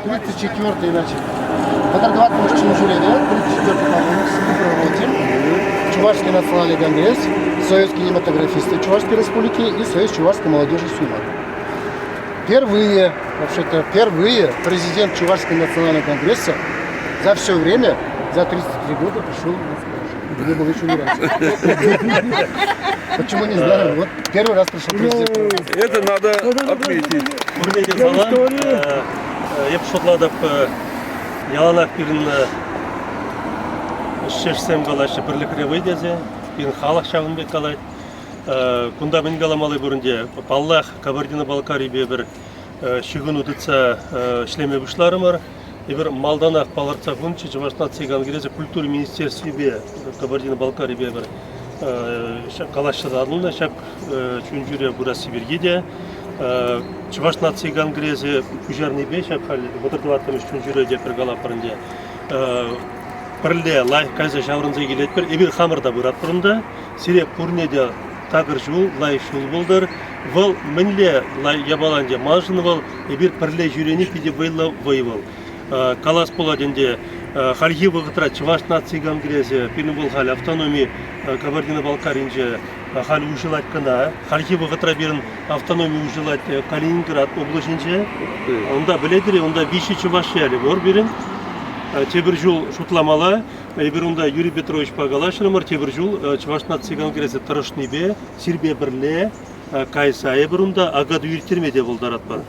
34-й, значит, Вӑтӑр чун-ҫӳреве, 34-й, по-моему, проводим. Чувашский национальный конгресс, Союз кинематографистов Чувашской Республики и Союз чувашской молодежи СУМА. Впервые, вообще-то, впервые президент Чувашского национального конгресса за все время, за 33 года пришел в Москву. Не было еще ни разу. Почему, не знаю. Вот первый раз пришел президент. Это надо отметить. Пурне те салам. Эп шутлатӑп, яланах пирӗн ӗҫчешсем калаҫҫӗ пӗрлӗхре вӑй тесе. Пирӗн халӑх ҫавӑн пек калать. Кунта мӗн каламалли пур ӗнтӗ. Паллах, Кабардино-Балкарипе пӗр ҫыхӑну тытса ӗҫлеме пуҫларӑмӑр. Эпир малтанах палӑртса хунччӗ Чӑваш наци конгресӗ культура министерствипе Кабардино-Балкарипе пӗр калаҫса татӑлнӑ ҫак чун-чӳре пырасси пирки те. Чӑваш наци конгресӗ пуҫарнипе ҫак халь 34-мӗш чун-чӳре те пӗр калатпӑр ӗнтӗ. Пӗрле лайӑх кайса ҫаврӑнса килетпӗр. Эпир хамӑр та пыратпӑр унта. Сире пурне те такӑр ҫул, лайӑх ҫул пултӑр. Вӑл мӗнле япала ӗнтӗ? Маншӑн вӑл эпир пӗрле ҫӳрени питӗ вӑйлӑ вӑй вӑл. Калас пулать ӗнтӗ, хальхи вӑхӑтра Чӑваш наци конгресӗ, пирӗн вӑл халь автономи Кабардино-Балкаринче халь уҫӑлать кӑна. Хальхи вӑхӑтра пирӗн автономи уҫӑлать Калининград облаҫӗнче. Унта пӗлетӗр-и, унта виҫӗ чӑваш ялӗ пур пирӗн. Тепӗр ҫул шутламалла. Эпир унта Юрий Петровичпа калаҫрӑмӑр. Тепӗр ҫул Чӑваш наци конгресӗ тӑрӑшнипе сирпе пӗрле кайса эпир унта Акатуй ирттерме те пултаратпӑр.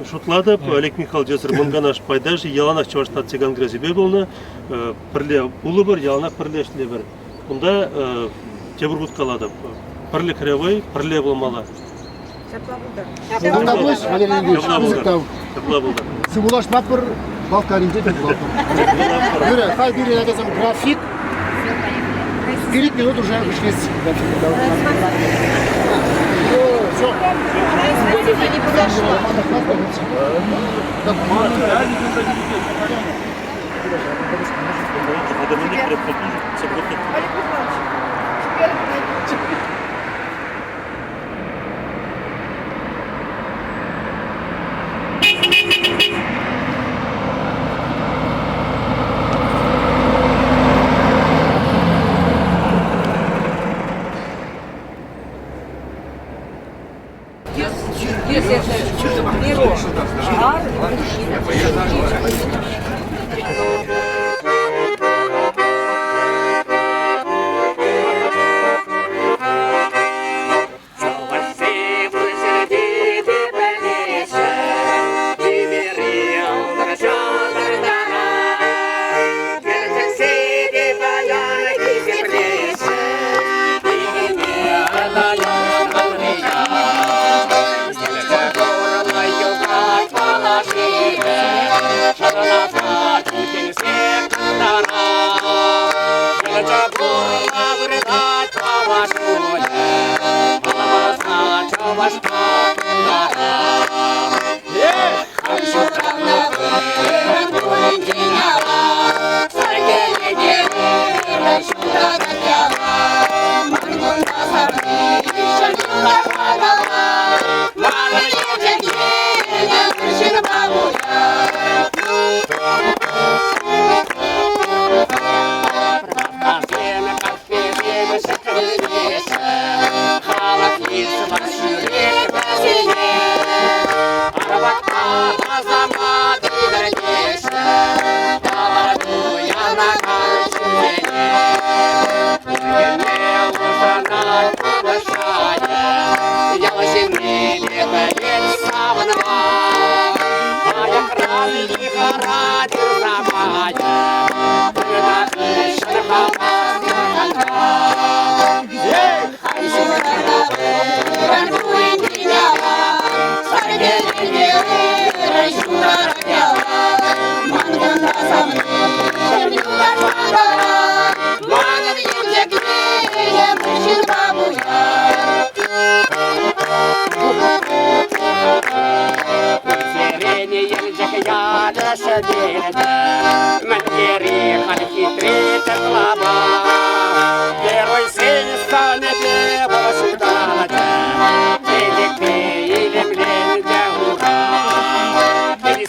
Шутлатӑп, Олег Михайлович эсир Мӑн Канаш пайташӗ яланах Чӑваш наци конгресӗпе пулнӑ. Пӗрле пулӑпӑр, яланах пӗрле ӗҫлепӗр. Унта тепӗр хут калатӑп, пӗрлӗхре вӑй, пӗрле пулмалла. Ҫапла пултӑр. Ҫапла пулӑш, Валерий Ильич, пысӑк тав. Ҫапла пултӑр. Сывулашмапӑр, Балкаринче тӗл пулатпӑр. Юрӗ, халь пирӗн ачасем график. 5 минут уже вышли с графика. Все. Не подошла. Олег Михайлович,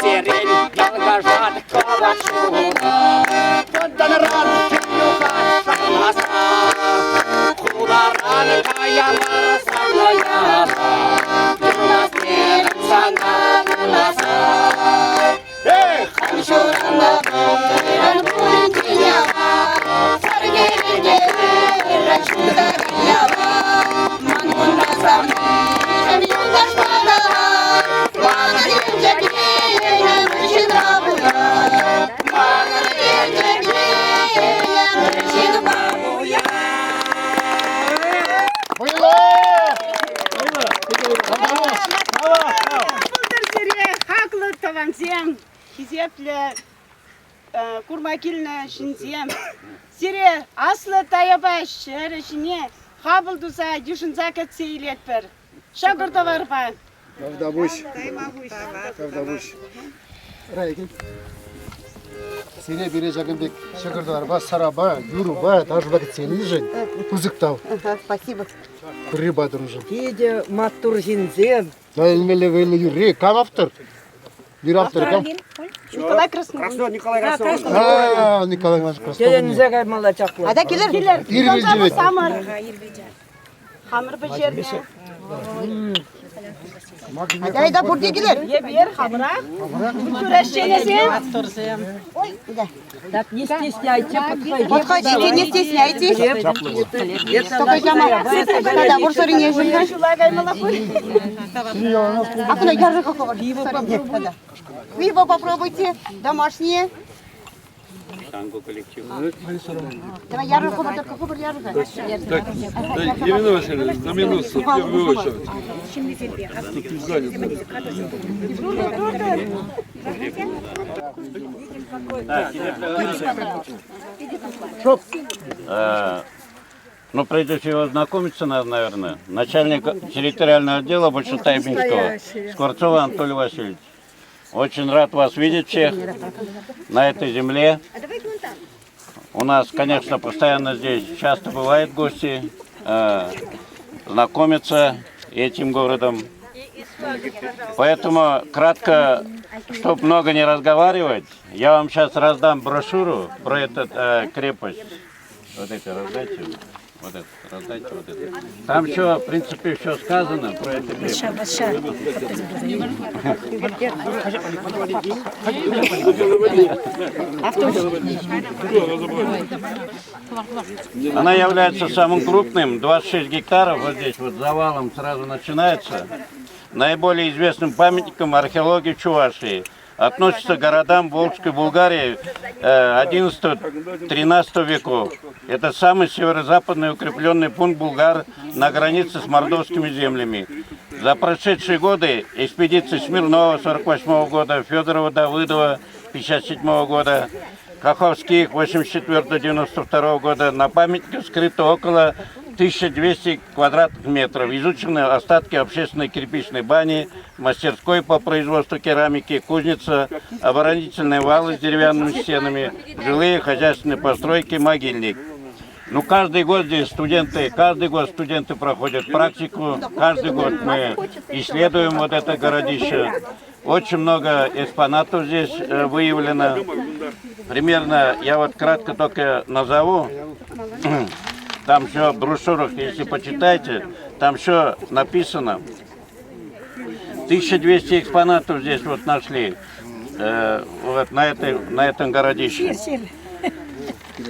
теперь Хисеплӗ курма килнӗ ҫынсем, сире Аслӑ Таяпа ҫӗрӗ ҫине хапӑл туса йышӑнса кӗтсе илетпӗр. Ҫӑкӑр-тӑварпа. Тавтапуҫ. Тавтапуҫ. Райкин. Сире пире ҫакӑн пек ҫӑкӑр-тӑварпа, сӑрапа, юрӑпа, ташӑпа кӗтсе илнишӗн пысӑк тав. Спасибо. Ырри патӑршӑн. Питӗ маттур ҫынсем. Илмелле вӑйлӑ юрри. Кам автор? Юрий автор кам? Николай Краснов. Краснов Николай Краснов. А, Николай Иванович Краснов. Тӗлӗнсе каймалла чаплӑ. Ата килер. Килер. Ир вилчӗ Хамӑр. Хамӑр пӗҫернӗ. Ата айда пурте килер. Эпир хамӑра. Культура ӗҫченӗсем. Так не стесняйте, подходите. Подходите, не стесняйтесь. Только яма. Да, бурсорине жильга. Ҫула каймалла пуль. А куда яры какого? Пиво попробуйте, домашнее. Давай яры хобар, только хобар яры. Так, Елена Васильевна, на минуту, в первую очередь. Тут не занято. Ну, прежде всего, знакомиться надо, наверное. Начальник территориального отдела Большетайбинского, Скворцова Анатолий Васильевич. Очень рад вас видеть всех на этой земле. У нас, конечно, постоянно здесь часто бывают гости, знакомятся этим городом. Поэтому кратко, чтобы много не разговаривать, я вам сейчас раздам брошюру про этот крепость. Вот это раздайте. Вот это, раздайте вот это. Там все, в принципе, все сказано про эту крепость. Она является самым крупным, 26 гектаров, вот здесь вот завалом сразу начинается. Наиболее известным памятником археологии Чувашии. Относится к городам Волжской Булгарии 11-13 веков. Это самый северо-западный укрепленный пункт булгар на границе с мордовскими землями. За прошедшие годы экспедиции Смирнова 48 года, Федорова Давыдова 57 года, Каховских 84-92 года на памятнике вскрыто около 1200 квадратных метров. Изучены остатки общественной кирпичной бани, мастерской по производству керамики, кузница, оборонительные валы с деревянными стенами, жилые хозяйственные постройки, могильник. Ну, каждый год здесь студенты, каждый год студенты проходят практику, каждый год мы исследуем вот это городище. Очень много экспонатов здесь выявлено. Примерно, я вот кратко только назову. Там все в брошюрах, если почитаете, там все написано. 1200 экспонатов здесь вот нашли, вот на этом городище.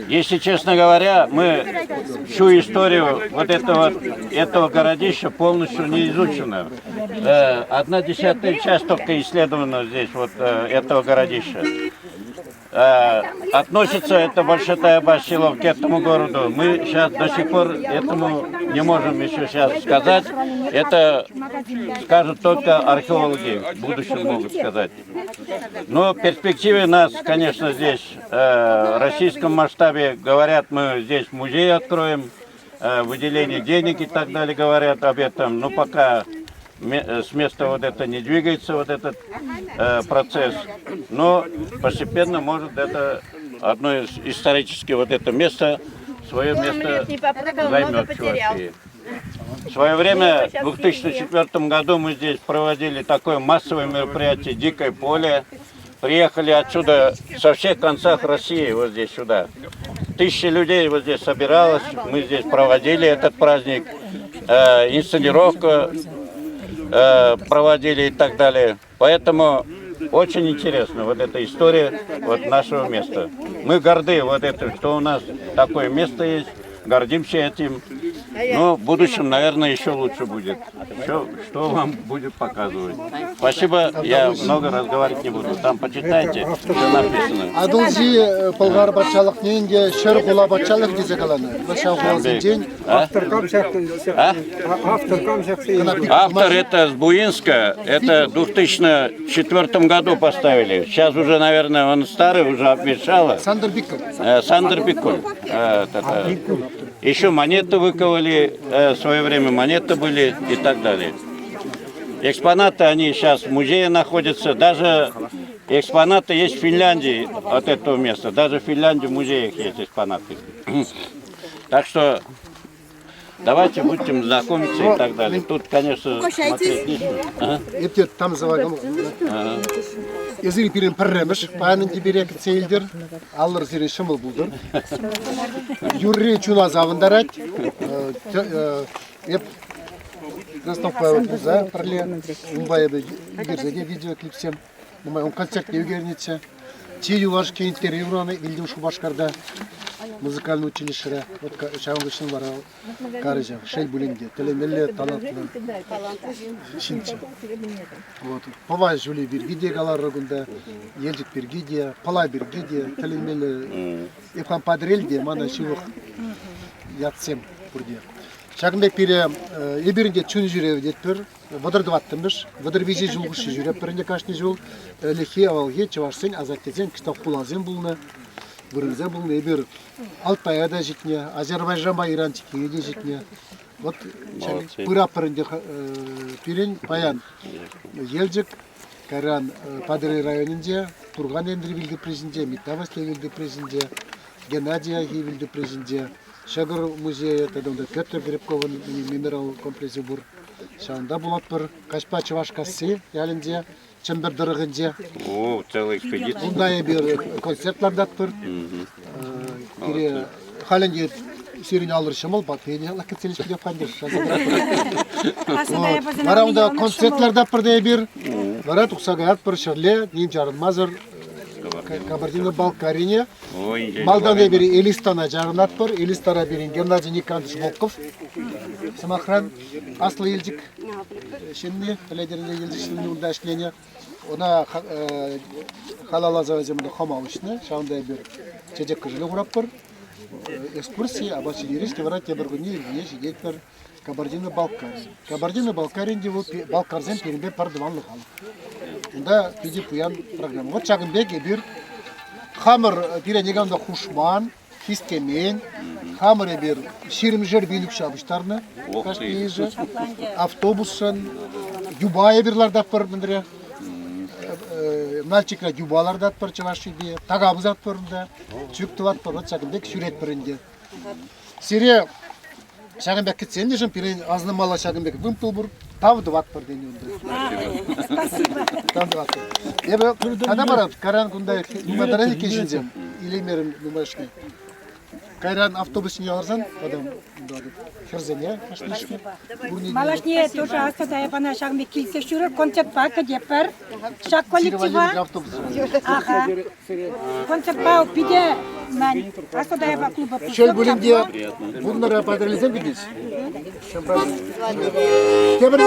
Если честно говоря, мы всю историю вот этого городища полностью не изучена. 1/10 часть только исследована здесь, вот этого городища. Относится это Большая село к этому городу. Мы сейчас до сих пор этому не можем еще сейчас сказать. Это скажут только археологи, в будущем могут сказать. Но в перспективе нас, конечно, здесь в российском масштабе говорят, мы здесь музей откроем, выделение денег и так далее говорят об этом. Но пока с места вот это не двигается, вот этот процесс. Но постепенно, может, это одно из исторически вот это место, свое место займет в Чувашии. В свое время, в 2004 году, мы здесь проводили такое массовое мероприятие «Дикое поле». Приехали отсюда со всех концов России вот здесь сюда. Тысячи людей вот здесь собиралось, мы здесь проводили этот праздник, инсценировку проводили и так далее. Поэтому очень интересна вот эта история вот нашего места. Мы горды вот этим, что у нас такое место есть, гордимся этим. Но в будущем, наверное, еще лучше будет. Что, что вам будет показывать. Спасибо, я много разговаривать не буду. Там почитайте, что написано. Атӑлҫи Пӑлхар патшалӑхне ӗнтӗ ҫӗр хула патшалӑх тесе каланӑ. Ҫав хуласенчен А? А? Автор это с Буинска, это в 2004 году поставили. Сейчас уже, наверное, он старый, уже обветшало. Сандер Бикков. Сандер Биккуль. Это. Еще монеты выковали, в свое время монеты были и так далее. Экспонаты, они сейчас в музее находятся. Даже экспонаты есть в Финляндии от этого места. Даже в Финляндии в музеях есть экспонаты. Так что давайте будем знакомиться и так далее. Тут, конечно, смотреть нечего. Ага. Эп там завагам. Эсир пирӗн пӗрремӗш паян ӗнтӗ пире кӗтсе илтӗр. Аллӑр сире ҫӑмӑл пултӑр. Юрри чуна савӑнтарать. Эп Красновпа пулса пӗрле унпа эпӗ ӳкерсе те видеоклипсем. Нумай ун концертне ӳкернӗччӗ. Чи юлашки интервью илтӗм Шупашкарта музыкальный училищӗре. Вот ҫавӑн хыҫҫӑн вара карӗ шел пулин те, тӗлӗнмелле талантлӑ ҫынччӗ. Вот. Пӑва ҫулӗ пирки те каларӑр кунта, Елчӗк пирки те, Пӑла пирки те тӗлӗнмелле. Эп хам Патӑрьел те, мана ҫывӑх ятсем пурте. Ҫакӑн пек пире эпир ӗнтӗ чун ҫӳрев тетпӗр. 34-мӗш, 33 ҫул хушши ҫӳретпӗр ӗнтӗ кашни ҫул. Ӗлӗкхи авалхи чӑвашсен асаттесен кӑштах хуласем пулнӑ, вырӑнсем пулнӑ. Эпир Алтая та ҫитнӗ, Азербайджанпа Иран чиккине те ҫитнӗ. Вот пыратпӑр ӗнтӗ пирӗн паян Елчӗк, кайран Патӑрьел районӗнче, Турхан Энтри вилтӑприсенче, Митта Ваҫлей вилтӑприсенче, Геннадий Айхи вилтӑприсенче, Ҫӑкӑр музейӗ тата унта Петр Грибковӑн мемориал комплексӗ пур. Ҫавӑнта пулатпӑр. Каҫпа Чӑвашкасси ялӗнче, Чӗмпӗр тӑрӑхӗнче. О, целая экспедиция. Унта эпир концерт лартатпӑр. Пире халь ӗнтӗ сирӗн алӑр ҫӑмӑл, патне кӗтсе илес Вара унта концерт лартатпӑр та эпир. Вара тухса каятпӑр ҫӗрле, ним чарӑнмасӑр Кабардино-Балкарине. Малтан эпир Элистана чарӑнатпӑр. Элистара пирӗн Геннадий Никандрович Волков. Сӑмахран, Аслӑ Елчӗк ҫынни, пӗлетӗр Елчӗк ҫынни унта ӗҫленӗ. Ӑна халалласа вӗсем унта хӑма уҫнӑ. Ҫавӑнта эпир чечек кӑшӑлӗ хуратпӑр. Экскурси, апат ҫитерес те вара тепӗр кунне ирхине ҫитетпӗр Кабардино-Балкария. Кабардино-Балкарин те вӑл балкарсем пирӗнпе пӗр тӑванлӑ халӑх. Унта питӗ пуян программа. Вот ҫакӑн пек эпир хамӑр пире никам та хушман, хистемен. Хамӑр эпир ҫирӗмшер пин укҫа пуҫтарнӑ кашнийӗшӗ. Автобусшӑн юпа эпир лартатпӑр мӗнре. Нальчикра юпа лартатпӑр чӑваш юпи, така пусатпӑр унта, чӳк тӑватпӑр. Вот ҫакӑн пек ҫӳретпӗр ӗнтӗ. Сире ҫакӑн пек кӗтсенӗшӗн пирӗн асӑнмалла ҫакӑн пек вымпел пур. Тав тӑватпӑр тенӗ унта. Спасибо. Тав тӑватпӑр. Эпӗ тата вара кайран кунта нумай иккен ҫынсем илеймерӗм нумайӑшне. Кайран автобус ҫине ларсан потом хӗрсене кашнишне. Малашне тоже аслӑ Таяпана ҫакӑн пек килсе ҫӳрӗр, концертпа кӗтепӗр. Ҫак коллектива. Аха. Концертпа питӗ Аслӑ Таяпа клуба. Шел пулин те, вуннӑра Патӑрьелсем килӗҫ. Тепӗр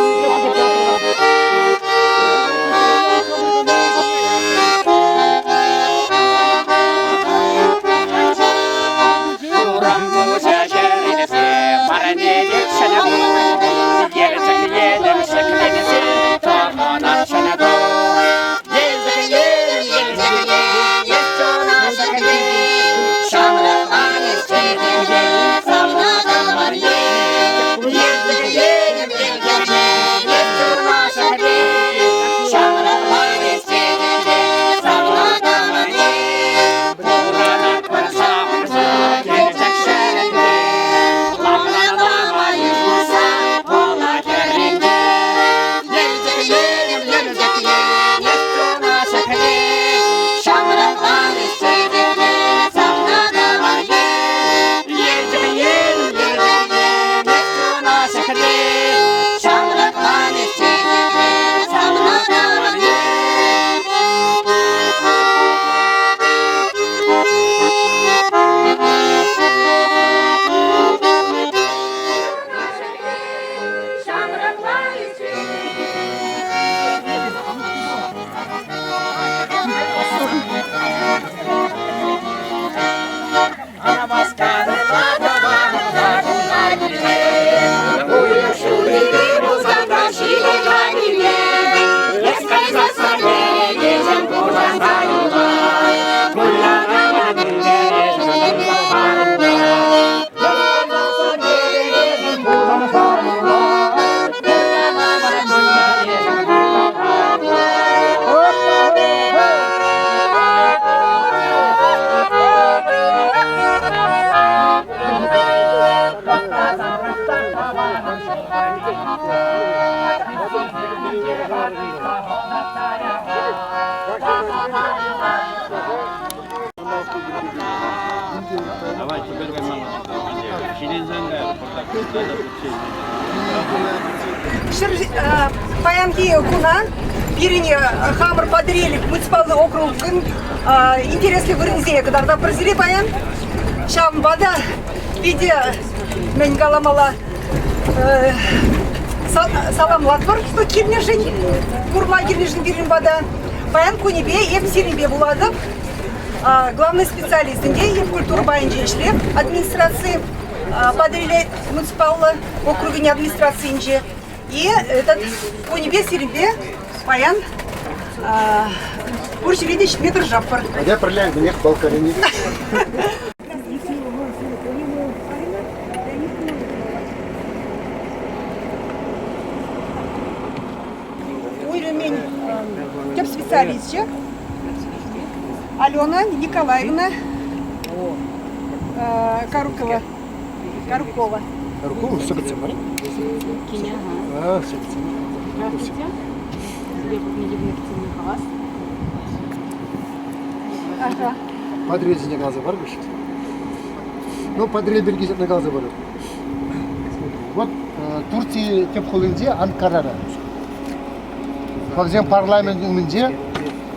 Давай, теперь вы Паянхи куна пирӗн хамӑр Патӑрьел муниципаллӑ округӑн интереслӗ вырӑнсене кӑтартатпӑр сире паян. Ҫавӑнпа та питӗ мӗн каламалла саламлатпӑр килнӗшӗн, курма килнӗшӗн пирӗн пата. Паян кунӗпе эп сирӗнпе пулатӑп. Главный специалист ӗнтӗ эп культура пайӗнче ӗҫлеп администраци Патӑрьел муниципаллӑ округӗн администрацийӗнче. И этот кунӗпе сирӗнпе паян пур ҫӗре те ҫитме тӑрӑшатпӑр. Атя пӗрле мӗнех Балкарине. Уйрӑмӗн тӗп специалисчӗ Алена Николаевна Карукова. Карукова. Карукова? Сыгытсем мар? А, сыгытсем. Здравствуйте. Ага. Подрезание каласа пар-ха. Ну, Патӑрьел пирки ҫакна каласа парӑп. Вот Турци тӗп хулинче Анкарара. Халӑхсен парламент умӗнче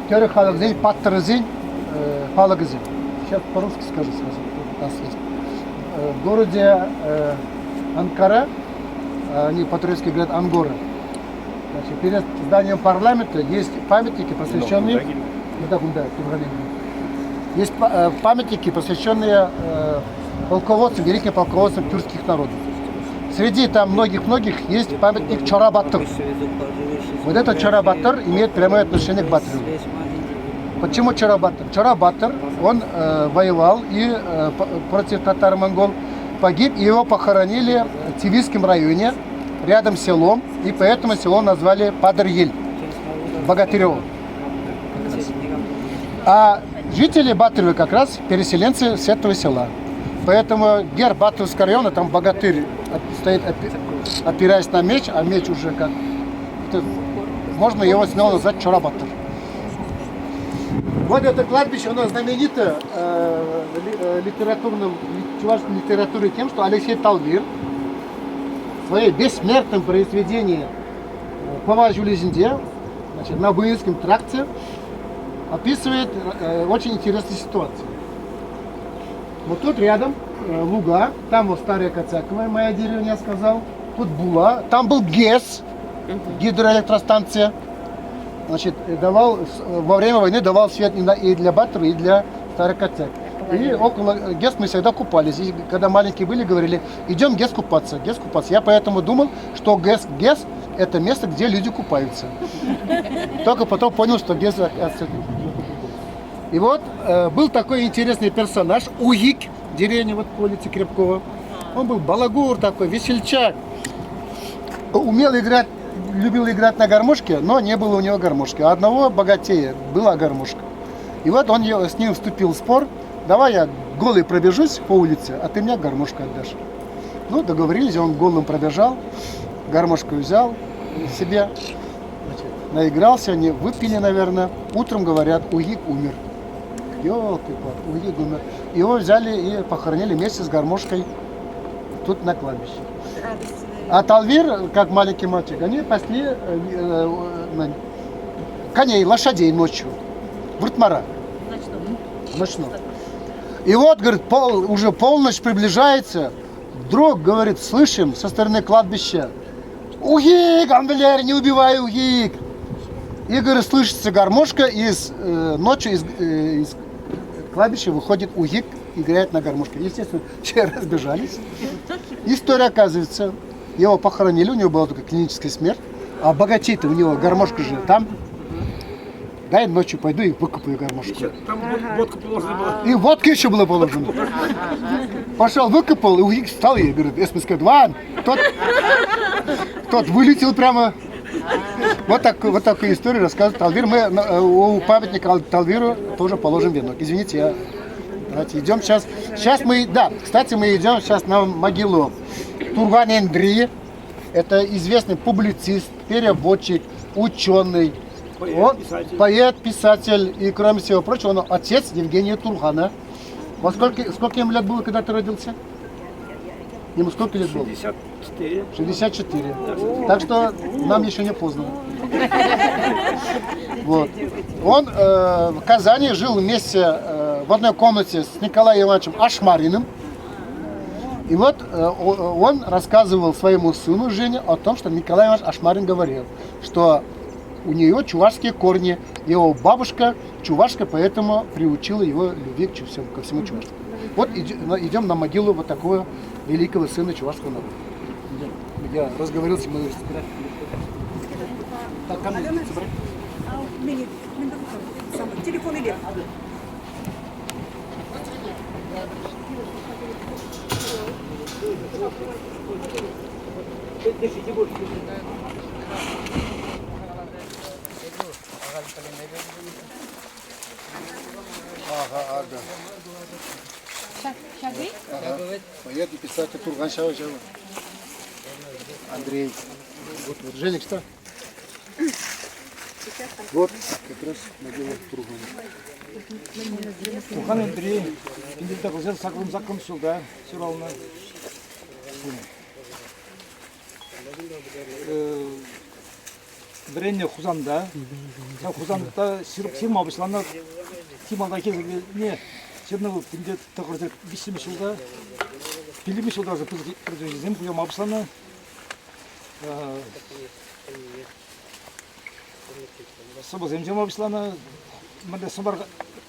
тӗрӗк халӑхсен паттӑрӗсен палӑкӗсем. Сейчас по-русски скажу сразу. В городе Анкара, они по-турецки говорят Ангора. Значит, перед зданием парламента есть памятники, посвященные... Есть памятники, посвященные полководцам, великим полководцам тюркских народов. Среди там многих-многих есть памятник Чорабатыр. Вот этот Чорабатыр имеет прямое отношение к Батыреву. Почему Чорабатыр? Чорабатыр, он воевал и против татар-монгол погиб, и его похоронили в Тивийском районе, рядом с селом, и поэтому село назвали Падырьель, Богатырево. А жители Батырева как раз переселенцы с этого села. Поэтому герб Батыревского района, там богатырь стоит, опираясь на меч, а меч уже как... Можно его смело назвать Чорабатыр. Вот это кладбище, оно знаменито литературным, чувашской литературой тем, что Алексей Талвир в своей бессмертном произведении «Пӑва ҫулӗ ҫинче», значит, на Буинском тракте описывает очень интересную ситуацию. Вот тут рядом луга, там вот старая Коцаковая, моя деревня, я сказал, тут Була, там был ГЭС, гидроэлектростанция. Значит, давал, во время войны давал свет и для Батырева, и для Старой Коцаковой. И около ГЭС мы всегда купались. И когда маленькие были, говорили, идем ГЭС купаться, ГЭС купаться. Я поэтому думал, что ГЭС, ГЭС это место, где люди купаются. Только потом понял, что ГЭС... И вот был такой интересный персонаж, Уик, деревня вот по улице Крепкова. Он был балагур такой, весельчак. Умел играть, любил играть на гармошке, но не было у него гармошки. А одного богатея была гармошка. И вот он с ним вступил в спор. Давай я голый пробежусь по улице, а ты мне гармошку отдашь. Ну, договорились, он голым пробежал, гармошку взял себе, значит, наигрался, они выпили, наверное. Утром, говорят, Уик умер. Елки-палки, Уик умер. Его взяли и похоронили вместе с гармошкой тут на кладбище. А Талвир, как маленький мальчик, они пасли коней, лошадей ночью. Выртмара. Ночном. И вот, говорит, уже полночь приближается. Вдруг, говорит, слышим со стороны кладбища. Угик, Амбеляр, не убивай, Угик. И, говорит, слышится гармошка, и ночью из кладбища выходит Угик, играет на гармошке. Естественно, все разбежались. История, оказывается, его похоронили, у него была только клиническая смерть. А богатей-то у него гармошка же там. Дай ночью пойду и выкопаю гармошку. Там водка положена была. И водка еще была положена. Пошел, выкопал, и Угик встал и говорит, СМСК-2, тот вылетел прямо. Вот, так, вот такую историю рассказывает Талвир. Мы у памятника Талвиру тоже положим венок. Извините, я... Давайте идем сейчас. Сейчас мы, да, кстати, мы идем сейчас на могилу Турган Эндри. Это известный публицист, переводчик, ученый, он поэт, писатель и, кроме всего прочего, он отец Евгения Турхана. Во сколько, сколько ему лет было, когда ты родился? Ему сколько лет было? 64. 64. Так что нам еще не поздно. Вот. Он в Казани жил вместе в одной комнате с Николаем Ивановичем Ашмариным. И вот он рассказывал своему сыну Жене о том, что Николай Иванович Ашмарин говорил, что у нее чувашские корни, его бабушка чувашка, поэтому приучила его любви к всему, ко всему чувашскому. Вот идем на могилу вот такого великого сына чувашского народа. Я разговорился, мы Так, ко мне, собрать. Телефон или? Ага, ага. Ага. Поэт и писатель Турган Шавачева. Андрей. Вот, вот. Женя, что? Вот как раз могила Тургана. Турхан Андрей, 1988 ҫулта ҫуралнӑ. Вӗреннӗ Хусанта. Ҫав Хусанта ҫырма пуҫланӑ. Чи малтанхи не ҫырнӑ вӑл 1903 ҫулта. Пиллӗкмӗш ҫулта уже пысӑк произведенисем пуҫлама пуҫланӑ. Сӑвӑсем ҫырма пуҫланӑ. Мӗнле сӑвар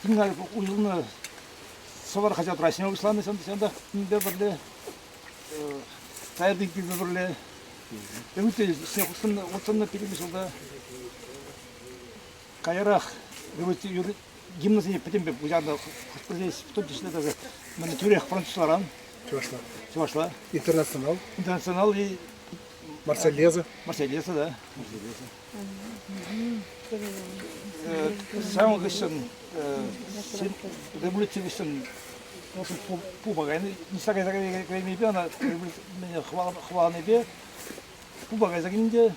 уҫӑлнӑ сӑвар хаҫатра ҫырма пуҫланӑ ҫавӑнта пӗрле Тайӑр иккӗпе пӗрле. Ытти хутшӑннӑ пиллӗкмӗш ҫулта. Каярах гимназине пӗтӗмпе пуҫарнӑ хӑш-пӗр в том числе даже мӗн тӳрех французларан. Чӑвашла. Чӑвашла. Интернационал. Интернационал и Марсельеза. Марсельеза, да. Марсельеза. Ҫавӑн хыҫҫӑн революци хыҫҫӑн пупа кайнӑ, ниҫта кайса кайнипе ӑна хӑваланипе пупа кайса килнӗ те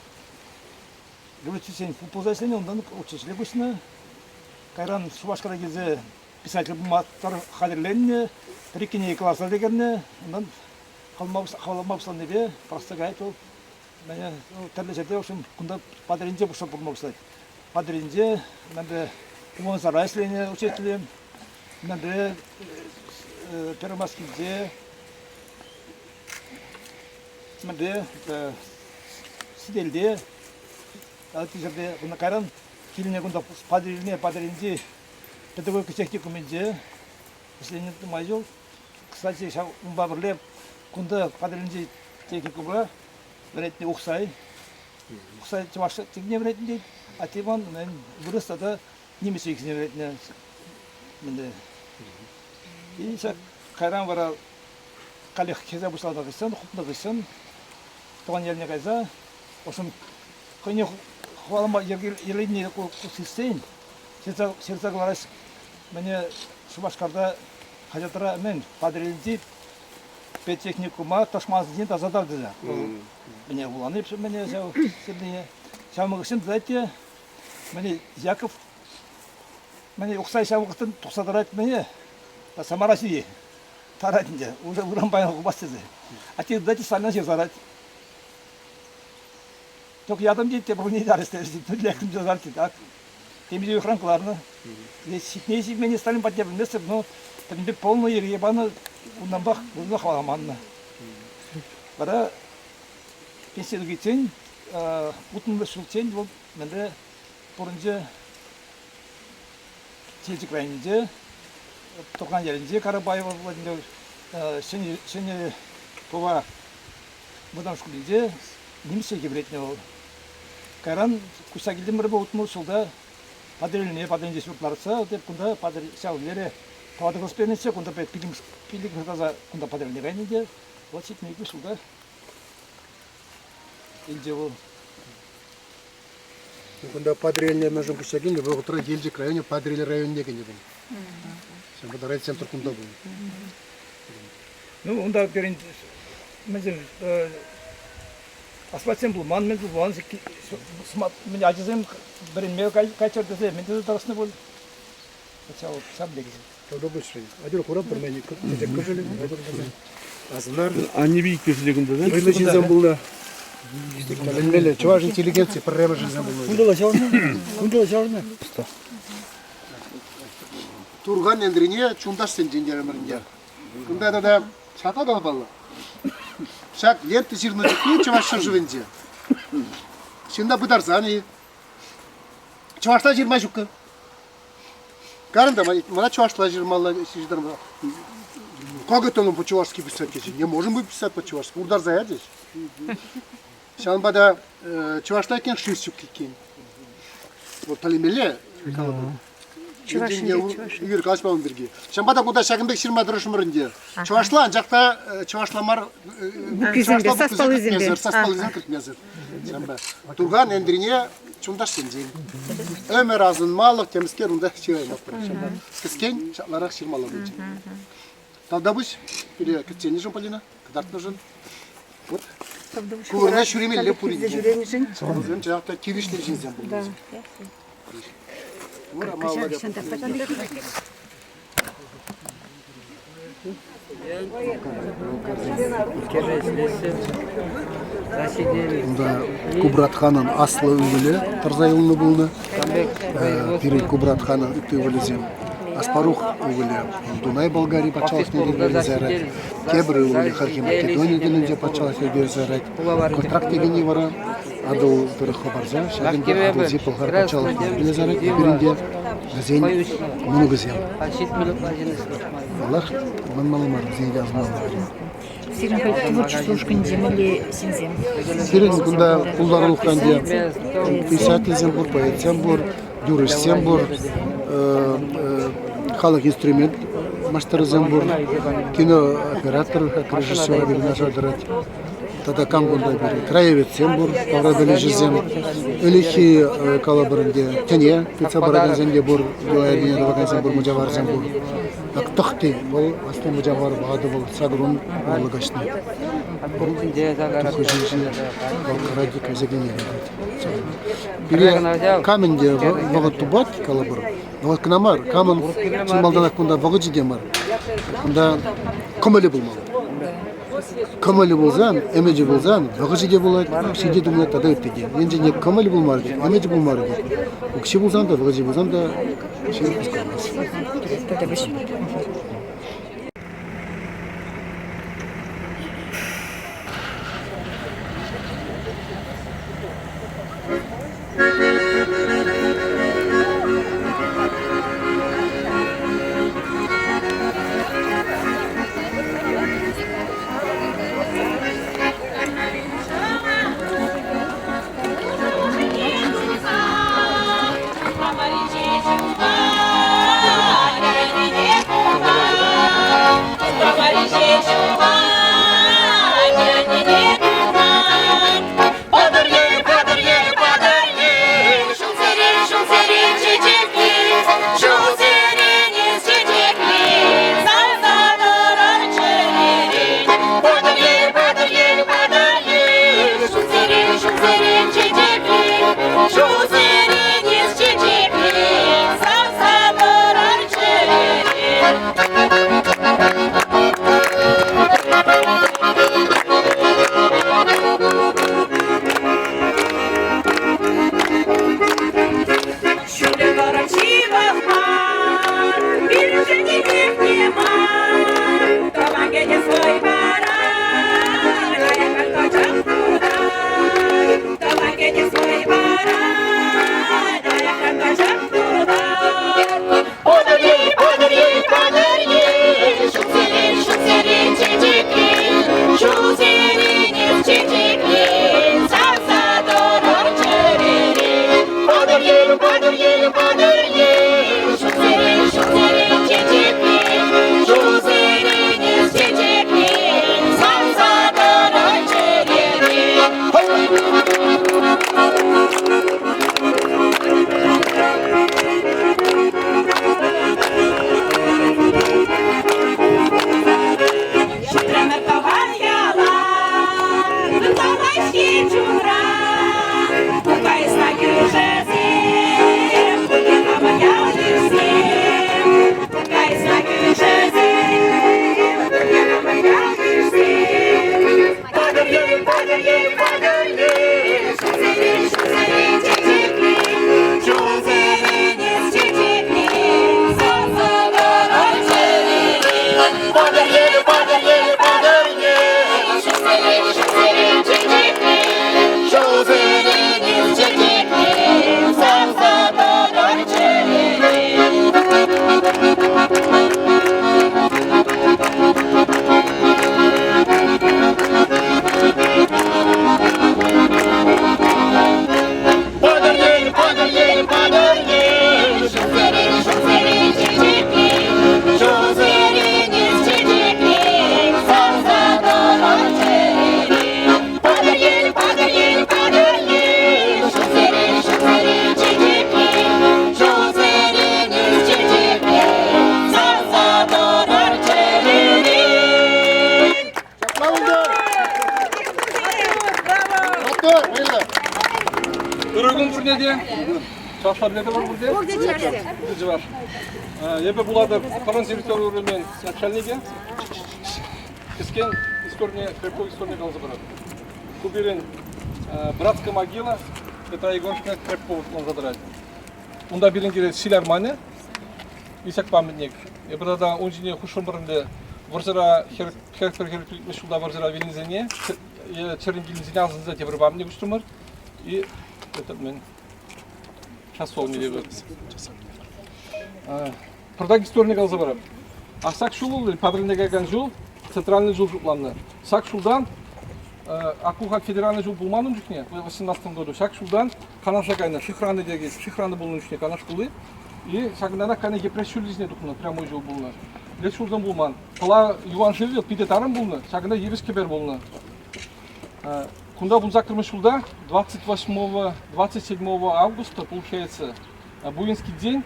революцисен пулса ӗҫленӗ, унтан учителе куҫнӑ. Кайран Шупашкара килсе писатель пулма хатӗрленнӗ, пӗр-иккӗне класа лекернӗ, унтан хӑвалама пуҫланипе пӑрахса каять вӑл. Тӗрлӗ ҫӗрте, в общем, кунта Патӑрьелӗнче пушса пурӑнма пуҫлать. Патӑрьелӗнче мӗнле Умансара ӗҫленӗ учителем, мӗнле Первомайскинче, мӗнле Сителте, ытти ҫӗрте. Кунта кайран килнӗ кунта Патӑрьелне, Патӑрьелӗнчи педагогика техникумӗнче ӗҫленӗ нумай ҫул. Кстати, ҫав унпа пӗрле кунта Патӑрьелӗнчи техникумра вӗрентнӗ Ухсай. Ухсай чӑваш чӗлхине вӗрентнӗ тет, атте ман вырӑс тата нимӗҫ чӗлхине вӗрентнӗ. Мӗнле. И ҫак кайран вара каллех хӗсе пуҫланӑ хыҫҫӑн, хупнӑ хыҫҫӑн тӑван ялне кайса, в общем, хӑйне хӑвалама йӗркеленине сиссен, ҫырса кӑларас мӗне Шупашкарта хаҫатра мӗн Патӑрьелӗнчи педтехникума тӑшмансенчен тасатар тесе. Мӗне вулани мӗне ҫав ҫырнине. Ҫавӑн хыҫҫӑн тытать те мӗне Яков мӗне Ухсай ҫав вӑхӑттан тухса тӑрать мӗне Самара ҫийӗ тарать ӗнтӗ. Уже вырӑн паян хупас тесе. Атте тытать те Сталина ҫырса Только ятӑм тет те пурне тарӗ тет. Темиҫе уйӑхран кӑларнӑ. Ҫитме ҫитменни Сталин патне пӗлместӗп, но пӗтӗмпе полный йӗрке панӑ, унтанпах вырӑнла хӑваламаннӑ. Вара пенсие тухиччен, 60 ҫулччен вӑл мӗнле пурӑнчӗ Елчӗк районӗнче, Турхан ялӗнче Карабаево Владимир Ҫӗнӗ Ҫӗнӗ Пӑва вӑтам шкулӗнче нимӗҫ чӗлхи вӗрентнӗ вӑл. Кайран куҫса килтӗмӗр 60 ҫулта Патӑрьелне, Патӑрьелӗнче ҫурт лартса, эп кунта ҫав лере тӑватӑ класс пӗтернӗччӗ, кунта пиллӗкмӗш класа кунта Патӑрьелне кайнӑ те, вот 72 ҫулта илчӗ вӑл. Кунта Патӑрьелне мӗншӗн куҫса килнӗ, вӑхӑтра Елчӗк районӗ Патӑрьел районне кӗнӗ пулнӑ. Ҫавӑнпа та райцентр кунта пулнӑ. Ну, унта пирӗн мӗншӗн Асфальтсем пулман, мӗн пулман, мӗн ачасем вӗренме кайччӑр тесе мӗн тесе тӑрӑшнӑ пуль. Ҫав пек. Атьӑр хура пӗрмен кӑшӑлӗ. Асӑнар. Аннепе иккӗшӗ кунта, да? Вӑйлӑ ҫынсем пулнӑ. Тӗлӗнмелле. Чӑваш интеллигенци пӗрремӗшӗсем пулнӑ. Кунта ҫаврӑннӑ. Кунта ҫаврӑннӑ. Турхан Энтрине чунташсенчен терӗмӗр ӗнтӗ. Кунта тата ҫапла калапалла. Ҫак лента ҫырнӑ чухне Чӑваш ҫӗршывӗнче ҫынна пытарсан-и, чӑвашла ҫырма ҫуккӑ. Карӑн та мана чӑвашла ҫырмалла ҫыртарма. Как это нам по-чувашски писать? Не можем мы писать по-чувашски. Уртарса ячӗҫ. Ҫавӑнпа та чӑвашла иккен шыв ҫук иккен. Вот пӗлмелле калӑпӑр. Юр калаҫма ун пирки. Ҫавӑнпа та кунта ҫакӑн пек ҫырма тӑрӑшмӑр ӗнтӗ. Чӑвашла, анчах та чӑвашла мар, Буквисемпе, саспаллисемпе. Саспаллисем кӗртмесӗр. Ҫавӑнпа Турхан Энтрине чунташсенчен. Ӗмӗр асӑнмалӑх темскер унта ҫыраймастпӑр. Ҫавӑнпа кӗскен ҫапларах ҫырмалла пулчӗ. Тавтапуҫ пире кӗтсенӗшӗн, Полина, кӑтартнӑшӑн. Вот. Курна ҫӳремелле пурин те. Вӗсем чӑнах та тивӗҫлӗ ҫынсем пулнӑ. Унта Кубрат ханӑн аслӑ ывӑлӗ тӑрса юлнӑ пулнӑ. Пирӗн Кубрат ханӑн ытти ывӑлӗсем Аспарух ывӑлӗ Дунай Болгари патшалӑхне йӗркелесе ярать. Тепӗр ывӑлӗ хальхи Македони тӗлӗнче патшалӑх йӗркелесе ярать. Контракт текенни вара Атӑл тӑрӑх хӑпарса ҫакӑн пек Атӑлҫи Пӑлхар патшалӑхне йӗркелесе ярать. Пирӗн те вӗсен мӑнукӗсем. Паллах, манмалла мар, вӗсене те асӑнмалла. Сирӗн халь творчество ушкӑнӗнче мӗнле ҫынсем? Пирӗн кунта пултарулӑхран те писательсем пур, поэтсем пур, юрӑҫсем пур, халӑх инструмент маҫтӑрӗсем пур, кинооператор, как режиссер юнашар тӑрать. Тата кам кунта пирӗн? Краеведсем пур, таврапӗлӳҫӗсем. Ӗлӗкхи калӑпӑр ӗнтӗ, тӗне тытса пыракансем те пур, йӑла-йӗркене тӑвакансем пур, мӑчаварсем пур. Так тӑхти, вӑл аслӑ мӑчавар ватӑ вӑл, сакӑрун урлӑ каҫнӑ. Тухӑҫӗнче вӑл ради кайса килме Пире кам ӗнтӗ вӑхӑт тупать, калӑпӑр, вӑхӑт кӑна мар, камӑн чӑн малтанах кунта вӑхӑчӗ те мар, кунта кӑмӑлӗ пулмалла. Кӑмӑлӗ пулсан, ӗмӗчӗ пулсан, вӑхӑчӗ те пулать, укҫи те тупӑнать тата ытти те. Енчен те кӑмӑлӗ пулмарӗ те, ӗмӗчӗ пулмарӗ те, укҫи пулсан та, вӑхӑчӗ пулсан та ҫын хускалмасть. пурне те. Чӑвашла пӗлетӗр пурте? Пурте чӑвашсем. Пурте чӑваш. Эпӗ пулатӑп Тӑрӑн территори уйрӑмӗн начальникӗ. Кӗскен историне, Крепков историне каласа паратӑп. Ку пирӗн братская могила Петра Егоровича Крепкова шутланса тӑрать. Унта пирӗн килет ҫил арманӗ, Исак памятник. Эпир тата ун ҫине хушрӑмӑр ӗнтӗ вӑрҫӑра хӗрӗх пӗр ҫулта вӑрҫӑра вилнисене, чӗрӗн килнисене асӑнса тепӗр памятник уҫрӑмӑр. И этот мӗн часовня тепӗр. Пӑртак историне каласа парам. А сак ҫул Патӑрьелне каякан ҫул центральный ҫул шутланнӑ. Сак ҫултан Акуха федеральный ҫул пулман ун чухне, в 18 году. Ҫак ҫултан Канаша кайнӑ, Шихраны текен, Шихраны пулнӑ чухне Канаш хули. И ҫакӑнтанах кайнӑ Йӗпреҫ ҫулӗ ҫине тухнӑ, прямой ҫул пулнӑ. Леш ҫулсем пулман. Пӑла юхан шывӗ питӗ тарӑн пулнӑ, ҫакӑнта йывӑҫ кӗпер пулнӑ. Кунта 18 ҫулта 28 27 августа, получается, Буинский день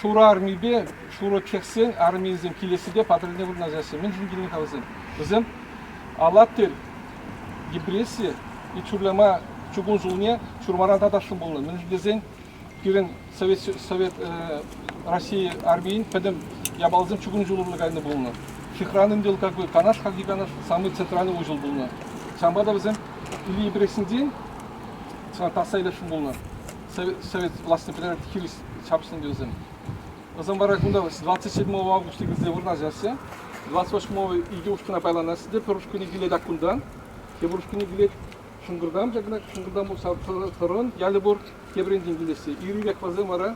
шурӑ армипе шурӑ чехсен армийӗсем килесси те Патӑрьелне вырнаҫаҫҫӗ. Мӗншӗн килнӗ-ха вӗсем? Вӗсем Алатырь депресси и Чурлама чукун ҫулне ҫурмаран татасшӑн пулнӑ. Мӗншӗн тесен пирӗн Совет, Совет Россия армийӗн пӗтӗм япаласем чукун ҫул урлӑ кайнӑ пулнӑ. Шихран ӗнтӗ как бы Канаш хальхи Канаш самый центральный узел пулнӑ. Ҫавӑнпа та вӗсем Ильи Ибресинтен таса илесшӗн пулнӑ. Совет властьне пӗтерет хирӗҫ ҫапӑҫнӑ вӗсем. Вӗсем вара кунта 27 августа килсе вырнаҫаҫҫӗ. 28 икӗ ушкӑна пайланаҫҫӗ те пӗр ушкӑнӗ килет Аккунтан, тепӗр ушкӑнӗ килет Шӑнкӑртам ҫакна, Шӑнкӑртам тӑрӑн ялӗ пур, тепӗр енчен килеҫҫӗ. Ир-ирех вӗсем вара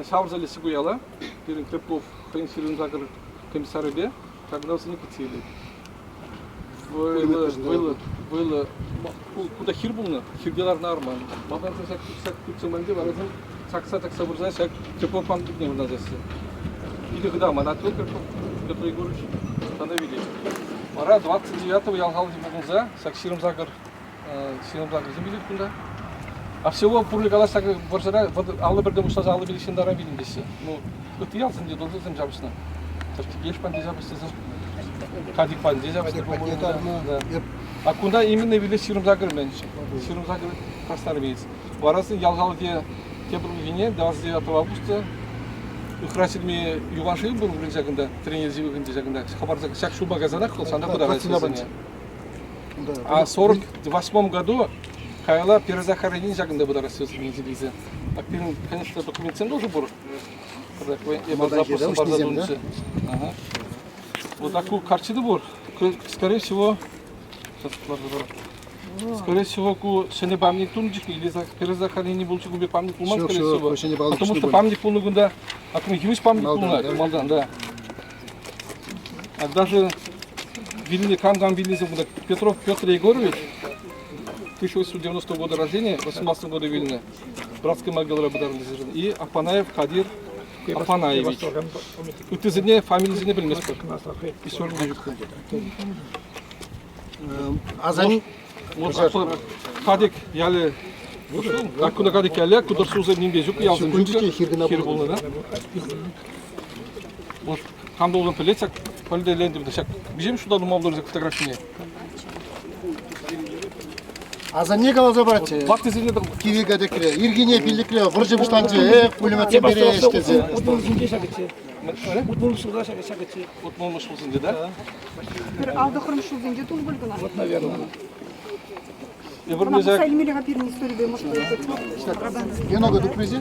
ҫавӑрса илеҫҫӗ ку яла. Пирӗн Крепков хӑйӗн 28 комиссарӗпе ҫакӑнта вӗсене кӗтсе илет. Вӑйлӑ, вӑйлӑ, вӑйлӑ. Кунта хир пулнӑ, хирте ларнӑ арман. Малтан ҫак ҫак тытсӑманте вара чакса-чакса пырса ҫак тепло памятникне вырнаҫаҫҫӗ. Питӗ хытӑ мана Петр Петр Егорович тата вилет. Вара 29-го ял халӑхӗ пухӑнса ҫак 28 ҫырӑмсакӑрсем вилет кунта. А всего пурлӗ калаҫса вӑрҫӑра 51-тен пуҫласа 55 ҫын таран вилнӗ теҫҫӗ. Ну, ытти ялсенче тоже вӗсем ҫапӑҫнӑ. Еш панде ҫапӑҫнӑ, Кадик панде ҫапӑҫнӑ, по-моему, да. А кунта именно вилес 28 мӗн? 28 красноармеец. Вара ял халӑхӗ тепӗр кунхине 29 августа Ыхра ҫырми юхан шыв пур вырӑн ҫакӑнта, тренер ҫывӑхӗнче ҫакӑнта. Хӑпарса ҫак ҫулпа кайсанах вӑл сана пытараҫҫӗ вӗсене. А в 48 году каялла перезахоронение ҫакӑнта пытараҫҫӗ вӗсене илсе. А пирӗн, конечно, документсем тоже пур. Ага. Вот такую картину пур. Скорее всего, сейчас Скорее всего, ку ҫӗнӗ памятник тунӑ чухне или перезахоронение пулчӗ кун пек памятник пулман, скорее всего. Потому что памятник пулнӑ кунта, а йывӑҫ памятник пулнӑ малтан, да. А даже вилнӗ, кам-кам вилнисем кунта Петров Петр Егорович, 1890 года рождения, 18 года вилнӗ, братская могила пытарнӑ и Апанаев Кадир Апанаевич. Ыттисене фамилисене пӗлместпӗр. Историн ҫук. Асани Кадик ялӗ Куда Кадик ялӗ, кудӑр сусем нимпе ҫук, ялсем ҫук. Хир пулнӑ, да? Может, кам должен пӗлет ҫак пӗлтерлентӗм ҫак виҫем шута тума пултарса фотографине. Асанне каласа паратчӗ. Ваттисене Киви катекре, ирхине пиллӗкре вӑрҫӑ пуҫланчӗ, эх, пулеметсем переҫ тесе. Утмӑлшӗнче ҫакӑччӗ. Утмӑл ҫулта ҫакӑччӗ. Утмӑлмӗш ҫулсенче, да? Пӗр алтӑхрӑм ҫулсенче тун пуль кӑна. Вот, наверное. Она пуса илмелле-ха пирӗн историпе, может, Много тупрӗҫ-и?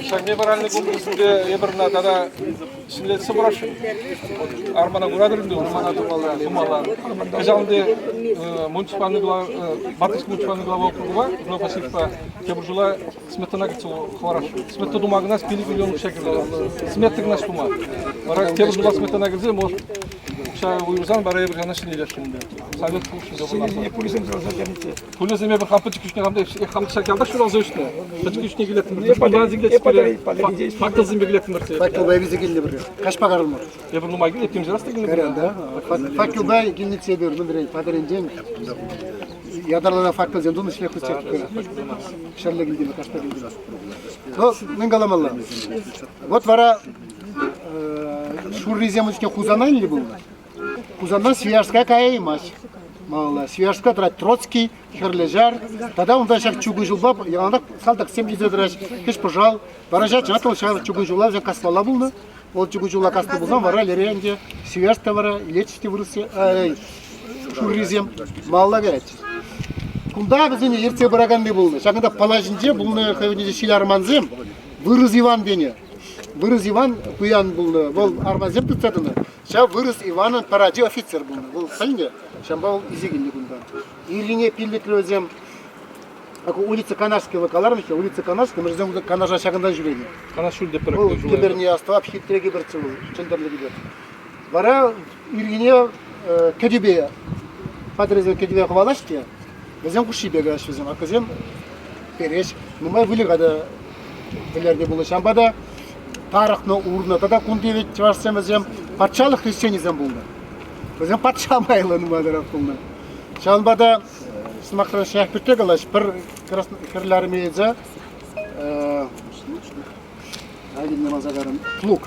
Ҫак мемориальный комплексӗнче эпир ӑна тата ҫӗнетсе пырасшӑн. Армана куратӑр ӗнтӗ, армана тумалла. Тумалла. Кӑҫал ӗнтӗ муниципальный глава, Батырский муниципальный глава округӑпа, Петр Васильевпа тепӗр ҫула сметана кӗтсе хӑварасшӑн. Смета тума кӑна 5 миллион укҫа кирлӗ. Смета кӑна тума. Вара тепӗр ҫула сметана кӗрсе, может, укҫа уйӑрсан вара эпир ӑна ҫӗнетесшӗн ӗнтӗ. Совет хушшинче пулнӑ. Пулисем ҫуралса килнӗччӗ. Пулисем эпир хам пӗчӗк чухне хам хам ҫак ялта ҫуралса ӳснӗ. Пӗчӗк чухне килеттӗмӗр. Шкултан килеттӗмӗр. Факелсемпе килеттӗмӗр. Факелпа висе килнӗ пӗрре. Каҫпа карӑлмӑр. Эпир нумай килнӗ, темиҫе раз та килнӗ. Кайран, да? Факелпа килнӗччӗ эпир, мӗнрен, Патӑрьелӗнчен. Ятарласа факелсем тунӑ ҫӗре хусчах ҫӗрле килтӗмӗр, каҫпа килтӗмӗр. Ну, мӗн каламалла? Вот вара шуррисем учне Хусана илнӗ пулнӑ. Хусаннан Свияжская каяймасть. Малалла Свияжска тӑрать Троцкий, Хӗрлӗ Ҫар. Тата унта ҫак чукун ҫулпа яланах салтаксем килсе тӑраҫ, хӗҫ-пӑшал. Вара ҫак Атӑл ҫав чукун ҫула вӗсем касмалла пулнӑ. Вӑл чукун ҫула каснӑ пулсан вара лере ӗнтӗ Свияжск та вара илетчӗҫ те вырӑссем, шуррисем малалла каятчӗҫ. Кунта вӗсене ертсе пыраканни пулнӑ. Ҫакӑнта Пӑла ҫинче пулнӑ хӑйӗнче ҫил армансем, Вырӑс Иван тенӗ. Вырӑс Иван пуян пулнӑ, вӑл армансем тытса тӑнӑ. Ҫав Вырӑс Иванӑн пӗр ачи офицер пулнӑ. Вӑл пӗлнӗ, ҫавӑнпа вӑл илсе килнӗ кунтан. Ирхине пиллӗкре вӗсем улица Канашская каларӑм-ҫке, улица Канашская, вӗсем Канаша ҫакӑнтан ҫӳренӗ. Канаш ҫӳлте пӗр Вӑл кӗперне астӑвап, хитре кӗперччӗ вӑл, чӗнтӗрлӗ кӗпер. Вара ирхине кӗтӳпе, Патӑрьелсем кӗтӳпе хӑвалаҫ те, вӗсем хушшипе каяҫ вӗсем. Акӑсем переҫ, нумай выльӑха та вӗлернӗ пулнӑ. Ҫавӑнпа та тарӑхнӑ, урнӑ. Тата кунти ведь чӑвашсем вӗсем патшалӑх хресченӗсем пулнӑ. Вӗсем патша майлӑ нумайтарах пулнӑ. Ҫавӑнпа та, сӑмахран, ҫак пӳртре калаҫ, пӗр хӗрлӗ армееца плуг.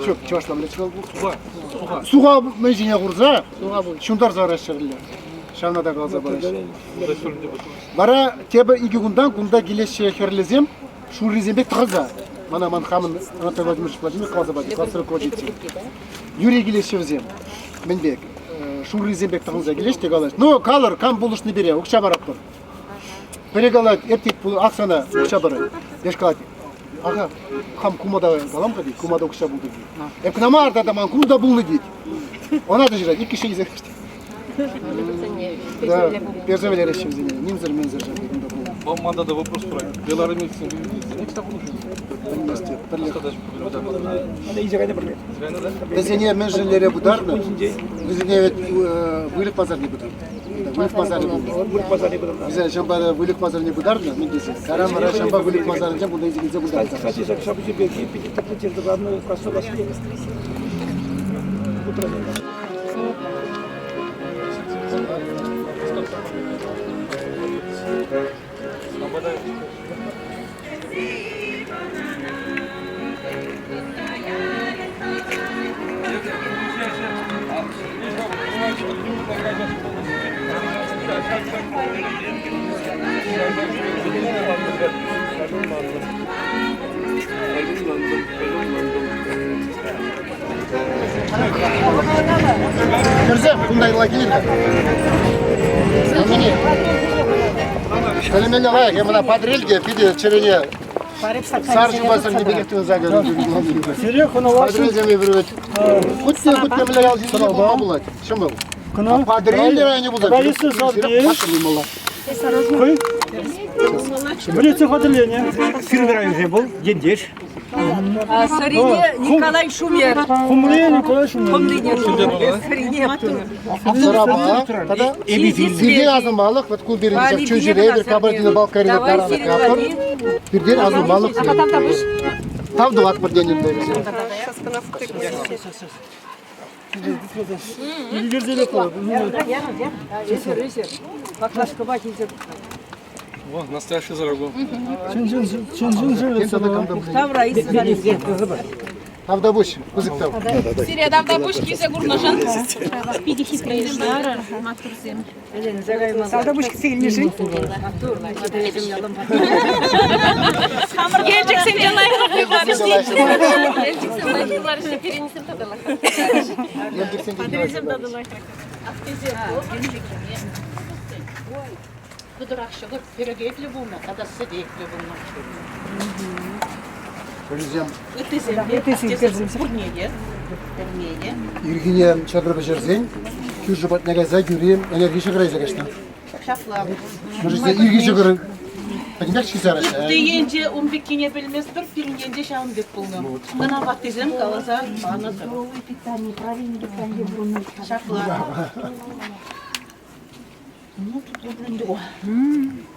Ҫук, чӑвашла мӗнле чӑваш плуг? Суха. Суха. Суха мӗн ҫине хурса, ҫунтарса параҫҫӗ вӗлле. Ҫавна та каласа параҫҫӗ. Вара тепӗр икӗ кунтан кунта килеҫҫӗ хӗрлисем, шуррисем пек тӑхӑнса. Мана ман хамӑн Анатолий Владимирович Владимир каласа пачӗ, класс руководитель. Юрий килеҫҫӗ вӗсем. Мӗн пек? Шуррисем пек тӑхӑнса килеҫ те калаҫ. Ну, калӑр, кам пулӑшнӑ пире, укҫа паратпӑр. Пӗри калать, эп тет, ак сана укҫа парать. Леш калать, ага, хам кума та калам-ха тет, кума та укҫа пултӑр тет. Эп кӑна мар тата ман кум та пулнӑ тет. Она та ҫырать, иккӗш илсе Да, персе вӗлереҫҫӗ вӗсене, нимсӗр-мӗнсӗр ҫав кунта пулнӑ. Вам манда да вопрос про белармейцев Пӗлместӗп, пӗрлех. Вӗсене мӗншӗн лере пытарнӑ? Вӗсене ведь выльӑх пасарне пытарнӑ. Выльӑх пасарӗ пулнӑ. Выльӑх пасарне пытарнӑ. Вӗсене ҫавӑнпа выльӑх пасарне пытарнӑ, мӗн тесен. Каран вара ҫавӑнпа выльӑх пасарӗнчен кунта илсе килсе пытарнӑ. Кстати, ҫак ҫапӑҫу пирки питӗ тӗплӗ тӗл Краснодарский. Кӗрсем, кунта йӑла килӗр-ха. Тӗлӗнмелле лайӑх. Эп мана Патӑрьелте питӗ чӗрене сар ҫупа сӗрнӗ пекех тытӑнса кайрӗ. Патӑрьелсем эпир вӗт хуть те хуть те мӗнле ял ҫынни пулма пулать. Ҫӑмӑл. Патӑрьел районӗ пулсан паттӑр пулмалла. Вӗрентсе хатӗрленӗ. Сирӗн районсем вӑл ентеш. Сӑрине Николай Шумер. Хумри Николай Шумер. Хумрине Шумер. Сӑрине Сӑрапа тата Сирте асӑнмалӑх вот ку пирӗн ҫак чун-чӗре Кабардино-Балкария таран капӑр. Пиртен асӑнмалӑх тав тӑватпӑр тенӗ вӗсем. О, настоящий зарагу. Тавтапуҫ, пысӑк тав. Сире тавтапуҫ килсе курнӑшӑн. Питӗ хитре маттурсем. Тавтапуҫ кӗтсе илнӗшӗн. Хамӑр Елчӗксенче лайӑхрах юрларӗҫ. Елчӗксем лайӑх юрларӗҫ, пирӗннисем тата лайӑхрах. Елчӗксем тата лайӑхрах. Хытӑрах ҫӑкӑр перекетлӗ пулнӑ тата сӗтеклӗ пулнӑ. Пӗрисем Ыттисем пурне те, пурне те. Ирхине ҫӑкӑр пӗҫерсен кӳршӗ патне кайса тӳре ӗнерхи ҫӑкӑра илсе каҫнӑ. Ҫапла. Мӗншӗн ирхи ҫӑкӑр пӗтӗмпех ҫисе яраҫҫӗ. Ытти енче ун пеккине пӗлместпӗр, пирӗн енче ҫавӑн пек пулнӑ. Мана ваттисем каласа панӑ. Ҫапла. Ну, тутлӑ.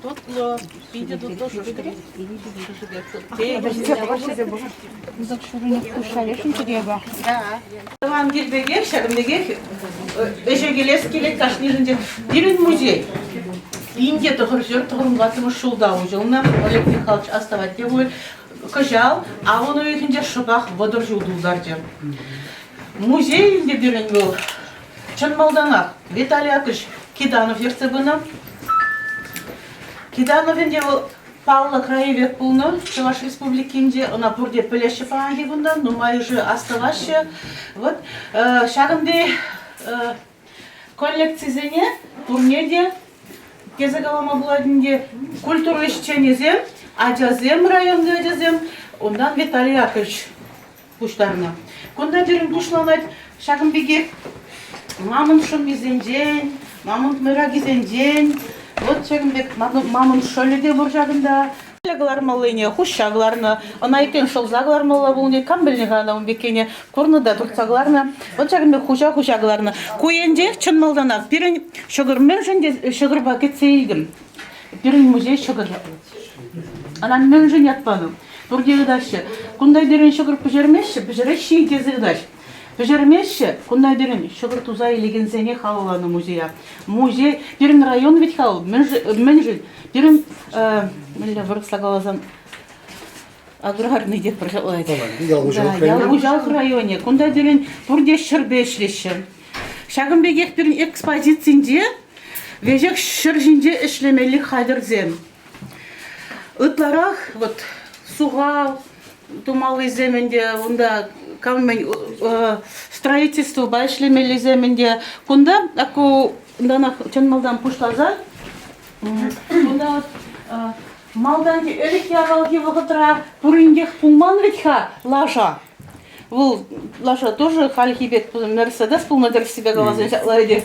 Тутлӑ, питӗ тутлӑ шӑши. Тӑван кил пекех, ҫакӑн пекех ӗҫе килес килет кашнишӗнче. Пирӗн музей инке тӑхӑрҫӗр тӑхӑрваттӑмӗш ҫулта уҫӑлнӑ. Олег Михайлович астӑвать те пуль. Кӑҫал авӑн уйӑхӗнче шӑпах 30 ҫул тултарчӗ. Музей ӗнтӗ пирӗн вӑл. Чӑн малтанах Виталий Яковлевич Киданов ертсе пынӑ. Киданов ӗнтӗ вӑл паллӑ краевед пулнӑ Чӑваш Республикинче. Ӑна пурте пӗлеҫҫӗ паянхи кунта, нумайӑшӗ астӑваҫҫӗ. Вот ҫакӑнти коллекцисене пурне те тесе калама пулать ӗнтӗ. Культура ӗҫченӗсем, ачасем, районти ачасем, унтан Виталий Яковлевич пуҫтарнӑ. Кунта пирӗн пуҫланать ҫакӑн пекех мамонт шӑммисенчен, мамонт мӑйракисенчен. Вот ҫакӑн пек мамонт шӑлӗ те пур ҫакӑнта. Кӑлармаллине хуҫҫа кӑларнӑ, ӑна иккен шӑлса кӑлармалла пулнӑ, кам пӗлнӗ-ха ӑна ун пеккине, курнӑ та туртса кӑларнӑ. Вот ҫакӑн пек хуҫа-хуҫа кӑларнӑ. Ку енче чӑн малтанах пирӗн ҫӑкӑр мӗншӗн те ҫӑкӑрпа кӗтсе илтӗм. Пирӗн музей ҫӑкӑр ятлӑ. Ӑна мӗншӗн ят панӑ? Пурте ыйтаҫҫӗ. Кунта пирӗн ҫӑкӑр пӗҫермеҫҫӗ, пӗҫереҫҫӗ-и тесе ыйтаҫ. Пӗҫермеҫҫӗ, кунта пирӗн ҫӑкӑр туса илекенсене халалланӑ музея. Музей, пирӗн район вӗт-ха вӑл, мӗншӗн? Пирӗн, мӗнле вырӑсла каласан, аграрный те пӗр Ял хуҫалӑх районӗ. Кунта пирӗн пурте ҫӗрпе ӗҫлеҫҫӗ. Ҫакӑн пекех пирӗн экспозицинче веҫех ҫӗр ҫинче ӗҫлемелли хатӗрсем. Ытларах вот сухал тумаллисем ӗнтӗ, унта кам мӗн строительствӑпа ӗҫлемеллисем ӗнтӗ. Кунта ку унтанах чӑн малтан пуҫласа кунта вот малтанхи ӗлӗкхи авалхи вӑхӑтра пуринтех пулман вӗт-ха лаша. Вӑл лаша тоже хальхи пек Мерседес пулнӑ тӗрӗссипе каласан ҫапла ӗнтӗ.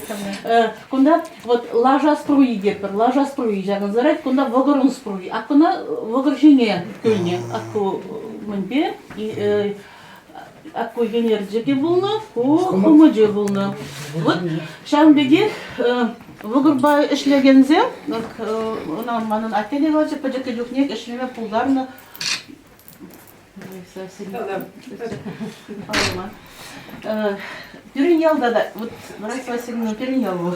Кунта вот лаша струи тетпӗр. Лаша струи ҫакӑнсарать. Кунта вӑкӑрӑн струи. А куна вӑкӑр ҫине кӳлнӗ. Ак ку мӗнпе ак ку йӗнерчӗкӗ пулнӑ, ку хӑмӑчӗ пулнӑ. Вот ҫавӑн пекех вӑкӑрпа ӗҫлекенсем, ӑна манӑн атте те калатчӗ, пӗчӗккӗ чухнех ӗҫлеме пултарнӑ. Пирӗн ялта та, вот Раиса Васильевна пирӗн ял вӑл.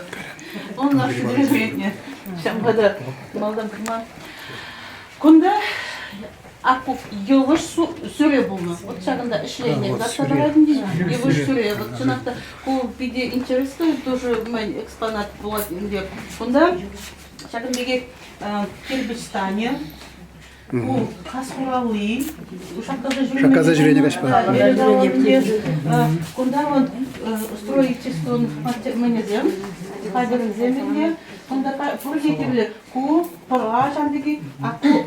Он наш вӗрентнӗ. Ҫавӑнпа та малтан курман. Кунта Аккук йывӑҫ сӳре пулнӑ. Вот ҫакӑнта ӗҫленӗ. Лартса тӑратӑн йывӑҫ сӳре. Вот чӑнах та ку питӗ интересный тоже мӗн экспонат пулать ӗнтӗ. Кунта ҫакӑн пекех кирпӗч станӗ. Ку кас хуралли. Шаккаса ҫӳренӗ каҫпа. Кунта вот строительствон мӗнӗсем, хатӗрӗсем ӗнтӗ. Кунта пурте кирлӗ. Ку пӑра ҫав пекех. Ку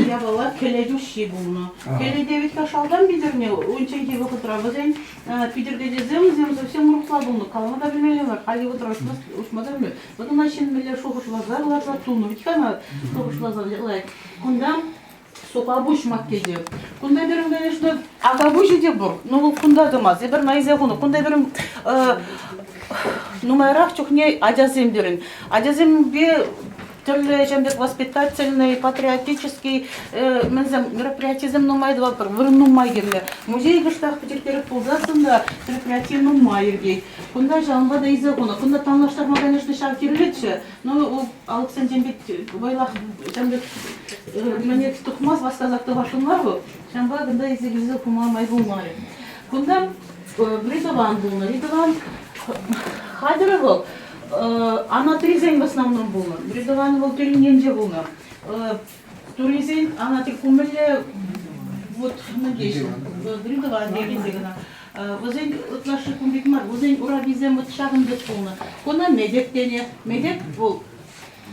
япала кӗлет уҫҫи пулнӑ. Кӗлете вӗт-ха шалтан питӗрнӗ унчченхи вӑхӑтра вӗсен питӗркечӗсем вӗсем совсем урӑхла пулнӑ. Калама та пӗлмелле мар. Хальхи вӑхӑтра уҫма та пӗлмелле. Вот ӑна ҫын мӗнле шухӑшласа кӑларса тунӑ вӗт-ха ӑна шухӑшласа лайӑх. Кунта сухапуҫ макки те. Кунта пирӗн, конечно, акапуҫӗ те пур, но вӑл кунта тӑмасть. Эпир найсе хунӑ. Кунта пирӗн нумайрах чухне ачасем пирӗн. Ачасемпе тӗрлӗ ҫын пек воспитательный, патриотический мӗнсем мероприятисем нумай тӑватпӑр, вырӑн нумай кирлӗ. Музей кӑштах пӗчӗктерех пулсассӑн та мероприяти нумай иртет. Кунта ҫавӑнпа та илсе хунӑ. Кунта танлаштарма, конечно, ҫав кирлӗччӗ, но алӑксенчен пит вӑйлах ҫавӑн пек мӗнех тухмасть, васкасах тухасшӑн мар вӑл. Ҫавӑнпа кунта илсе килсе хума май пулмарӗ. Кунта Ридован пулнӑ. Ридован хатӗрӗ вӑл анатрисен в основном пулнӑ. Ридован вӑл пирӗн енче пулнӑ. Турисен анатри кумӗлле вот мӗнле Ридован текенсе кӑна. Вӗсен ытлашши кун пек мар, вӗсен ураписем вот ҫакӑн пек пулнӑ. Куна медек тенӗ. Медек вӑл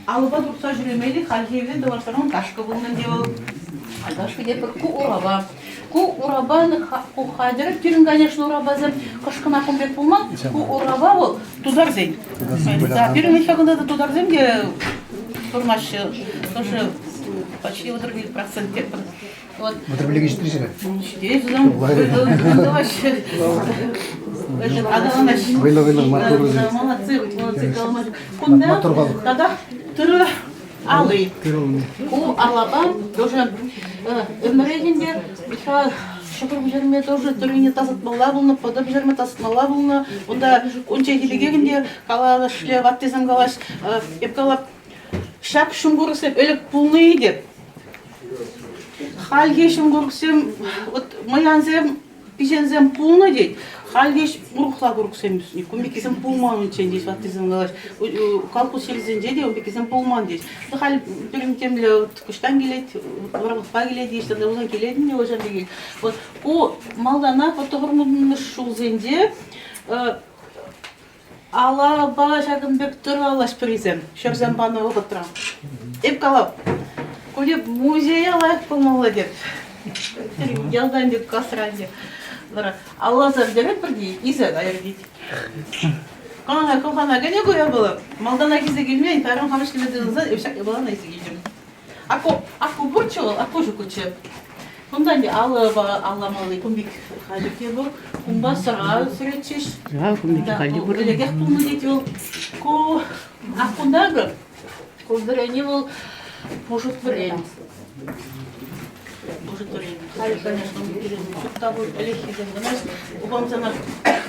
алӑпа туртса ҫӳремелли хальхи тӑваштарман кашкӑ пулнӑ ӗнтӗ вӑл. Кашкӑ тепӗр ку урапа. Ку урапан ку хатӗр пирӗн, конечно, урапасем кӑшкӑна кун пек пулман. Ку урапа вӑл тутарсен. Да, пирӗн ҫакӑнта та тутарсем те пурӑнаҫҫӗ. Тоже почти 35% тетпӗр. Вот. Вӑтӑр ҫитрӗ-ҫке. Ҫитет, Аталанаҫҫӗ. Вӑйлӑ, вӑйлӑ, маттур вӗсем. Молодцы, молодцы, Кунта тата тырӑ али. Ку алапа тоже ӗмӗрехӗн те ҫӑкӑр пӗҫерме тоже тыррине тасатмалла пулнӑ, пӑтӑ пӗҫерме тасатмалла пулнӑ. Унта унчченхи пекех ӗнтӗ калашле ваттисем калаҫ, эп калап, ҫак ҫумкурӑксем ӗлӗк пулнӑ-и теп. Хальхи ҫумкурӑксем, вот мӑянсем, пиҫенсем пулнӑ тет. Халь те урӑхла курӑксем ӳснӗ. Кун пеккисем пулман унччен теҫ ваттисем калаҫ. Колхоз ҫӗрӗсенче те ун пеккисем пулман теҫ. Халь пирӗн темле кӑҫтан килет, вӑрлӑхпа килет, ӑҫтан пулсан килет ӗнтӗ ҫав пекех. Вот ку малтанах вот тӑхӑрмӗш ҫулсенче алапа ҫакӑн пек тӑралаҫ пӗрисем ҫӗрсем панӑ вӑхӑтра. Эп калап, кунти музее лайӑх пулмалла теп. Ялтан теп, касран теп. Вара алласа пӗтеретпӗр те илсе кайӑр тет. Кӑна кӑлхана кӗнӗ ку япала. Малтанах илсе килмен, кайран хам ӗҫлеме тытӑнсан эп ҫак япалана илсе килтӗм. Аку, аку пурччӗ вӑл, аку ҫуккӑччӗ. Кунта ӗнтӗ алӑпа алламалли кун пек хатӗр те пур. Кунпа сӑра сӗретчӗҫ. Да, кун пек халӗ пур. Ӗлӗкех пулнӑ тет вӑл. Ку аккунта ку вӗрени вӑл пушӑт вӗрен. Пушӑт вӗрен. Халӗ, конечно, ҫук та пуль, ӗлӗкхисем кӑна. Упамсана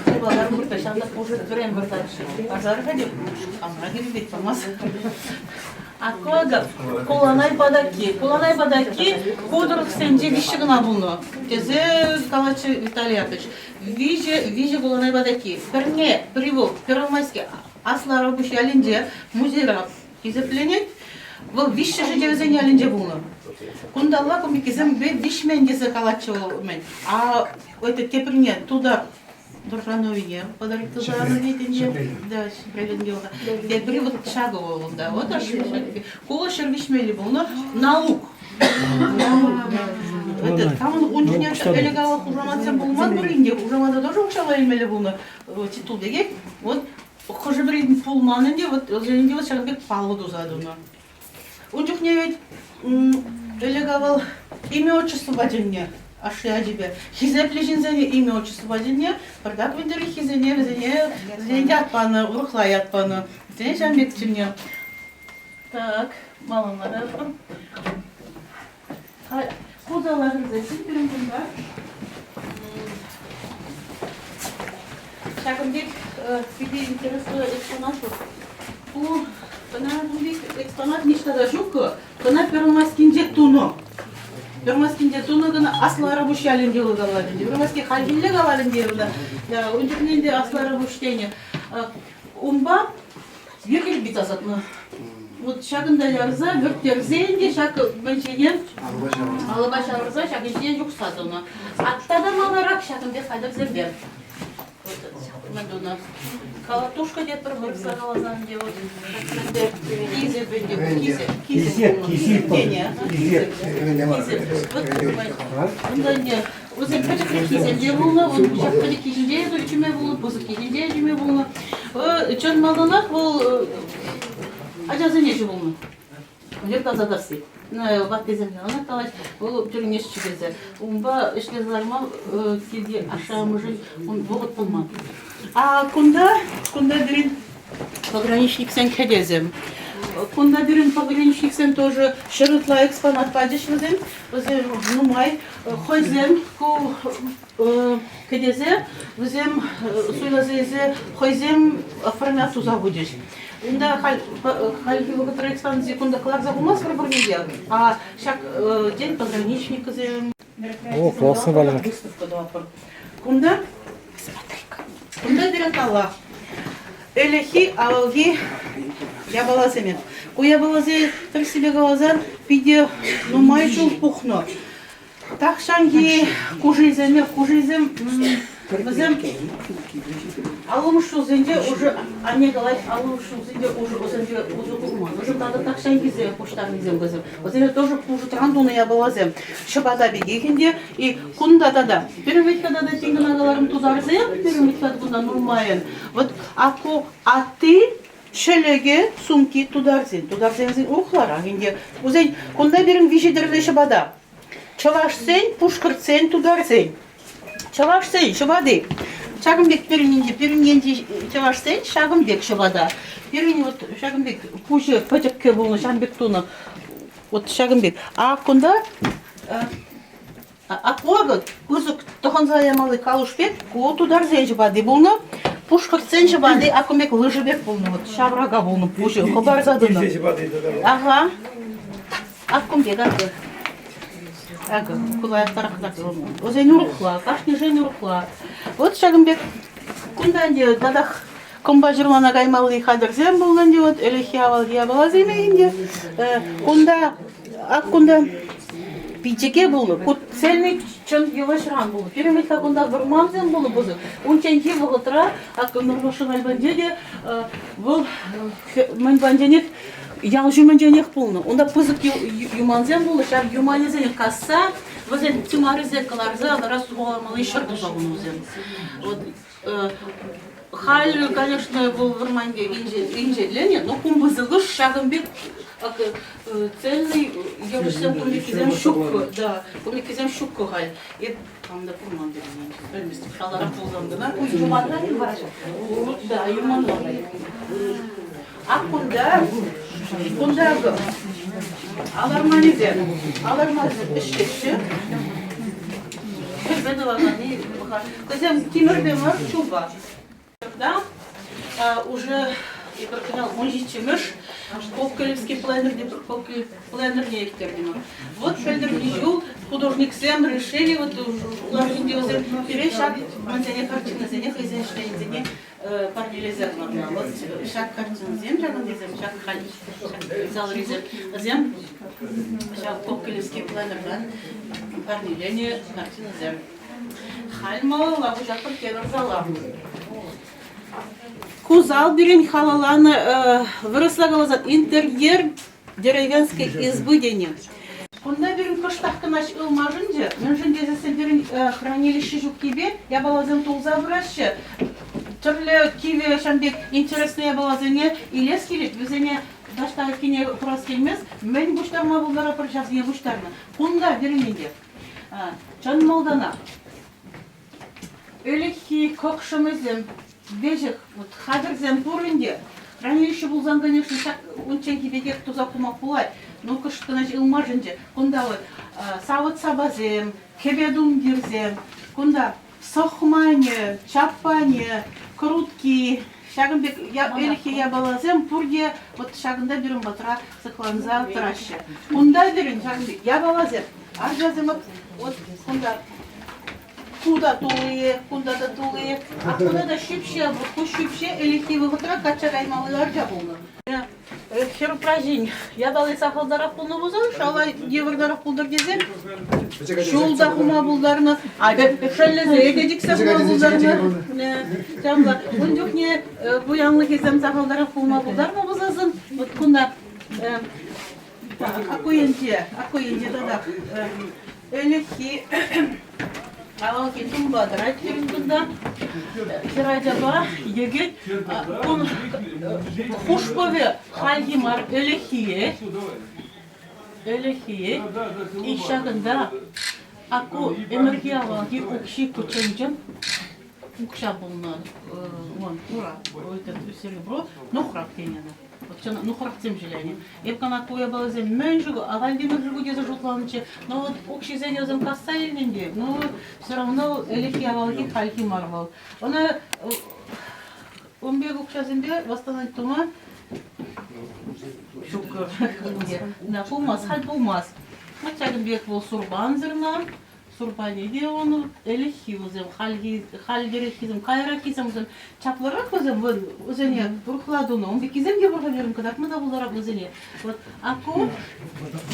хӑвалар вырта, ҫавна пушӑт вӗрен выртатчӗ. Пасар-ха те, хамра килет памас. Акӑ Куланай патакки. Куланай патакки ку тӑрӑхсенче виҫҫӗ кӑна пулнӑ, тесе калатчӗ Виталий Яковлевич. Виҫӗ, виҫӗ Куланай патакки. Пӗрне, пӗри вӑл Первомайски Аслӑ Арапуҫ ялӗнче музейра хисепленет. Вӑл виҫҫӗшӗ те вӗсен ялӗнче пулнӑ. Кунталла кумиккисемпе виҫмен тесе калатчӗ вӑл мӗн. А это теприне тутар Дуржановине подарить Дуржановине тенче. Да, Тепри вот ҫакӑ вӑл унта. Вот Ку ҫӗр виҫмелли пулнӑ налук. Этот, там ун чухне ӗлӗк-авал хушаматсем пулман пулин те, хушамата тоже укҫалла илмелле пулнӑ титул пекех. Вот хӑшӗ-пӗрин пулман ӗнтӗ, вот ӗнтӗ вот ҫакӑн пек паллӑ туса тунӑ. Ун чухне ведь ӗлӗк-авал имя отчествӑпа чӗннӗ ашшӗ ачипе. Хисеплӗ ҫынсене имя отчествӑпа чӗннӗ, пӗртак вӗнтӗреххисене вӗсене вӗсене ят панӑ, урӑхла ят панӑ. Вӗсене ҫавӑн пек чӗннӗ. Так, малалла каятпӑр. Ку зала кӗрсессӗн пирӗн кунта ҫакӑн пек питӗ интереслӗ экспонат пур. Ку кӑна кун пек экспонат ниҫта та ҫук. Кӑна Первомайскинче тунӑ. Первомайскинче тунӑ кӑна Аслӑ Арапуҫ ялӗнче калать ӗнтӗ. Первомайски хальхилле калать ӗнтӗ ӑна. Ун чухне ӗнтӗ Аслӑ Арапуҫ тенӗ. Унпа виркӗлпе тасатнӑ. Вот ҫакӑнта ярса, вӗртерсе ӗнтӗ ҫак мӗншене алӑпа ҫавӑрса ҫакӑн ҫине юхса тӑнӑ. Атта та маларах ҫакӑн пек хатӗрсемпе мӗн тунӑ. Колотушка тетпӗр вырӑсла каласан те вот кисӗп ӗнтӗ, кисӗп, кисӗп тенӗ. Кисӗп. Вот унта ӗнтӗ вӗсем пӗчӗкреххисем те пулнӑ, ҫак пӗчӗкки ҫинче те чӳме пулнӑ, пысӑкки ҫинче те чӳме пулнӑ. Чӑн малтанах вӑл ачасене ҫу пулнӑ. Йӗр тасатасси. Ваттисем ӑна калаҫ, вӑл тӳрнеҫҫӗ тесе. Унпа ӗҫлесе ларма килти ашшӗ-амӑшӗн вӑхӑт пулман. А кунта, кунта пирӗн пограничниксен кӗтесем. Кунта пирӗн пограничниксем тоже ҫӗр ытла экспонат пачӗҫ вӗсем. Вӗсем нумай хӑйсем ку кӗтесе вӗсем суйласа илсе хӑйсем оформлять туса хучӗҫ. Унта хальхи вӑхӑтра экспонатсене кунта кӑларса хумастпӑр пурне те, а ҫак день пограничниксем О, классно, Валенок. Выставка тӑватпӑр. Кунта, смотри-ка, кунта пирӗн паллах, ӗлӗкхи авалхи япаласем. Ку япаласем, тӗрӗссипе каласан, питӗ нумай ҫул пухнӑ. Тахҫанхи кушилсене, кушилсем вӗсем аллӑмӗш ҫулсенче уже, анне калать, аллӑмӗш ҫулсенче уже вӗсемпе усӑ курман. Вӗсем тата тахҫанхисем пуҫтарнисем вӗсем. Вӗсене тоже пушӑтран тунӑ япаласем. Ҫӑпата пекех ӗнтӗ. И кунта тата пирӗн вӗт тата тин кӑна каларӑм тутарсем, пирӗн вӗт кунта нумайӑн. Вот аку атти ҫӗлӗкӗ, сумки тутарсен. Тутарсенсен урӑхларах ӗнтӗ. Вӗсен кунта пирӗн виҫӗ тӗрлӗ ҫӑпата. Чӑвашсен, пушкӑртсен, тутарсен. Чӑвашсен ҫӑпати. Ҫакӑн пек пирӗн енче, пирӗн енчи чӑвашсен ҫакӑн пек ҫӑпата. Пирӗн вот ҫакӑн пек пуҫӗ пӗчӗккӗ пулнӑ, ҫакӑн пек тунӑ. Вот ҫакӑн пек. А кунта Аплага пысӑк тӑхӑнса ямалли калуш пек ку тутарсен ҫӑпати пулнӑ. Пушкӑртсен ҫӑпати акӑн пек лыжа пек пулнӑ. Вот ҫаврака пулнӑ пуҫӗ хӑпарса тӑнӑ. Ага. Аккун пек акӑ. Акӑ, кулаяктарах Вӗсен урӑхла, кашнишӗн урӑхла. Вот ҫакӑн пек кунта ӗнтӗ татах кӑмпа ҫырлана каймалли хатӗрсем пулнӑ ӗнтӗ вот ӗлӗкхи авалхи япаласем ӗнтӗ. Кунта ак кунта пичӗке пулнӑ. Ку цельный чӑн йывӑҫран пулнӑ. Пирӗн вӗт-ха кунта вӑрмансем пулнӑ пысӑк. Унчченхи вӑхӑтра ак Нурмашев альбанче те вӑл мӗн панченех ял ҫумӗнченех пулнӑ. Унта пысӑк юмансем пулнӑ. Ҫав юманӗсене касса, вӗсен тымарӗсене кӑларса вара сухаламалли ҫӗр туса хунӑ вӗсем. Вот халь, конечно, вӑл вӑрманте инҫетленӗ, но кун пысӑкӑш ҫакӑн пек цельный йывӑҫсем кун ҫук, да, кун пеккисем ҫуккӑ халь. Эп хам та курман пӗлместӗп, шаларах пулсан кӑна. Ку юманран вара? Да, юманран. Ак кунта, кунта аларманӗсем, аларманӗсем ӗҫлеҫҫӗ. Кӗрпе тӑваканни вӗсем тимӗрпе мар, чулпа. Да, уже эпир кӑҫал 17-мӗш Кокелевский пленэрне пленэрне ирттертӗмӗр. Вот пӗлтӗрхи ҫул художниксем решили вот уларҫинче вӗсем пире ҫак мансене картинӑсене хӑйсен ӗҫленисене парнелесе хӑварнӑ. Вот ҫак картинӑсем ҫакӑнтисем, ҫак халь залрисем, вӗсем ҫав Кокелевский пленэртан парнеленӗ картинӑсем. Халь малалла куҫатпӑр тепӗр зала. Ку зал пирӗн халалланӑ вырӑсла каласан интерьер деревенской избы тенӗ. Кунта пирӗн кӑштах кӑна ылмашӑнчӗ, мӗншӗн тесессӗн пирӗн хранилище ҫуккипе япаласем тулса пыраҫҫӗ. Тӗрлӗ кивӗ ҫавӑн пек интереслӗ япаласене илес килет, вӗсене таҫта айккине хурас килмест. Мӗн пуҫтарма пултаратпӑр, ҫавсене пуҫтарнӑ. Кунта пирӗн ӗнтӗ чӑн малтанах ӗлӗкхи кӑкшӑмӗсем веҫех вот хатӗрсем пур ӗнтӗ. Хранилище пулсан, конечно, ҫак унчченхи пекех туса хума пулать. Ну, кӑшт кӑна ылмашӑнчӗ. Кунта вот савӑт-сапасем, кӗпе-тумтирсем, кунта сӑхманӗ, чаппанӗ, крутки, ҫакӑн пек ӗлӗкхи япаласем пурте вот ҫакӑнта пирӗн патра сыхланса тӑраҫҫӗ. Кунта пирӗн ҫакӑн пек япаласем, арчасем вот кунта ку та тулли, кунта та тулли, а кунта та ҫӳпҫе, ку ҫӳпҫе ӗлӗкхи вӑхӑтра качча каймалли арча пулнӑ. Хӗр-упраҫин япали сахалтарах пулнӑ пулсан, шала йывӑртарах пултӑр тесе ҫул та хума пултарнӑ, шеллесе те чиксе хума пултарнӑ. Ҫапла. Ун чухне пуянлӑхӗсем сахалтарах пулма пултарнӑ пулсассӑн, вот кунта Аккуенче, Аккуенче татах ӗлӗкхи авалхи тумпа тӑрать пирӗн кунта. Хӗрачапа йӗкӗт кун хушпӑвӗ хальхи мар, ӗлӗкхиех. Ӗлӗкхиех. И ҫакӑнта аку ӗмӗрхи авалхи укҫи ку чӑн-чӑн укҫа пулнӑ. Вон, ура, этот серебро, нухрат тенӗ ӑна. Нухратсем ҫӗленӗ. Эп кӑна ку япаласем мӗн ҫук, ахаль мӗн ҫук тесе шутланӑччӗ. Но вот укҫисене вӗсем касса илнӗ те, ну, все равно ӗлӗкхи авалхи хальхи мар вӑл. Ӑна ун пек укҫасемпе восстановить тума ҫук. Да, пулмасть, халь пулмасть. Вот ҫакӑн пек вӑл сурпансӑр Сурпанӗ те ун ӗлӗкхи вӗсем, хальхи хальтереххисем, каяраххисем вӗсем чаплӑрах вӗсем, вӗсене урӑхла тунӑ. Ун пеккисем те пур-ха пирӗн, кӑтартма та пултарап вӗсене. Вот, а ку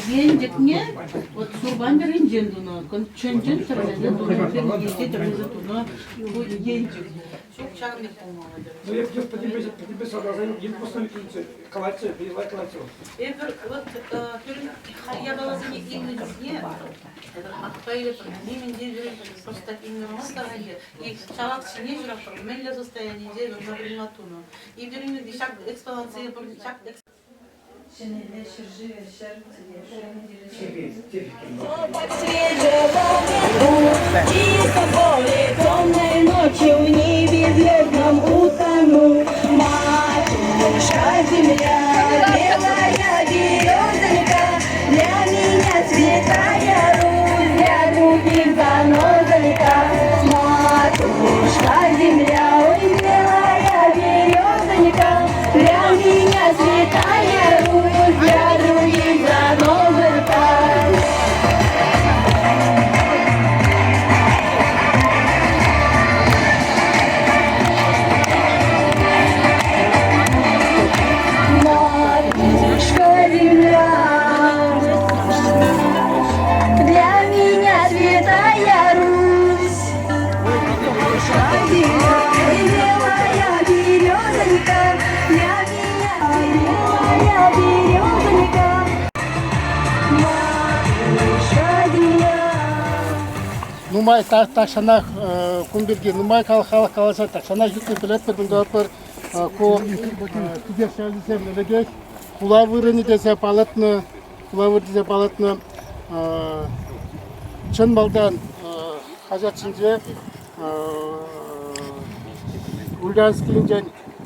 енчӗкне вот сурпан тӗрринчен тунӑ, чӑн-чӑн тӗрлесе тунӑ, тӗрлесе тӗрлесе тунӑ ку енчӗк. Ҫук, ҫакӑн пек пулмалла. Ну, я пӗтӗмпе сарласа ел пусна калатчӗ, перевай калатчӗ. Эпир вот пирӗн япаласене илнӗ чухне Акпа илеп, нимӗн те просто илме мастарайӗ. И ҫавах ҫине ҫыратпӑр, мӗнле состоянинче вырма тунӑ. И пирӗн ҫак экспонатсене ҫак Ҫӗнӗлле ҫӗршывӗ ҫӗр Темной ночью в небе звездном утону. Матушка земля, белая березонька, для меня святая Русь, для других занозонька. Матушка земля, ой, белая березонька, для меня святая Русь, для других занозонька. белая березонька, матушка земля. Нумай тахҫанах кун пирки нумай халӑх калаҫать, тахҫанах ҫитнӗ пӗлетпӗр, кунта ку Кӳкеҫ ялӗсем ӗлӗкех хула вырӑнӗ тесе палӑртнӑ, хула вырӑнӗ тесе палӑртнӑ. Чӑн малтан хаҫат ҫинче Ульяновскинчен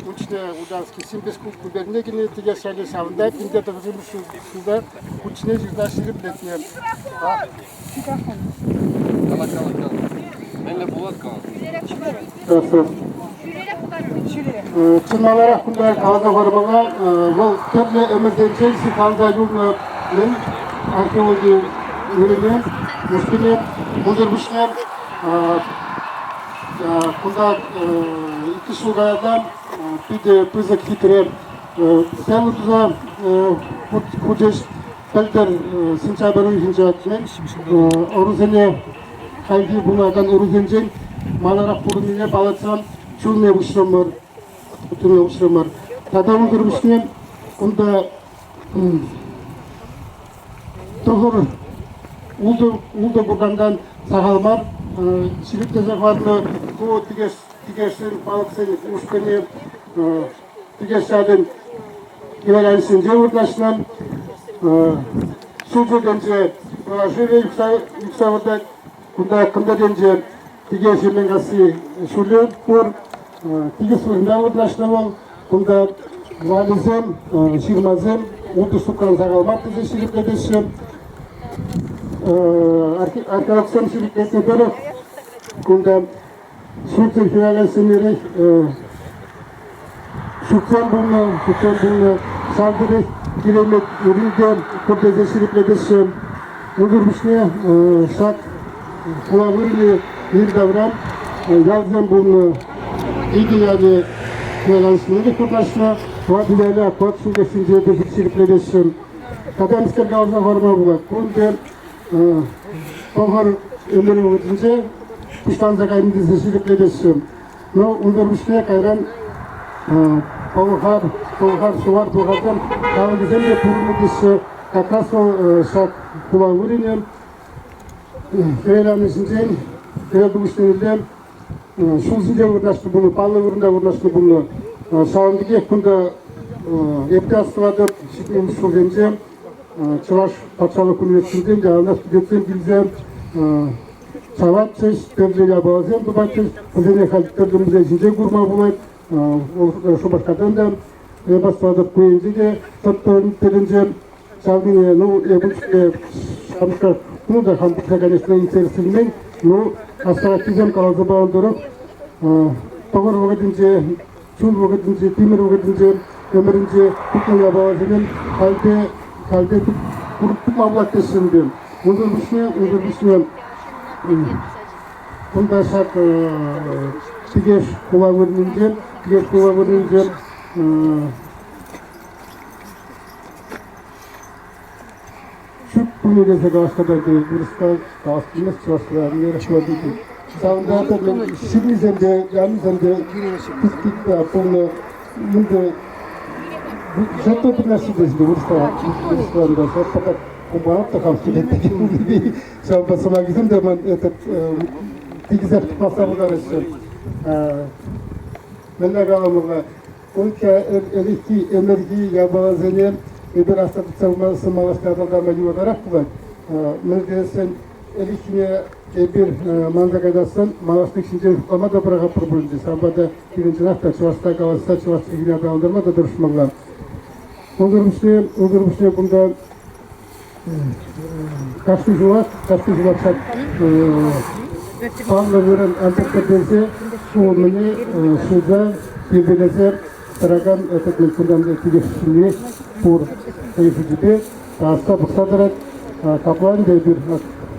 учне Ульяновский Симбирск губернине килнӗ Тикеш ялӗ ҫавӑнта 1909 ҫулта хутне ҫырса ҫирӗплетнӗ. Кала, кала, кала. Мӗнле пулать кала. Чӑн маларах кунта каласа хӑвармалла, вӑл тӗрлӗ ӗмӗрсенчен сыхланса юлнӑ мӗн археологи вырӑнӗ, ушкӑнӗ. Унсӑр пуҫне кунта иккӗ ҫул каялла питӗ пысӑк хитре стела туса хучӗҫ. Пӗлтӗр сентябрь уйӑхӗнче ӑрусене хальхи пулакан ӑрусенчен маларах пурӑннине палӑртсан чунне уҫрӑмӑр, чунне уҫрӑмӑр. Тата унсӑр пуҫне кунта тӑхӑр ултӑ куркантан сахал мар ҫирӗплесе хӑварнӑ ку тикешсен палӑксен ушкӑнӗ Тикеш ялӗн Кивелянсенче вырнаҫнӑ. Сучӑк енче шывӗ юхса выртать. Кунта кӑнтӑр енче Тикеш Именкасси ҫулӗ пур. Тикӗс вырӑнта вырнаҫнӑ вӑл. Кунта валӗсем, ҫырмасем ултӑ штукран сахал мар тесе ҫирӗплетеҫҫӗ. Археологсем ҫирӗплетнӗ тӑрӑх кунта Ҫуртсем хӗвелсенерех ҫуртсем пулнӑ, ҫуртсем пулнӑ. Ҫав тери киремет урин те пур тесе ҫирӗплетеҫҫӗ. Унсӑр пуҫне ҫак хула вырӑнӗ йӗри-тавра ялсем пулнӑ. Икӗ ялӗ хӗвеланӑҫнеллех вырнаҫнӑ, тӑватӑ ялӗ Акпат ҫулташӗнче тесе ҫирӗплетеҫҫӗ. Тата мӗскер каласа хӑварма пулать. Ку ӗнтӗ Пӑхӑр ӗмӗр вӑхӑтӗнче пуҫланса кайнӑ тесе ҫирӗплетеҫҫӗ. Но унсӑр пуҫне кайран Пӑлхар, Пӑлхар, Сувар, пӑлхарсем халӑхӗсем те пурӑннӑ теҫҫӗ. Как раз вӑл ҫак хула вырӑнӗ хӗвеланӑҫӗнчен хӗвелтухӑҫнелле ҫул ҫинче вырнаҫнӑ пулнӑ, паллӑ вырӑнта вырнаҫнӑ пулнӑ. Ҫавӑн пекех кунта эп те астӑватӑп, ҫитмӗлмӗш ҫулсенче Чӑваш патшалӑх университетӗнчен яланах студентсем килсе саватчӗҫ, тӗрлӗ япаласем тупатчӗҫ. Вӗсене халь тӗрлӗ музейсенче курма пулать. Шупашкартан та эп астӑватӑп, ку енче те тӑп тӗлӗнче ҫавнине, ну, эпӗ ҫамрӑк, ну да, хам пӑхса, конечно, интересленмен, ну, астӑваттисем каласа панӑ тӑрӑх, тӑхӑр вӑхӑтӗнче Чун вӑхӑтӗнче, тимӗр вӑхӑтӗнче, ӗмӗрӗнче тупнӑ япаласене хальте, хальте тупма пулать теҫҫӗ ӗнтӗ. Унсӑр пуҫне кунта ҫак Тикеш хула вырӑнӗнче, Тикеш хула вырӑнӗнче Чӳк кунӗ тесе калаҫса та вырӑсла калас килмест, чӑвашла мӗнерех Ҫавӑнпа та ҫырнисем те, янисем те пулнӑ. Ӗнтӗ жертвоприношение тесе вырӑсла вырӑсла пока кумпанат та хам студент ҫавӑнпа сӑмахӗсем те ман этот тикӗсех тухмасса пултараҫҫӗ. Мӗнле каламалла, Унта ӗлӗкхи ӗмӗрхи япаласене эпир асра тытса малашне аталантарма йывӑртарах пулать. Мӗн тесен ӗлӗкхине эпир манса каяссан малашлӑх ҫинчен шутлама та пӑрахатпӑр пуль ӗнтӗ. Ҫавӑнпа та пирӗн чӑнах та чӑвашла калаҫса чӑваш чӗлхине аталантарма та тӑрӑшмалла. Унсӑр пуҫне кунта кашни ҫулах ҫак паллӑ вырӑн антӑхтӑр ҫулнине ҫулса йӗркелесе тӑракан этот кунтан килес пур хӑй шучӗпе асса пӑхса тӑрать. Капла ӗнтӗ эпир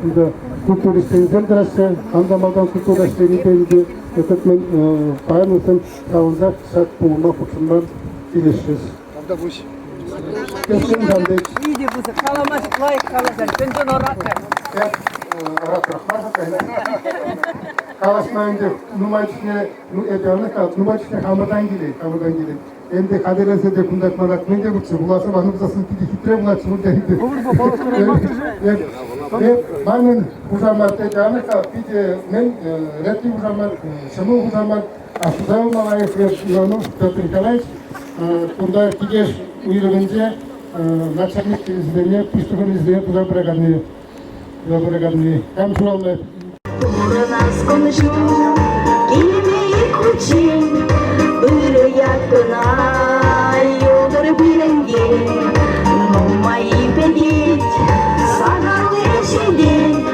кунта культура ӗҫченӗсем тӑраҫҫӗ. Хам та малтан культура ӗҫченӗпе ӗнтӗ этот мӗн паян вӗсем ҫавӑнтах ҫак пулӑма хутшӑнма килӗшрӗҫ. Тавтапуҫ. Питӗ пысӑк. Калама ҫук лайӑх каласан. Чӑн-чӑн оратор. Оратор мар. Калаҫма ӗнтӗ нумай чухне, ну, эпӗ ӑна калап, нумай чухне хамӑртан килет, хамӑртан килет. Ӗнтӗ хатӗрленсе те кунта мана мӗн те пулчӗ, вуласа панӑ пулсассӑн питӗ хитре пулатчӗ пуль те ӗнтӗ. Манӑн хушамат тетянӑ-ха, питӗ мӗн ретли хушамат, ҫӑмӑл хушамат. Астуса юлма лайӑх Иванов Петр Николаевич кунта Тикеш уйрӑмӗнче начальник тивӗҫӗсене, пуҫлӑхӗсене туса пыраканни, туса пыраканни. Кам ҫуралнӑ? Пурӑнас кун-ҫул килме ик хутчен, ырӑ ят кӑна юлтӑр пирӗнтен. Нумай пӗтет, сахал ҫитет,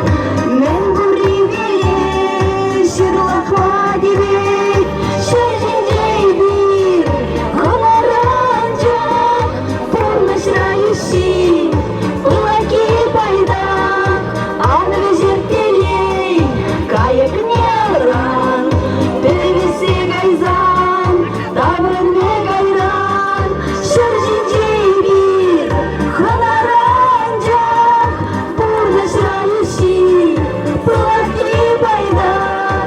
мӗн пурри вилет, ҫырлахма тивет. Ҫӗр ҫинче эпир кӑларанчӑк, пурнӑҫра йӳҫҫи, пылаки пайтах. Ан вӗҫерт телей, кайӑкне алран, пӗвӗсе кайсан, таврӑнмӗ кайран. Ҫӗр ҫинче эпир хӑнаранчах, пурнӑҫра йӳҫҫи, пылаки пайтах.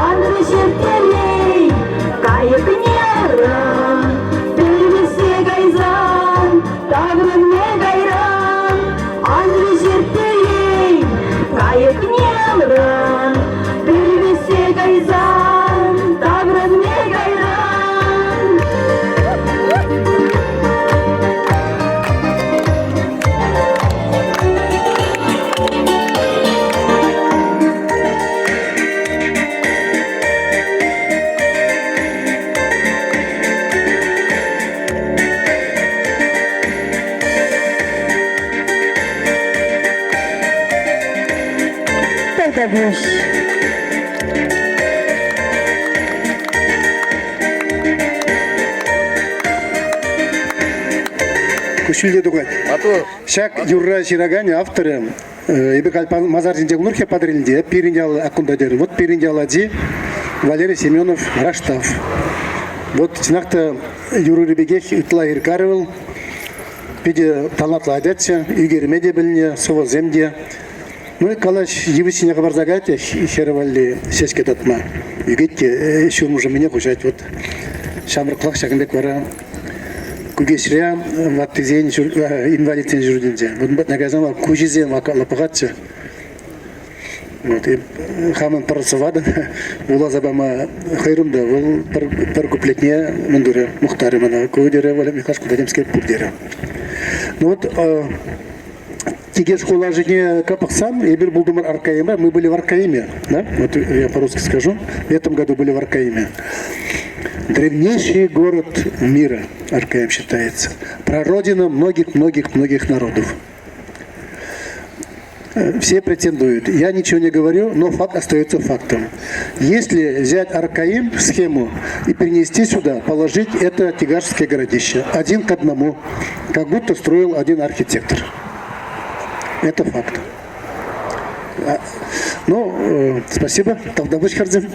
Ан вӗҫерт телей, кайӑкне алран, пӗвӗсе кайсан, таврӑнмӗ кайран. Ан вӗҫерт телей, кайӑкне алран, пӗр вӗҫсе кайсан, таврӑнмӗ кайран. Тавтапуҫ. Куҫҫульте тухать. Ҫак юрра ҫыраканӗ авторӗ эпӗ халь масар ҫинче Нурхе Патӑрьелте пирӗн ял аккунта терӗм. Вот пирӗн ял ачи Валерий Семенов Раштав. Вот чӑнах та юрӑри пекех ытла иркарӗ вӑл. Питӗ талантлӑ ачаччӗ, ӳкерме те пӗлнӗ, сӑвӑсем те. Ну и калаҫ, йывӑҫ ҫине хӑпарса каять те хӗрӗ валли ҫеҫке татма. Ӳкет те ҫурмӑшӑмине хуҫать. Вот ҫамрӑклах ҫакӑн пек вара Кӳкеҫре ваттисен инвалидсен ҫуртӗнче. Ун патне кайсан вара куҫӗсем акалла пӑхатчӗ. Вот, и хамӑн пӗр сӑватӑн вуласа пама хӑйрӑм та вӑл пӗр куплетне мӗн турӗ, мухтарӗ мана. Ку терӗ Валерий Михайлович, кунта темскер пур терӗ. Ну вот, Тикеш хулашине пӑхсан, эпир пултӑмӑр Аркаима, мы были в Аркаиме, да? Вот я по-русски скажу. В этом году были в Аркаиме. Древнейший город мира Аркаим считается. Прародина многих-многих-многих народов. Все претендуют. Я ничего не говорю, но факт остается фактом. Если взять Аркаим схему и перенести сюда, положить это Тигашское городище один к одному, как будто строил один архитектор. Это факт. Ну, спасибо. Тавтапуҫ хӗрсем.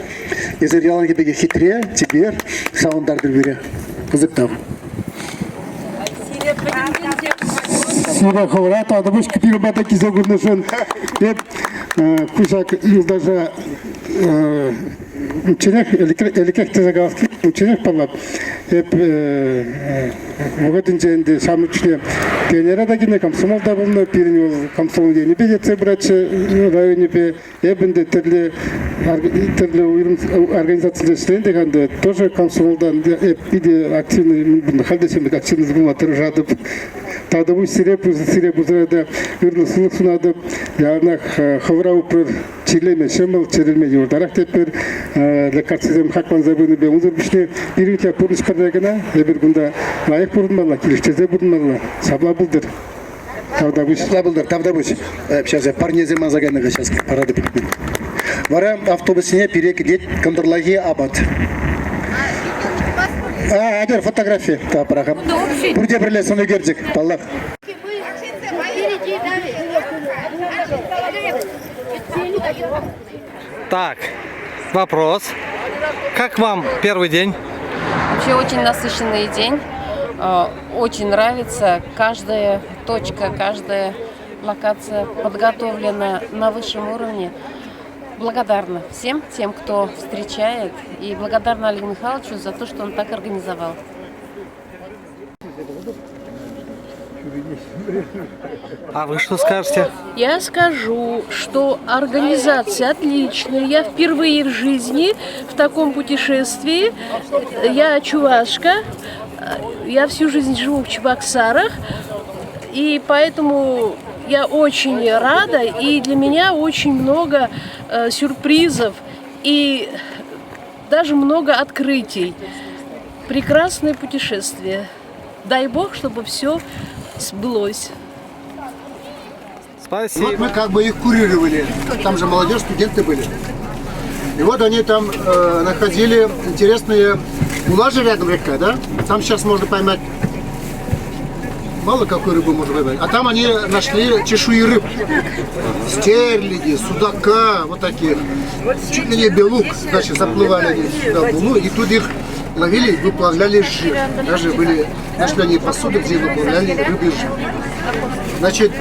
Эсир яланхи пекех хитре, чипер, савӑнтартӑр пире. Пысӑк тав. Сире хӑвӑра тавтапуҫ пирӗн пата килсе курнӑшӑн. Эп кушак юлташа унчченех ӗлӗкрех тесе калас унчченех паллах. Эп вӑхӑтӗнче ӗнтӗ ҫамрӑк чухне пионера та килнӗ, комсомол та пулнӑ. Пирӗн вӑл комсомол енӗпе ертсе пыратчӗ районӗпе. Эп ӗнтӗ тӗрлӗ тӗрлӗ уйрӑм организацисенче ӗҫленӗ те ӗнтӗ тоже комсомолтан эп питӗ активный, халь те ҫын пек активный пулма тӑрӑшатӑп. Тавтапуҫ сире, сире пурсӑра та ырлӑх-сывлӑх сунатӑп. Яланах хӑвӑра упрӑр. Чирлеме ҫӑмӑл, чӗрӗлме йывӑртарах тетпӗр. Лекарствӑсем хакланса пынипе унсӑр пуҫне пирӗн те пурнӑҫ пӗрре кӑна. Эпир кунта лайӑх пурӑнмалла, килӗштерсе пурӑнмалла. Ҫапла пултӑр. Тавтапуҫ. Ҫапла пултӑр, тавтапуҫ. Сейчас я парнесем манса кайнӑ сейчас парады пӗтмен. Вара автобусне пире кӗтет кӑнтӑрлахи апат. А, атьӑр, фотографи та пӑрахам. Пурте пӗрле сӑн ӳкерчӗк, паллах. Так, вопрос. Как вам первый день? Вообще очень насыщенный день. Очень нравится. Каждая точка, каждая локация подготовлена на высшем уровне. Благодарна всем тем, кто встречает, и благодарна Олегу Михайловичу за то, что он так организовал. А вы что скажете? Я скажу, что организация отличная. Я впервые в жизни в таком путешествии. Я чувашка. Я всю жизнь живу в Чебоксарах. И поэтому я очень рада. И для меня очень много э, сюрпризов и даже много открытий. Прекрасное путешествие. Дай Бог, чтобы все сбылось. Спасибо. Вот мы как бы их курировали. Там же молодежь, студенты были. И вот они там э, находили интересные... Ула же рядом река, да? Там сейчас можно поймать... Мало какую рыбу можно поймать. А там они нашли чешуи рыб. Стерляди, судака, вот таких. Чуть ли не белуг. Значит, заплывали они сюда в Улу, и тут их ловили и выплавляли жир. Даже были, нашли они посуду, где выплавляли рыбий жир. Значит,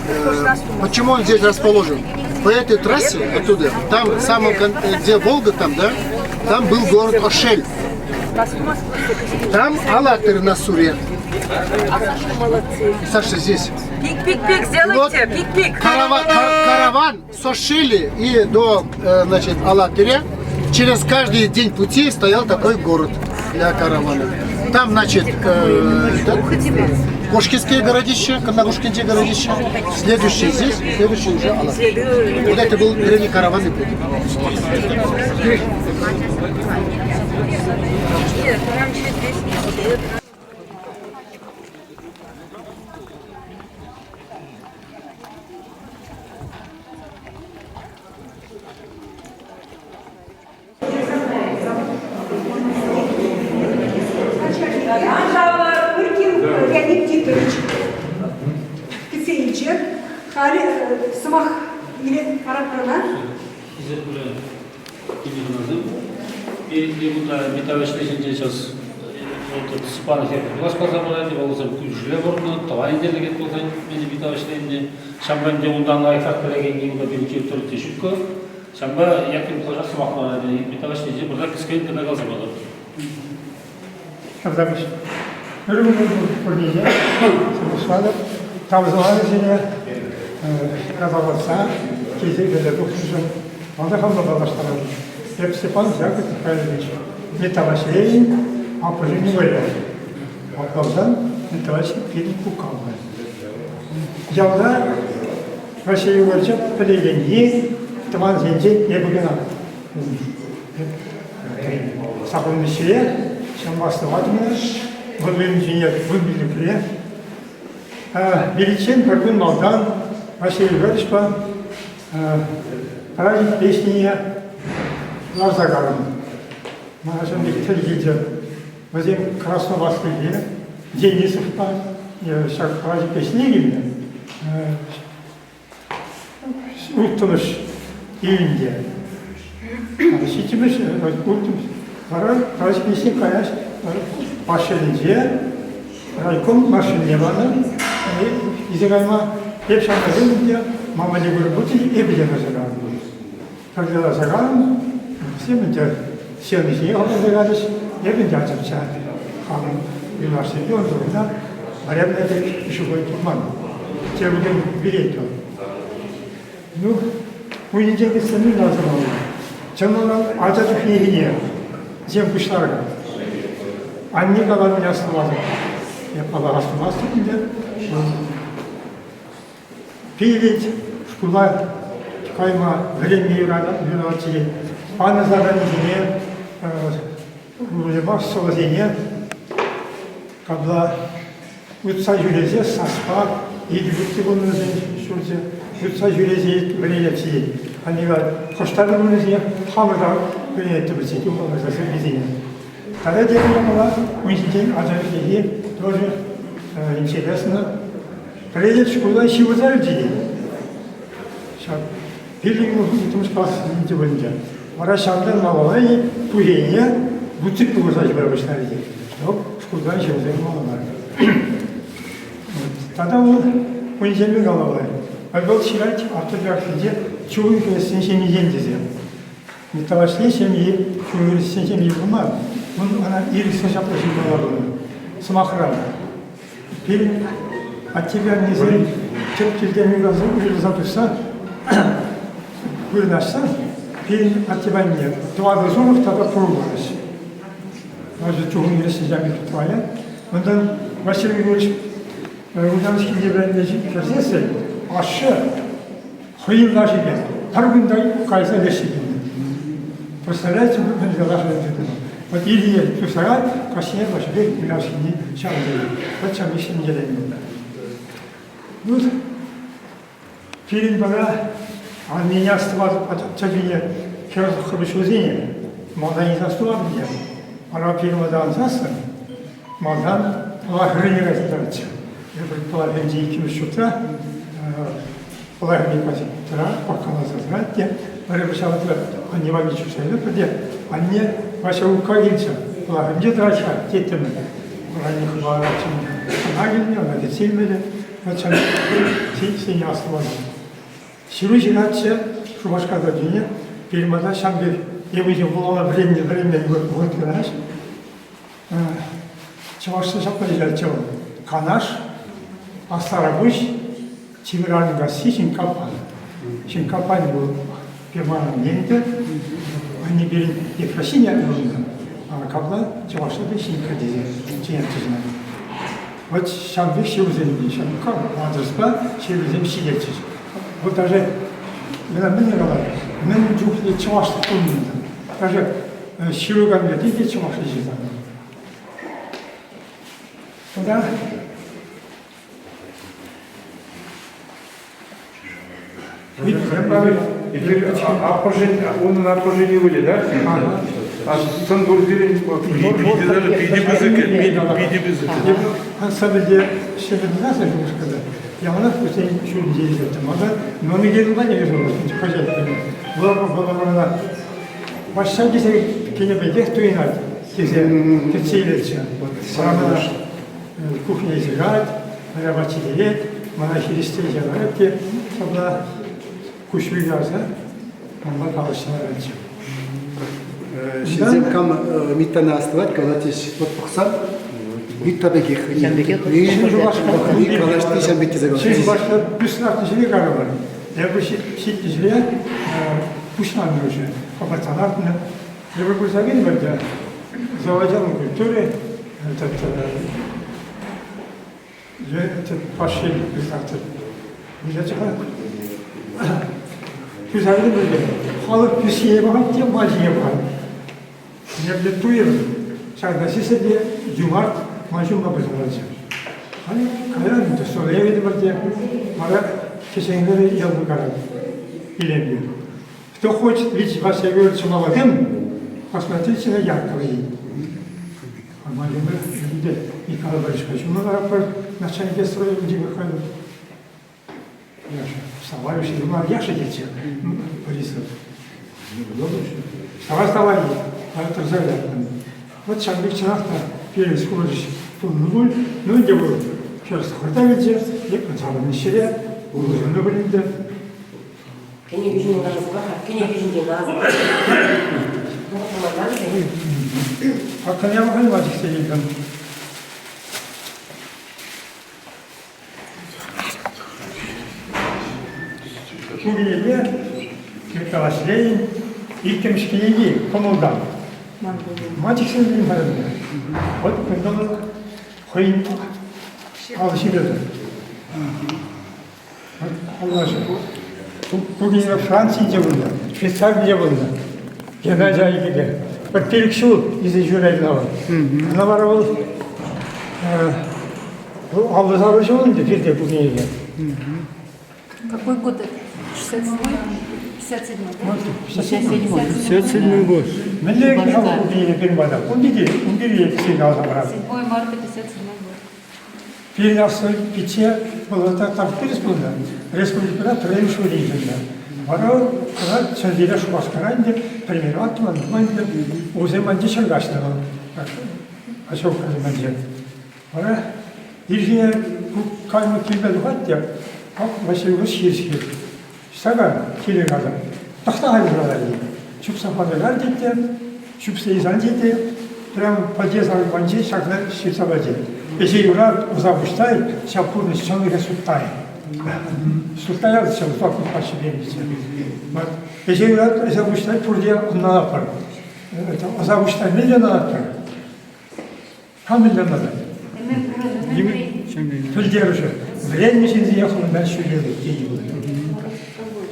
э, почему он здесь расположен? По этой трассе оттуда, там, самом, где Волга, там, да, там был город Ошель. Там Алатырь на Суре. Саша здесь. Пик-пик-пик, сделайте, пик-пик. Караван, караван с Ошели и до э, значит, Алатыря через каждый день пути стоял такой город для каравана. Там, значит, э, этот, Кошкинское городище, Канагушкинское городище. Следующий здесь, следующий уже Алатырь. Вот это был древний караванный путь. Нет, нам через 10 лет. Пыркин Леонид Титович кӗтсе илчӗ. Халӗ сӑмах илет параппана. Хисеплӗ килнӗ хӑнасем, пирӗн кунта Митта Ваҫлей ҫинчен сейчас Степанов хӗрне каласа парать, вӑл вӗсем кӳршӗре пурӑннӑ, тӑван енне пулсан Митта Ваҫлейне. Ҫавӑнпа ӗнтӗ унтан лайӑхрах пӗлекен унта пирӗн территорире ҫуккӑ. Ҫавӑнпа Яким Михайлович сӑмах парать, Митта Ваҫлейне пырса кӗскен кӑна каласа патӑр. Тавтапуҫ. Ырӑ кун пурне те сывлӑшлатӑп. Тав сӑмахӗсене ятарласа килсе кӗле тухнӑшӑн малтан хампа паллаштаратӑп. Эп Степан Яков Михайлович Митта Ваҫлейӗн аппӑшӗн ывӑлӗ. Аппалсан Митта Ваҫлей пирӗн кукамай. Ялта Ваҫлей Егоровича пӗлекенни тӑвансенчен эпӗ кӑна. Сакӑлмиҫҫе ҫамрӑклатмӑш, вӑл ҫине вунпиллӗкре. Виличчен пӗр кун малтан Василий Егоровичпа праздник песнине ларса каланӑ. Мана ҫавӑн пек тӗл килчӗ. Вӗсем Красноваслипе, Денисовпа ҫак праздник песнине килнӗ. Улттӑмӗш июньте. Ҫиччӗмӗш, улттӑмӗш. Вара праздничный каяс машининче райком машинине панӑ. Илсе кайма эп ҫамрӑксем те мама не говорю, будьте эпӗ те ларса кайрӑм. Пӗрле ларса кайрӑм. Вӗсем ӗнтӗ сцена ҫине хӑпарса кайрӗҫ. Эпӗ ӗнтӗ ачапча хамӑн юлташсемпе ун чухне Варя пек ҫухӑй пулман. Тепӗр кун вилет вӑл. Ну, ку енчен кӗтсе мӗн асӑнмалла? Чӑн малтан ача чухнехине вӗсем пуҫларӑм. Анне каланине астумастӑп. Эп паллах астумастӑп ӗнтӗ. Пилет шкула кайма вӗренме юрататчӗ. Панӑ заданисене уйрӑмах сӑвӑсене капла утса ҫӳресе саспа икӗ пулнӑ ҫурчӗ утса ҫӳресе вӗренетчӗ. Анне хӑш-та пӗр хамӑр та вӗренеттӗмӗрччӗ сӑввисене. Тата тепӗр япала ун ҫинчен ача чухнехи тоже интересно. Пӗлетӗп шкулта ҫывӑрса ӳсет. Ҫак пилӗк иккӗмӗш класс вӗренчӗ. Вара ҫавӑнтан малалла пуҫене бутик пулса ҫывӑра пуҫларӗ. Чтоб шкултан ҫывӑрса юлмалла мар. Тата вӑл кунсемпе калавлать. Вӑл ҫырать автобиографинче чугун хресчен ҫемйисен тесе. Николайсен ҫемйи чугун ҫемйи пулман. Ун ӑна ирӗксӗр ҫапла ҫырмалла пулнӑ. Сӑмахран, Пирӗн аттепе аннесем тӗп килтен уйрӑлса тухса вырнаҫсан пирӗн аттепе анне тӑватӑ сурӑх тата пӑру параҫҫӗ. Вася чухӑн ӗҫ ҫакӑн тӑвая. Унтан Василий Григорьевич Ульяновскинче вӗреннӗ кӗрсессӗн ашшӗ хӑйӗн лашине пӗр кунта кайса леҫсе килнӗ. Представляете, мӗнле лаша тытнӑ. Вот ирхине тусарать, каҫхине лашипе Ульяновскине ҫавӑнса Вот ҫав ҫӗнтереннӗ. Ну, Пирӗн вара аннене астӑватӑп чӗлхине хӗр хӑпӑҫусене малтан илсе астӑватӑп те. Вара пирӗн вата ансассӑн малтан Пӑла хӗррине кайса тӑратчӗ. Эпир Пӑла хӗрринчи иккӗмӗш ҫуртра Пӑла хӗррине кайса тӑра, пӑхкаласа тӑрать те пӗрремӗш ҫавӑтра анне валли чупса илетпӗр те анне Вася Укка килчӗ, Пӑла хӗрринче тӑрать-ха теттӗмӗр. Вара анне хӑпаратчӗ. Ӑна килнӗ, ӑна кӗтсе илмелле. Сене астӑватӑп. Ҫыру ҫыратчӗ Шупашкарта тӳне, пирӗн ҫам пек эпӗ вулама вӗреннӗ вӗренмен вӑхӑт кӑна. Чӑвашла ҫапла ҫыратчӗ вӑл. Канаш, Асларапуҫ, Тимӗр Ҫинкапан. Ҫинкапан вӑл Пирманӑн ентӗ. Анне пирӗн Ефросинья ывӑлнӑ. Капла чӑвашла та Ҫинкка тесе чӗнетчӗҫ ӑна. Вот ҫав пек ҫырусем ҫав адреспа ҫырусем ҫитетчӗҫ. Вот даже мана мӗн калать, мӗн чухлӗ чӑвашлӑх пулнӑ Даже ҫыру конверти те чӑвашла ҫырса. Тата Аппӑшӗн, унӑн аппӑшӗн ывӑлӗ, да? А сын пур сирӗн? Питӗ пысӑк, питӗ пысӑк. Ансамбльте ҫӗнӗ тӑсаҫҫӗ Шупашкарта. Яланах вӗсен ҫулӗнче илсеттӗм. Малтан номер юлма не хаҫат Вӑл Ваҫҫа тесе кӗнӗ пекех туйӑнать тесе кӗтсе илетчӗ. Вара кухня ҫыхать, апат ҫитерет, мана хирӗҫсе ҫавӑрать те ҫапла куҫ ярса манпа калаҫса ларатчӗ. Ҫынсем кам Миттана астӑвать, калать, вот пӑхсан Митта пекех. Ҫам пекех. Калаҫни ҫам пек тесе калаҫ. Шупашкар пуҫланнӑ ҫӗре карӑпӑр. Эпӗ ҫитнӗ ҫӗре пуҫланнӑ уже. Хӑпартса лартнӑ. Эпӗ пырса килмӗр те заводян культуры этот этот пошли писатель. Писатель пӗлте. Халӑх пӳсие пӑхать те мачине пӑхать. Епле туйрӑм. Ҫакна сиссе те юмарт ман ҫумма пырса ларчӗ. Халӗ кайран ӗнтӗ столе кӗтӗмӗр те вара кӗҫенлӗ ялпа карать илемлӗ. Кто хочет видеть Вася Григорьевича молодым, посмотрите на Якова. Владимир Николай Борисович Махайлов, начальник строя Владимир Михайлов. Яша, вставай, Яша дети, Борисов. Вставай, вставай, Вот ҫав пек чӑнах та пирӗн служащ пулнӑ пуль. Ну, ӗнтӗ вӑл хӗр сухӑрта вилчӗ, савӑннӑ ҫӗре, улшӑннӑ пуль ӗнтӗ. Кӗнеке ҫине каласа пӑх-ха, кӗнеке ҫинчен каласа пӑх. Акӑ махаль чиксе илтӗм. Ку кӗнеке Николай Ленин иккӗмӗш кӗнеки кӑмӑлтан. Ма чиксе илтӗм-ха Вот кунта вӑл хӑйӗн ал ҫырӑвӗ. Ку кӗнеке Францинче пулнӑ, Швейцаринче пулнӑ. Геннадий Айхипе. Пӗр пилӗк ҫул илсе ҫӳренӗ вӑл. Ӑна вара вӑл вӑл 50 ҫул ӗнтӗ пирте ку кӗнеке. Какой год это? 67-й? 57-й, да? 57-й. 57 год. Мӗнле ку кӗнеке пирӗн пата? Ун пирки, ун пирки кӗскен каласа парам. 7 марта 57 год. Пирӗн аслӑ пичче вӑл тракторист пулнӑ, республикӑра пӗрремӗш вырӑн йышӑннӑ. Вара ӑна Ҫӗрпӳре Шупашкара ӗнтӗ премьера туман ӗнтӗ усем анче ҫӗр каҫнӑ вӑл поселкасем анче. Вара ирхине кайма килме тухать те ак Василий хирӗҫ Ҫакӑ киле кайсан тӑхта кайса Чупса патӑран тет те, чупса илсан тет те, прям подъезд панче ҫакна ҫырса пачӗ. Ӗҫе юрат, ӑса пуҫтай, ҫав пурнӑҫ чӑнлӑхӗ суттай. Суттай ҫав усал ҫӗленӗччӗ. Ӗҫе юрат, ӑса пуҫтай, пурте ӑнланатпӑр. Ӑса пуҫтай мӗнле ӑнланатпӑр? Кам мӗнле ӑнланать? Пӗлтерӗшӗ. Вӗреннӗ ҫынсене хӑвӑнтан ҫӳлелле тени пулать.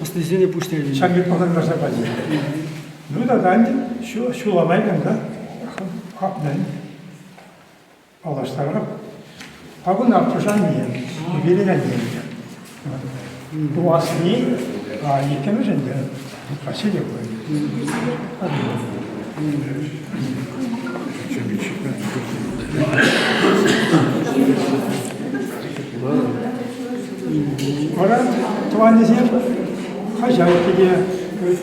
Ӑслисене пуҫтарни. Ҫав пек ӑнлантарса пачӗ. Ну тата ӗнтӗ ҫула май кунта хапнӑ. Паллаштарап. Пакун аппӑш анне, пирӗн анне. Ку асли, а иккӗмӗш ӗнтӗ Василий пулать. Вара тӑванӗсем хозяйки те,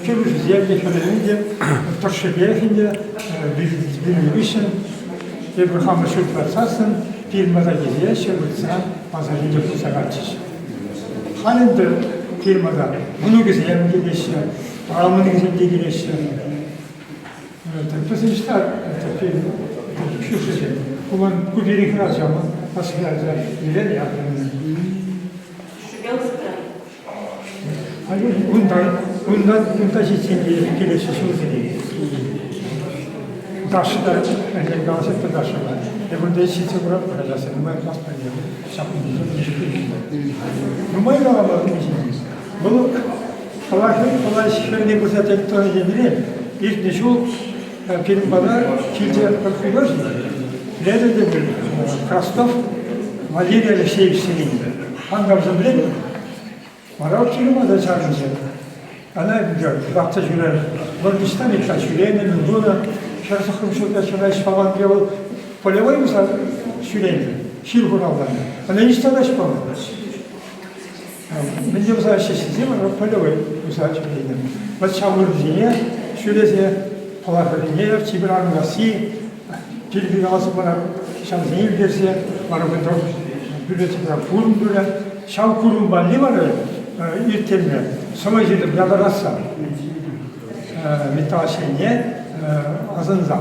кӳршисем те, хӗрӗсем те тӑршшӗпех ӗнтӗ вилнӗ хыҫҫӑн Эпир хамӑр ҫурт лартсассӑн фирмӑра килеҫҫӗ, выртса пасарӗнче пулса кайчӗҫ. Халь ӗнтӗ фирмӑра мӑнукӗсем килеҫҫӗ, мӑнукӗсем те килеҫҫӗ. Вӗсем ӑҫта кӳршӗсем? Ку пирӗн хӗрача, хӗрача Елена Яковлевна. Унтан, унтан, унта ҫитсен килеҫҫӗ ҫулсене. Даша та, ӗнтӗ калаҫать та Даша та. Эпир унта ҫитсе куратпӑр ачасем, нумай класс пӗрле. Нумай калама Вӑл Пӑла хӗрне пырса тӑнӑ енре иртнӗ ҫул пирӗн пата килчӗ пӗр художник, Леда те Краснов Валерий Алексеевич Селин. Хангавсем пӗлетпӗр. Вара ҫырма та чарӑнчӗ. Ӑна лартса ҫӳрер. Вӑл ниҫта ниҫта ҫӳренӗ, мӗн тунӑ. 49 ҫулта ҫуна ӗҫ паман вӑл полевой пулса ҫӳренӗ, ҫил хуралланӑ. Ӑна ниҫта та ӗҫ паман. Мӗнле пулса ӗҫ вара полевой пулса ҫӳренӗ. Вӑт ҫав вырӑнсене ҫӳресе Пӑла хӗррине чипер арӑмласси, килти каласа пара ҫавсене ӳкерсе вара кунта библиотекӑра курӑм турӗ. Ҫав курӑм валли вара ирттерме сӑвӑ ҫыртӑм ятарласа металл ҫине асӑнса.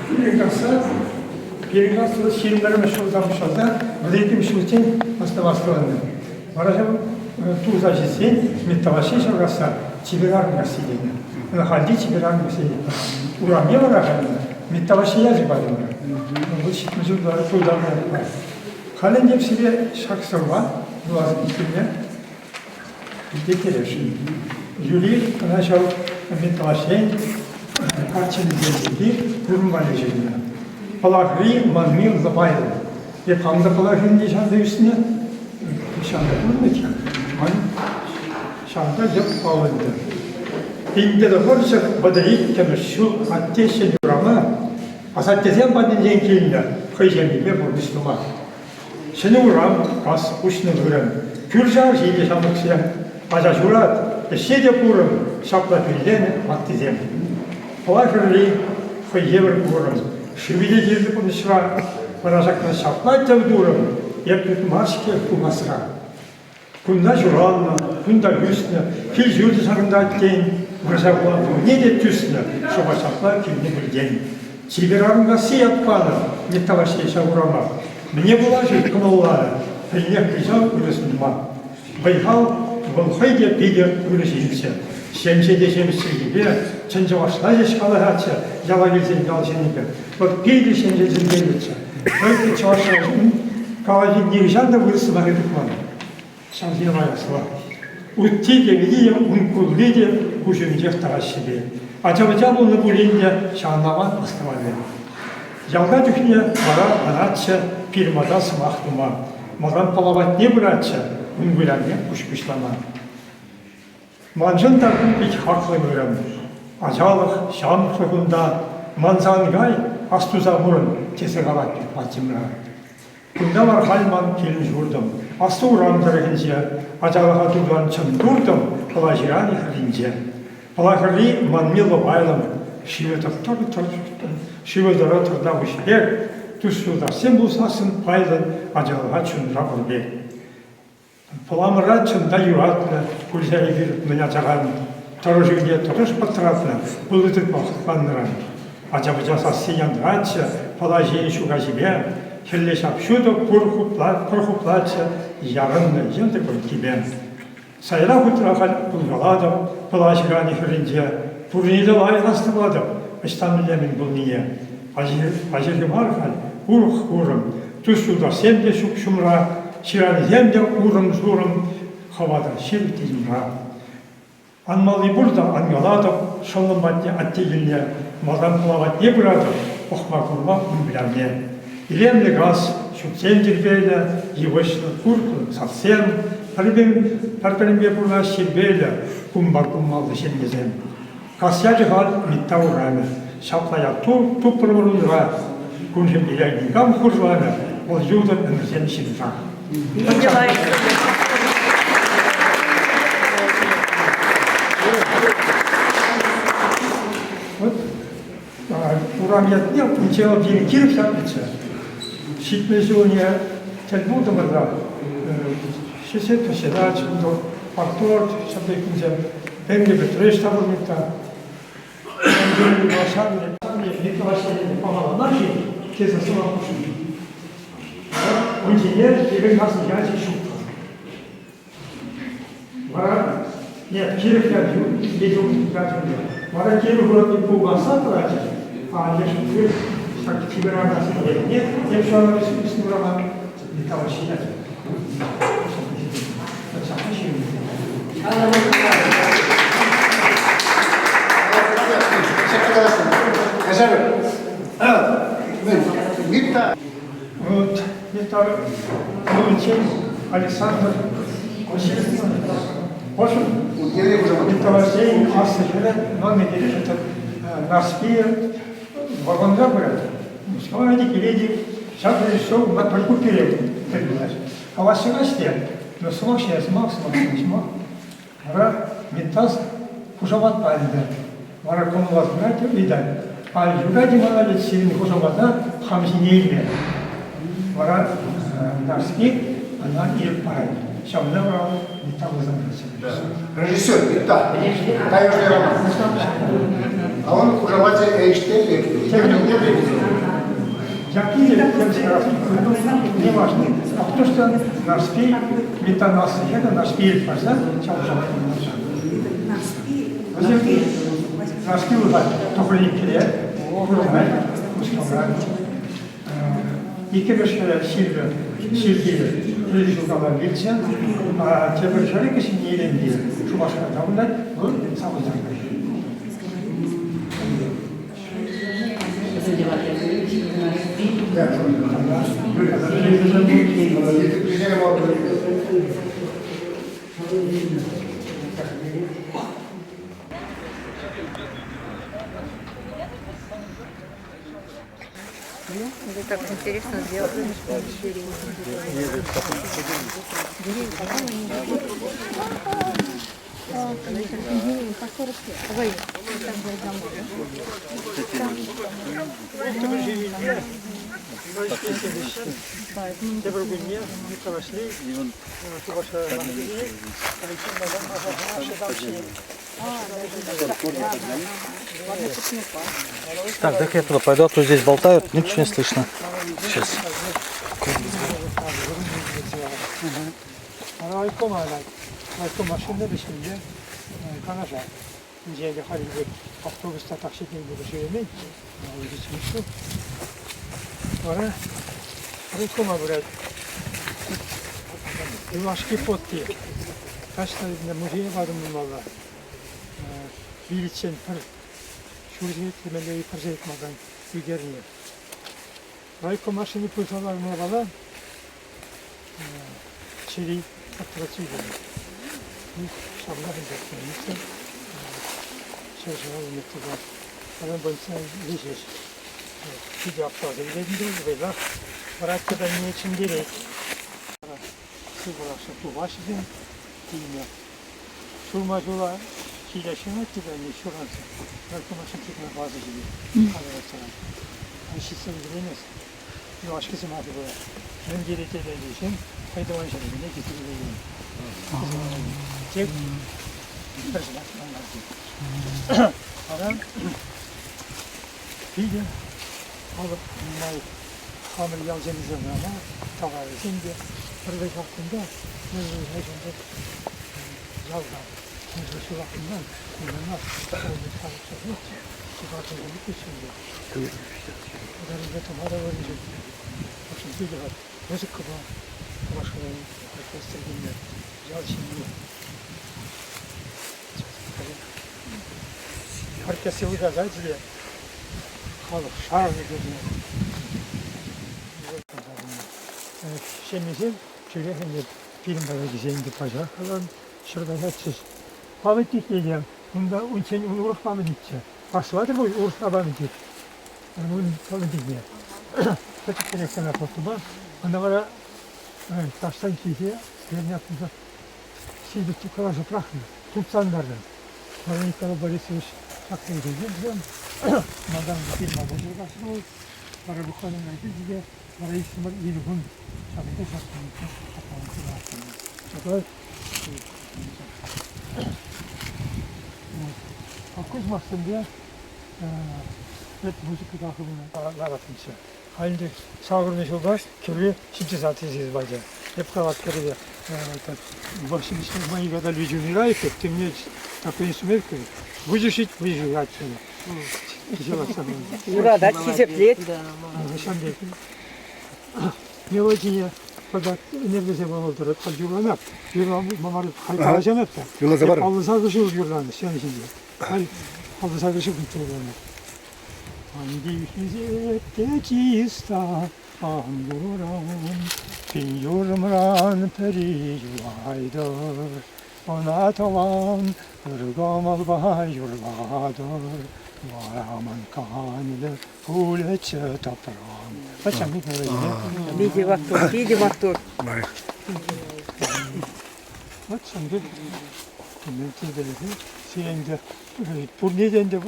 Пирӗн пирӗн касса ҫирӗмпӗрмӗш ҫулта пуҫласа вӗрентӗм ҫулччен ӑсталас тӑваннӑ. Вара ҫав туса ҫитсен Митталаҫҫи ҫав касса чипер арӑм касси тенӗ. Ӑна хальти чипер арӑм касси тенӗ. Урамне вара халь Митталаҫҫи ячӗ патӑмӑр. Вӑл 70 ҫул тултарнӑ. Халь ӗнтӗ сире ҫак сӑвва вулас килме Питетересшӗн. Юрий ӑна ҫав Митталаҫҫен карчӑкӗсем пирки курмалли ҫырнӑ. Пӑлахри манми лӑпайлӑ. Эп хам та Пӑлахринче ҫанса ӳснӗ. Ҫанта пурӑннӑччӗ. Ман ҫанта йӑп паллӑ ӗнтӗ. Пинтӗ 932-мӗш ҫул атте ҫӗнӗ урама асаттесем патӗнчен килнӗ хӑй ҫемйипе пурнӑҫ тума. Ҫӗнӗ урам кас уҫнӑ вырӑн. Кӳршӗ арҫын те ҫамрӑксем. Ача ҫурат, ӗҫсе те курӑн, ҫапла пилленӗ ваттисем. Пӑла хӗрри хӑй евӗр курӑм. Шывӗ те кирлӗ пурнӑҫра. Вара ҫакна ҫапла тӗв турӑм, эп тытман-ҫке пуласра. Кунта ҫуралнӑ, кунта ӳснӗ, кил-ҫурчӗ ҫакӑнта тен, вӑрҫа пула пурне те тӳснӗ, шӑпа ҫапла килнӗ пӗлтен. Чипер Арӑмкасси ят панӑ Митта Ваҫлей ҫав урама. Мӗне пула-ши кӑмӑлларӗ, пӗлнех кӑҫал ырӑ сунма. Вӑй-хал вӑл хӑй те питӗ ырӑ ҫынччӗ. Ҫемҫе те ҫемӗҫ чӗлхипе чӑн чӑвашла ҫеҫ калаҫатчӗ яла килсен ял ҫыннипе. Вӑл питӗ ҫемҫе чӗлхеллӗччӗ. Хӑй те чӑвашла калаҫни нихӑҫан та вырӑс сӑмахӗ тухман. Ҫавсене лайӑх Утти те, вити те, ун кулли те куҫ умӗнчех тӑраҫҫӗ те. Ача-пӑча пулнӑ пулин те ҫавна ман астӑвать. Ялта чухне вара ӑнатчӗ пирмата сӑмах тума. Малтан пӑла патне пыратчӗ, ун вылянне куҫ пуҫлама. Маншӑн та ку пит хаклӑ вырӑн. Ачалӑх, ҫамрӑклӑх унта. Манса ан кай, астуса пурӑн, тесе калать пит Ватимра. Кунта вара халь ман килӗм-ҫуртӑм. Аслӑ урам тӑрӑхӗнче, ачалӑха туртан чӑн туртӑм Пӑла ҫыранӗ хӗрринче. Пӑла хӗрри манми лӑпайлӑм, шывӗ шывӗ тӑрӑ тӑрта пуҫ пек, тус-юлташсем пулсассӑн пайлӑн ачалӑха чунра пур пек. Пӑламӑра чӑн та юратнӑ, кулса эпир мӗн ачаран тӑрӑ шывне тӑтӑш пӑтратнӑ, пулӑ тытма хӑтланнӑран. Ача-пӑча сасси янтӑратчӗ, пӑла ҫийӗн ҫу каҫипе. Хӗлле ҫап-ҫутӑ пур пӑр хуплатчӗ, ярӑннӑ йӑнтӑр кипе. Сайра хутра халь пулкалатӑп, Пӑла ҫыранӗ хӗрринче. Пурне те лайӑх астӑватӑп, ӑҫтан мӗнле мӗн пулнине. Паҫӑрхи мар халь, урӑх курӑм. Тус-юлташсем те ҫук ҫумра, ҫыранӗсем те урӑм-сурӑм, хӑва та ҫивӗч те йӑмра. Анмалли пур та анкалатӑп, шӑллӑм патне атте килне, малтан Пӑла патне пыратӑп, пӑхма-курма ун вылявне. Илемлӗ кас, ҫуртсем тирпейлӗ, йывӑҫлӑ, курӑклӑ садсем, пӗр-пӗринпе пурӑнаҫ тирпейлӗ, кумпа куммалли ҫемьесем. Кас ячӗ халь Митта урамӗ. Ҫапла ят тупрӑмӑр унра. Куншӑн пире никам хурламӗ, вӑл юлтӑр ӗмӗрсем ҫынра. Вот урам ятне унччен пирӗн Киров ятлӑччӗ. 70 ҫулне тӗл пултӑмӑр та шестьдесят председатель, парторг, ҫав пек кунсем. Пенге Петрович та пулнӑ та. Пахаланар-ши тесе сӑмах хушнӑ. Ун ҫине пирӗн аслӑ ячӗ ҫук. Вара нет, Киров ячӗ ячӗ. Вара Киров урамне пулмасса тӑрать, а леш ҫак чипер ятне тем ҫавна ӳснӗ урама Николай ҫиять. Ҫапла ҫырнӑ. Вот Митта унччен Александр Васильевич Пошин Митта Васильевич аслӑ хӗрӗ Нонна Киришин Нарспи вагонра пырать. Мускава килет ҫак режиссер унта пӗр купере тӗл пулать. Калаҫса те, но сӑмах ҫине сӑмах, сӑмах ҫине сӑмах. Вара Миттас хушаматпа ӗнтӗ. Вара кӑмӑла пырать те ыйтать. А юрать-и мана ведь сирӗн хушамата хам ҫине илме? Вара Нарспи ӑна ирӗк парать. Ҫавна вара Митта пулса пырать. Режиссер Митта. Таежный роман. А он хушамачӗ Эйнштейн пек. Не важно. А то, что Нарспи, Митта Нарспи, Нарспи парса, Вӗсем Нарспи улать тӑхӑриккӗре, пурӑнать Мускавра. Иккӗмӗш ҫилпе, ҫилпи тӗрлӗ ҫулталла вилчӗ. Тепӗр хӗрӗ кӗҫӗнни Илемпи Шупашкарта пурӑнать, вӑл савӑнсах Это так интересно сделано. Тепӗр кунне Николасли Так, дай-ка я туда пойду, а то здесь болтают, ничего не слышно. Сейчас. Райком машина вӗҫӗнче Канаша. Инҫе халь автобус та так ҫитмен ҫӳремен. Вара райкома пырать. Юлашки потти. Каҫна музее патӑм пулмалла. Виличчен пӗр ҫур сехет темелле пӗр сехет малтан ӳкернӗ. Райком машини пырса ларнӑ япала чӗри аптратса ӳкернӗ. Ҫавна пӗлтернӗ. Ҫӗр-шыва илме Район больница виҫеҫ. Питӗ аптӑраса ӳкетӗн те вӑйлах вара тепӗрне чӗнтерет. Сывлӑхшӑн тупаҫҫӗ килме. Ҫурма ҫула ҫитеҫҫӗ тепӗрне ҫуран райкомашин чикме база ҫитет. Ҫитсе ӗлкӗреймест. Юлашки сӑмахӗ пулать. Мӗн тери телейлӗ ҫын хӑй тӑван ҫӗршывне хисеплекен. Тек пӗр сӑмах каламасть. Вара Питӗ халӑх нумай хамӑр ял ҫыннисем кӑна мар, таврарисем те пӗрле ҫак кунта, кунта ялта мӗншӗн ҫулах кунтан, кунтанах Музыкӑпа Шупашкара оркестр килнӗ ял ҫынни. Оркестр выляса те халӑх шавӗ кӗрнӗ. Ҫемьесем тӳрех ӗнтӗ пирӗн патӑркисем те пачах калан ҫӗр каҫатчӗҫ. Памятникне те унта унччен урӑх памятникчӗ. Аслатӑр пуль урӑхла памятник. Ун памятникне. Пӗчӗккӗрех кӑна фотопа. Ӑна вара таҫтан килсе пирӗн кунта сивӗ каласа пӑрахнӑ, тупсантарнӑ. Вара Николай Борисович ҫак килсен малтан фирма пулса вара буквально килчӗ те вара иксӗмӗр икӗ кун ҫакӑнта ҫак Ҫапла Кузьмассемпе музыка та хывнӑ ларатӑнччӗ. Халь ӗнтӗ сакӑрмӗш ҫулта кӗвве синтезатор илсе пачӗ. Эп калас кӗрӗве мои года люди умирают, ты мне такой инструмент выдержит, выжигать. Юратать, хисеплет. Мелодине тата ӗнерлесе пама тӑрать. Халь юрланап. Юрлама халь калаҫамап та. Юрласа пар. Аллӑ ҫул юрланӑ сцена ҫинче. Халь аллӑ ҫул юрланӑ. Ан чиста ан куран, пин юрӑмран пӗри юлайтӑр. Ӑна тӑван ыр кӑмӑлпа юрлатӑр. Вара ман канлӗ пулӗччӗ тӑпрам. Питӗ маттур, питӗ маттур. Вот ҫын пек пурне те ӗнтӗ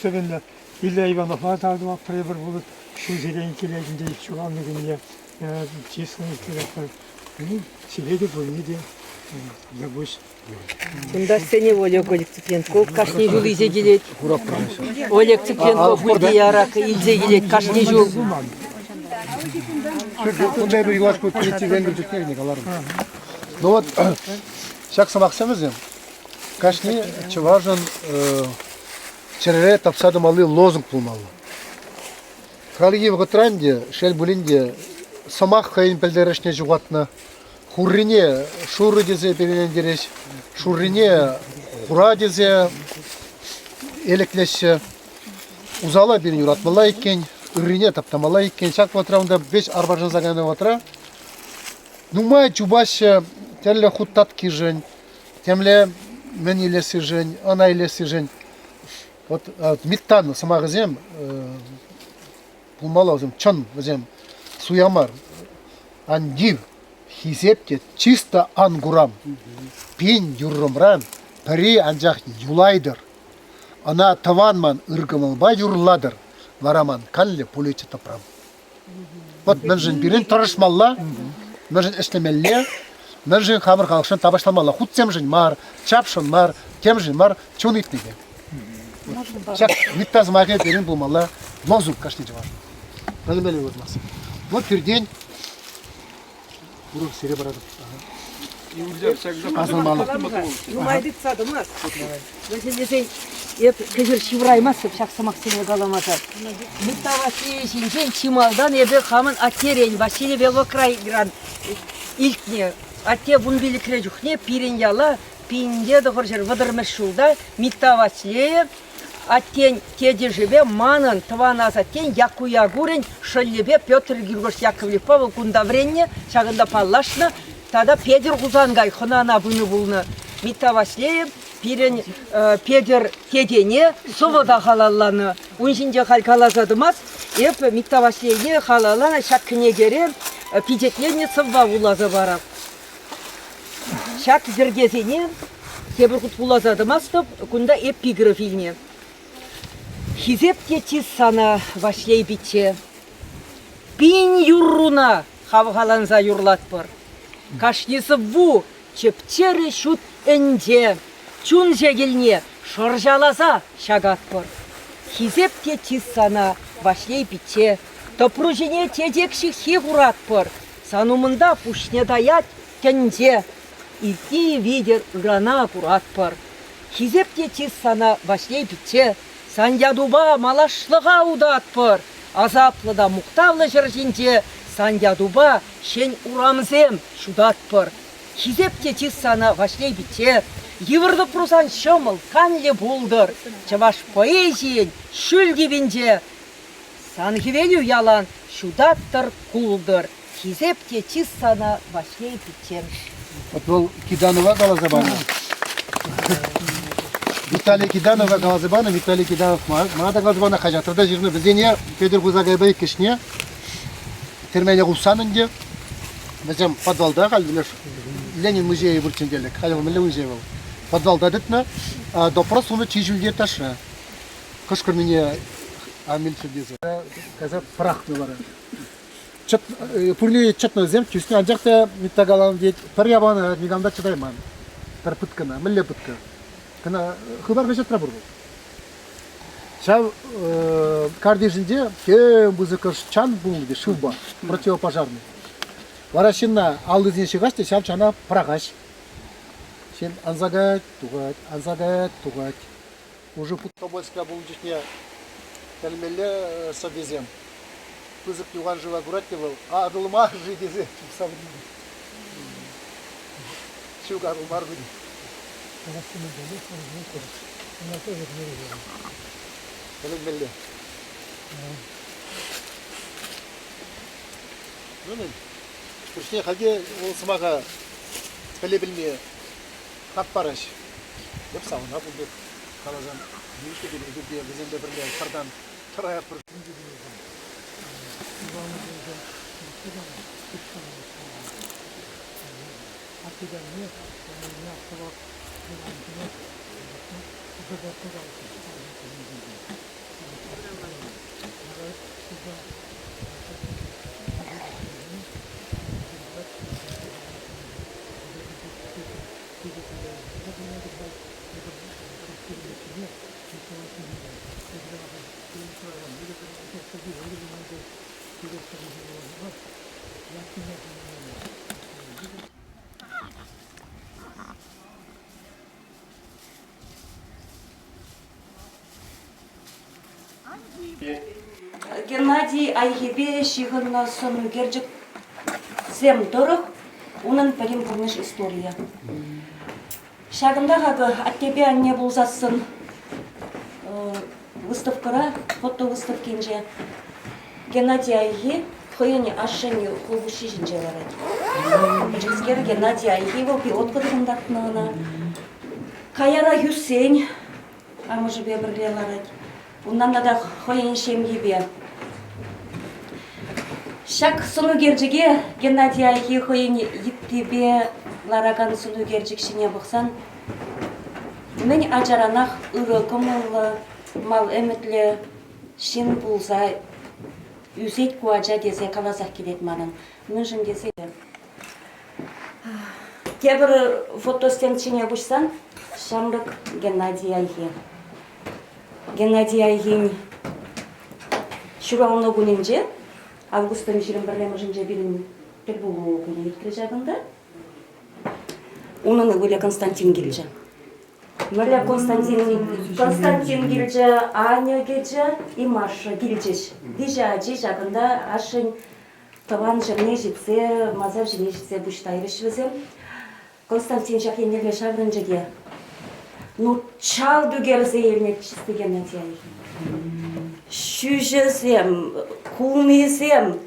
сӗвӗннӗ Илья Иванова та пӗр пулӑт ҫулсерен килет ӗнтӗ ҫуралнӑ кунне чыслӑн ирттеретпӗр. Сире те пурне те забудь. Кунта сцене Олег Олег Цыпленков кашни ҫул илсе килет. Олег Цыпленков Ульдиярак илсе килет кашни ҫул. Кунта эпир юлашки коллектив чухне каларӑм. Ну вот, ҫак сӑмахсем вӗсем кашни чӑвашӑн чӗрере тапса тӑмалли лозунг пулмалла. Хальхи вӑхӑтра ӗнтӗ, шел пулин те, сӑмах хӑйӗн пӗлтерӗшне ҫухатнӑ. Хуррине шурӑ тесе перелентереҫ, шуррине хура тесе элеклеҫҫӗ. Усала пирӗн юратмалла иккен, ыррине таптамалла иккен. Ҫак вӑхӑтра унта веҫ арпашӑнса кайнӑ вӑхӑтра нумай чупаҫҫӗ тӗрлӗ хут таткишӗн, темле мӗн илессишӗн, ӑна илессишӗн. Вот Миттан сӑмахӗсем пулмалла вӗсем, чӑн вӗсем суя мар. Ан тив, хисеп те чисто ан курам. Пин юррӑмран пӗри анчах юлайтӑр. Ӑна тӑван ман ыр кӑмӑлпа юрлатӑр, вара ман канлӗ пулӗччӗ тӑпрам. Вот мӗншӗн пирӗн тӑрӑшмалла, мӗншӗн ӗҫлемелле, мӗншӗн хамӑр халӑхшӑн тапаҫламалла. Хутсемшӗн мар, чапшӑн мар, темшӗн мар, чун ыйтнипе. Ҫак Митта сӑмахӗ пирӗн пулмалла лозунг кашни чӑваш. Пӗлмелле выртмас. Вот пиртен урок сире паратӑп. Асӑнмалӑх. Нумай тытса тӑмасть. Мӗншӗн тесен эп кӗҫӗр ҫывӑраймастӑп ҫак сӑмахсене каламасан. Митта Василий ҫинчен чи малтан эпӗ хамӑн аттерен Василий Белокрайран илтнӗ. Атте вунпиллӗкре чухне пирӗн яла пинте тӑхӑрҫӗр вӑтӑрмӗш ҫулта Митта Ваҫлейӗ аттен тетӗшӗпе манӑн тӑван асаттен Якку Якурӗн шӑллӗпе Петр Григорьевич Яковлевпа вӑл кунта вӗреннӗ, ҫакӑнта паллашнӑ. Тата Петӗр Хусанкай хӑнана пынӑ пулнӑ. Митта Ваҫлейӗ пирӗн Петӗр тетене сӑвӑ та халалланӑ. Ун ҫинче халь каласа тӑмасть. Эп Митта Ваҫлейне халалланӑ ҫак кӗнекере пичетленнӗ сӑвва вуласа парап. Ҫак йӗркесене тепӗр хут вуласа тӑмастӑп, кунта эпиграф илнӗ. Хисеп те чыс сана, Ваҫлей пичче. Пин юрруна хавхаланса юрлатпӑр. Кашни сӑвву чӗп-чӗрӗ ҫут ӗнче, чун ҫекӗлне шӑрҫаласа ҫакатпӑр. Хисеп те чыс сана, Ваҫлей пичче. Тӑпру ҫине чечек ҫыххи хуратпӑр. Сан умӑнта пуҫне таять тӗнче. Иртни витӗр ырана куратпӑр. Хисеп те чыс сана, Ваҫлей пичче. Сан ятупа малашлӑха утатпӑр. Асаплӑ та мухтавлӑ ҫӗр ҫинче сан ятупа ҫӗн урамсем ҫутатпӑр. Хисеп те чыс сана, Ваҫлей пичче. Йывӑрлӑх пулсан ҫӑмӑл, канлӗ пултӑр. Чӑваш поэзийӗн ҫӳл тӳпинче сан хӗвелӳ ялан ҫутаттӑр, култӑр. Хисеп те чыс сана, Ваҫлей пиччем. Вот вӑл Киданова каласа панӑ. Виталий Киданова каласа панӑ. Виталий Киданов мана та каласа панӑ, хаҫатра та ҫырнӑ. Вӗсене Петӗр Хусакайпа иккӗшне тӗрмене хупсан ӗнтӗ вӗсем подвалта халь леш Ленин музейӗ пурччен телек. Халь вӑл мӗнле музей вӑл? Подвалта тытнӑ. Допрос тунӑ чи ҫӳлти этажра. Кӑшкӑрнине амилччӗр тесе. Кайса пӑрахнӑ вара. Пурне чӑтнӑ вӗсем, тӳснӗ, анчах та Митта каланӑ тет, пӗр япалана никам та чӑтайман. Пӗр пыткӑна. Мӗнле пытка? Кӑна хыпар хаҫатра пур вӑл. Ҫав картишӗнче тем пысӑкӑш чан пулнӑ те шывпа, противопожарный. Вара ҫынна аллисене ҫыхаҫ те ҫав чана пӑрахаҫ. Ҫын анса каять, тухать, анса каять, тухать. Уже Тобольскра пулнӑ чухне тӗлӗнмелле сӑввисем. Пысӑк юхан шыва курать те вӑл, Атӑл мар-ши тесе чупса выртнӑ. Ҫук, Атӑл мар ку. Тӗлӗнмелле. Ну, мӗн, пуҫне халь вӑл сӑмаха пӗле пӗлме хак параҫ. Эп савӑна пул пек каласан, нимӗҫле те эпир те вӗсемпе пӗрле пӗртан тӑраятпӑр. Геннадий Айхипе ҫыхӑннӑ сӑн ӳкерчӗксем тӑрӑх унӑн пӗтӗм пурнӑҫ историйӗ. Ҫакӑнтах акӑ аттепе анне пулсассӑн выставкӑра, фотовыставкинче Геннадий Айхи хӑйӗн ашшӗн хулпуҫҫи ҫинче ларать. Пӗчӗкскер Геннадий Айхи вӑл пилотка тӑхӑнтартнӑ ӑна. Каярах ӳссен амӑшӗпе пӗрле ларать. Унтан тата хӑйӗн ҫемйипе. Ҫак сӑнӳкерчӗке Геннадий Айхи хӑйӗн йыттипе ларакан сӑнӳкерчӗк ҫине пӑхсан мӗн ачаранах ырӑ кӑмӑллӑ, мал ӗмӗтлӗ ҫын пулса ӳсет ку ача тесе каласах килет манӑн. Мӗншӗн тесе Тепӗр фотостенд ҫине куҫсан ҫамрӑк Геннадий Айхи. Геннадий Айхин ҫуралнӑ кунӗнче, августӑн 21-мӗшӗнче пирӗн тӗлпулу кунӗ иртрӗ ҫакӑнта. Унӑн ывӑлӗ Константин килчӗ. Мӗнле Константин, Константин килчӗ, Аня килчӗ и Маша килчӗҫ. Виҫӗ ачи ҫакӑнта ашшӗн тӑван ҫӗрне ҫитсе, масар ҫине ҫитсе пуҫ тайрӗҫ вӗсем. Константин ҫак еннелле ҫаврӑнчӗ те, ну, чалт ӳкерсе илнӗ чисти Геннадий Айхи. Ҫӳҫӗсем, кулнисем,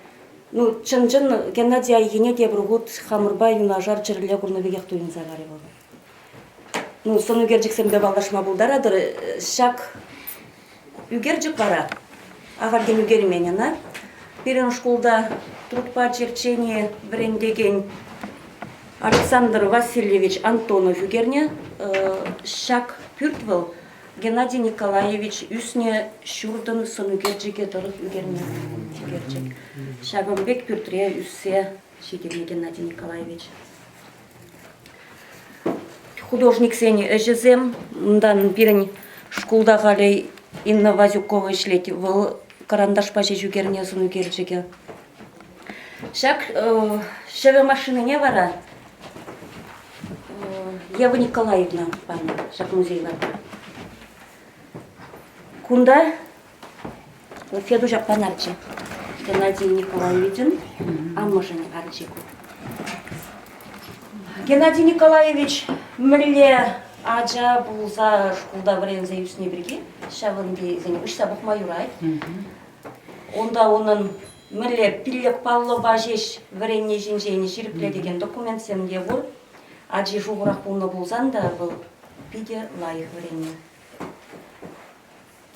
ну, чӑн-чӑн Геннадий Айхине тепӗр хут хамӑрпа юнашар чӗрӗлле курнӑ пекех туйӑнса карӗ вӑл. Ну, сӑн ӳкерчӗксемпе паллашма пултаратӑр. Ҫак ӳкерчӗк вара ахальтен ӳкермен ӑна. Пирӗн шкулта трудпа черчени вӗрентекен Александр Васильевич Антонов ӳкернӗ. Ҫак пӳрт вӑл Геннадий Николаевич ӳснӗ ҫуртӑн сӑн ӳкерчӗкӗ тӑрӑх ӳкернӗ ӳкерчӗк. Ҫакӑн пек пӳртре ӳссе ҫитӗннӗ Геннадий Николаевич. Художниксен ӗҫӗсем. Унтан пирӗн шкулта халӗ Инна Вазюкова ӗҫлет. Вӑл кӑранташпа ҫеҫ ӳкернӗ сӑн ӳкерчӗкӗ. Ҫак ҫӗвӗ машинине вара Ева Николаевна панӑ ҫак музей лартнӑ. Кунта Федуҫ аппан арчи. Геннадий Николаевичӑн амӑшӗн арчи ку. Геннадий Николаевич мӗнле ача пулса шкулта вӗренсе ӳсни пирки ҫавӑнтисене уҫса пӑхма юрать. Унта унӑн мӗнле пиллӗк паллӑпа ҫеҫ вӗренни ҫинчен ҫирӗплетекен документсем те пур. Ачи шухӑрах пулнӑ пулсан та вӑл питӗ лайӑх вӗреннӗ.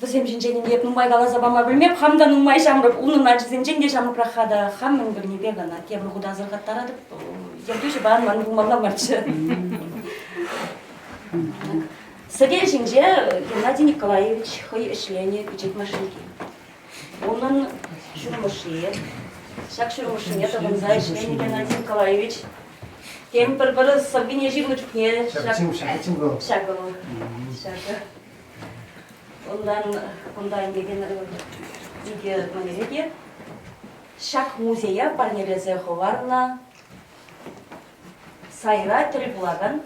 Вӗсем ҫинчен ӗнтӗ эп нумай каласа пама пӗлмеп, хам та нумай ҫамрӑк, унӑн ачисенчен те ҫамрӑкрах-ха та, хам мӗн пӗлнипе кӑна тепӗр хут асӑрхаттаратӑп, ертӳҫӗ паян ман пулмалла марччӗ. Сӗтел ҫинче Геннадий Николаевич хӑй ӗҫленӗ пичет машинки. Унӑн ҫурмӑшши, ҫак ҫурмӑшшине тӑхӑнса ӗҫленӗ Геннадий Николаевич. Тем пӗр-пӗр сӑввине ҫырнӑ чухне ҫак ҫакӑ ҫакӑ. Унтан кунта ӗнтекен икӗ мӗнле те ҫак музея парнелесе хӑварнӑ сайра тӗл пулакан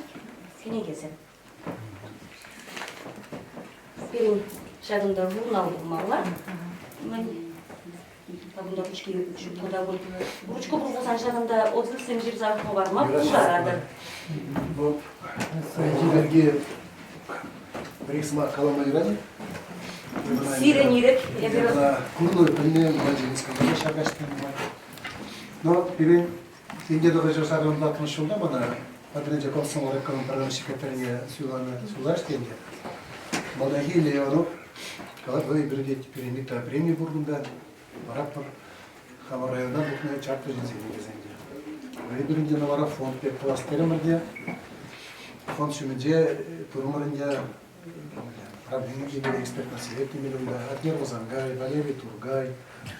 кӗнекесем. Пирӗн ҫакӑнта журнал пулмалла. Мӗн кунта ручки ҫук та пуль. Ручка пур пулсан ҫакӑнта отзывсем ҫырса хӑварма пултаратӑр. Вот пирки пӗр-ик сӑмах калама юрать-и? Сирӗн ирӗк. Эпир курнӑ пӗлнӗ Владимирского ҫак каҫ Но пирӗн Инке тӑхӑҫӑр сакӑрӑн ҫулта мана Патӑрьелӗнче комсомол райкомӑн пӗрремӗш секретарьне суйланӑ суйлаҫ тенӗ. Малтанхи Илья Иванов калать, вӑл эпир тет, пирӗн Митта преми пур кунта, паратпӑр. Хамӑр районтан тухнӑ чаплӑ ҫынсене тесен те. Эпир ӗнтӗ вара фонд пек тӑвас терӗмӗр те, фонд ҫумӗнче турӑмӑр ӗнтӗ правлени темелле, экспертный совет темелле унта. Атнер Хусанкай, Валерий Тургай,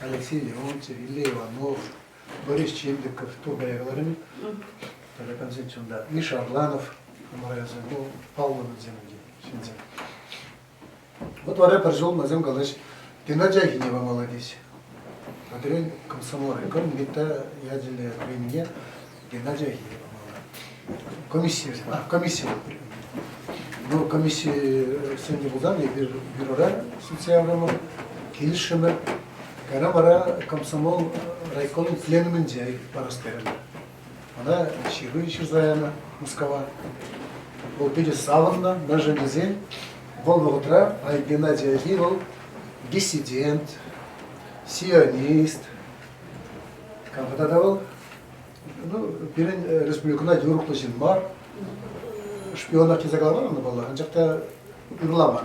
Алексей Леонтьев, Илья Иванов, Борис Чемдиков Тургая кӑларӑм. Таракансен чунта. Миша Арланов, Хамарайсем, ну, паллӑ вӗсем ӗнтӗ, ҫынсем. Вот вара пӗр ҫул вӗсем калаҫ, Геннадий Ахинева молодец. Патӑрьел комсомол райком Митта ячӗллӗ премине Геннадий Ахинева памалла. Комиссия, а, комиссия. Ну, комисси сӗннӗ пулсан эпир бюрора сӳтсе яврӑмӑр, килӗшрӗмӗр. Кайран вара комсомол райкомӗн пленумӗнче парас терӗмӗр. Ӑна ҫыру ҫырса янӑ Мускава. Вӑл питӗ савӑннӑ, мӗншӗн тесен вӑл вӑхӑтра Геннадий Айхи вӑл диссидент, сионист. Кам-ха тата вӑл? Ну, пирӗн республикӑна юрӑхлӑ ҫын мар. Шпионах тесе каламан ӑна паллах, анчах та ырламан.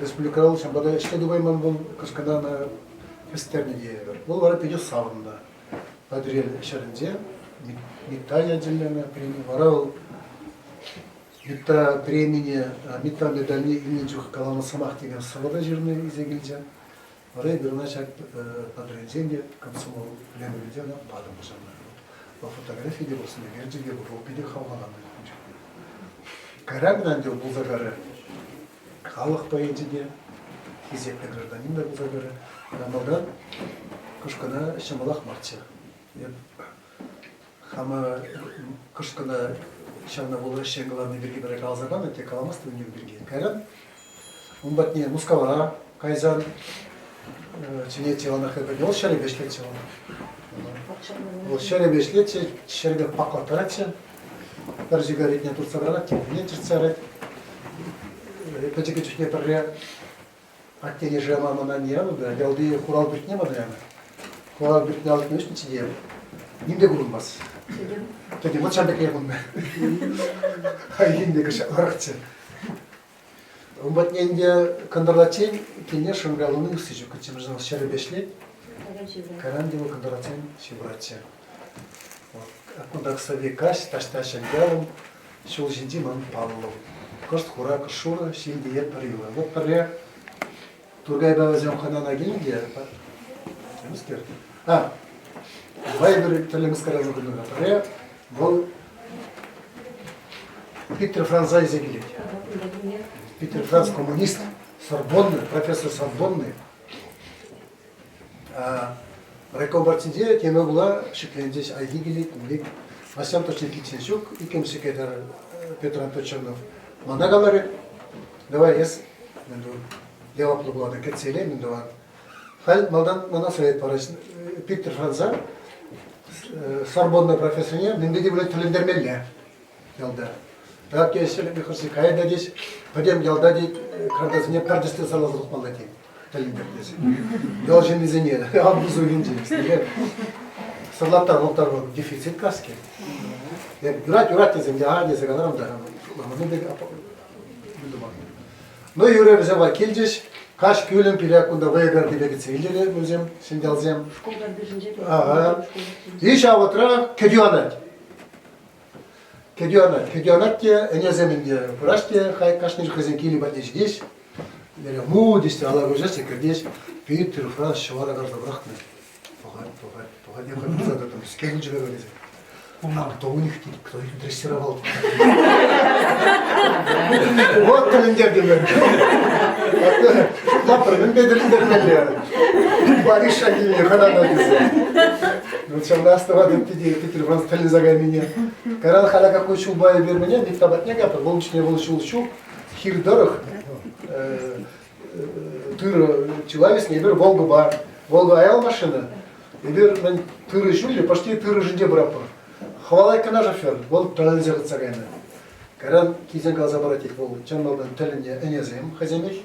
Республикӑра вӑл ҫавӑнпа та ӗҫле тупайман вӑл, кӑшкӑна ӑна хӗстернӗ тейӗпӗр. Вӑл вара питӗ савӑннӑ. Патӑрьел ҫӗрӗнче Митта ячӗлленӗ преми. Вара вӑл Митта премине, Митта медальне илнӗ чух каланӑ сӑмах текен сӑвӑ та ҫырнӑ илсе килчӗ. Вара эпир ӑна ҫак Патӑрьелсен те комсомол пленумӗнче ӑна патӑмӑр ҫавна. Вӑл фотографи те пур, сӑнӳкерчӗк те пур, вӑл питӗ хавхаланнӑ ун чухне. Кайран ӗнтӗ вӑл пулса карӗ. Халӑх поэчӗ те, хисеплӗ гражданин та пулса кайрӗ. Малтан кӑшкӑна ҫӑмӑлах марччӗ. Эп хама кӑшкӑна ҫавна пула ӗҫчен кӑларни пирки пӗрре каласа панӑ, те каламастӑп ӗнтӗ ун пирки. Кайран ун патне Мускава кайсан чӗнетчӗ ӑна хӑй патне. Вӑл ҫӗрӗпе ӗҫлетчӗ вӑл. Вӑл ҫӗрӗпе ӗҫлетчӗ, ҫӗрӗпе паклаттаратчӗ. Пӗр сигаретне туртса пӑрахать, теприне чӗртсе ярать. Пӗчӗккӗ чухне пӗрре аттене шырама мана не янӑ та, ялти хурал пӳртне мана янӑ. Хурал пӳртне алӑкне уҫнӑччӗ те ним те курӑнмасть. Тӗтӗм вӑт ҫав пекрех унта. Хайхин пек ҫапларахчӗ. Ун патне ӗнтӗ кӑнтӑрлаччен килне шӑнкӑравлани усси ҫуккӑччӗ, мӗншӗн ҫӗрӗпе ӗҫлет. Кайран те вӑл кӑнтӑрлаччен ҫывӑратчӗ. Кунта кӑсӑви каҫ, таҫта ҫӗньялӑм, ҫул ҫинчи ман паллӑм. Кӑшт хура, кӑшт шурӑ, ҫил те пӗр юлӑ. Вот пӗрре Тургайпа вӗсем хӑнана килнӗ те, темскер, а, вайбер тӗрлӗ мыскара пӗрре вӑл Питер Франца илсе килет. Питер Франц коммунист, Сорбонны, профессор Сорбонны. Райком партинче теме пула шикленчӗҫ, Айхи килет, мӗнле Васям точно килсен ҫук, иккӗмӗш секретарь Петр Анатольевич Чернов мана каларӗ, давай эс мӗн ту, яваплӑ пулатӑн, кӗтсе иле, мӗн тӑван. Халь малтан мана совет параҫ, Питер Франца Сорбонна профессорне мӗнпе те пулин тӗлӗнтермелле ялта. Так теҫҫӗ, Михаил кая та теҫ, пӗтӗм ялта тет, картасене пӗр тӗслӗ сарласа тухмалла тет. Тӗлӗнтермесе. Ял ҫыннисене август уйӑхӗнче сӑрлаттар-лӑптар дефицит каски. Юрать, юрать тесен те, а тесе каларӑм та, шутламан пек Ну, юрӗ, вӗсем вара килчӗҫ. Каҫ кӳлӗм пире кунта вӑйӑ картипе кӗтсе илчӗ вӗсем, ҫӗньялсем. Шкул картишӗнче. Ага. И ҫав вӑхӑтра кӗтӳ анать. Кӗтӳ анать. Кӗтӳ анать те, ӗнесем ӗнтӗ пыраҫ те, кашни хӑйсен килӗ патне ҫитеҫ. Му тесе ала куҫаҫҫӗ, кӗртеҫ. Питӗр фраз ҫӑвара карса пӑрахнӑ. Пӑхать, пӑхать, пӑхать. Я пырса тӑтӑм. Скелчӗ тесе. А кто у них, кто их дрессировал? Вот тӗлӗнтертӗмӗр. Шутлапӑр, мӗнпе тӗлӗнтермелле? Париж килнӗ хӑнана тесе. Ну, ҫавна астӑватӑп питӗ Питӗр Франц тӗлӗнсе кайнине. Кайран халӗ какой ҫулпа эпир мӗне Митта патне кайпӑр, вӑл чухне вӑл ҫул ҫук. Хир тӑрӑх тырӑ чылай ӳснӗ, эпир Волгӑпа. Волга аял машина. Эпир мӗн тырӑ ҫулӗ почти тырӑ ӑшӗнче пыратпӑр. Хӑвалать кӑна шофер, вӑл тӗлӗнсе хытса кайнӑ. Кайран килсен каласа парать тет вӑл чӑн малтан тӗлӗннӗ ӗнесем хӑйсемех,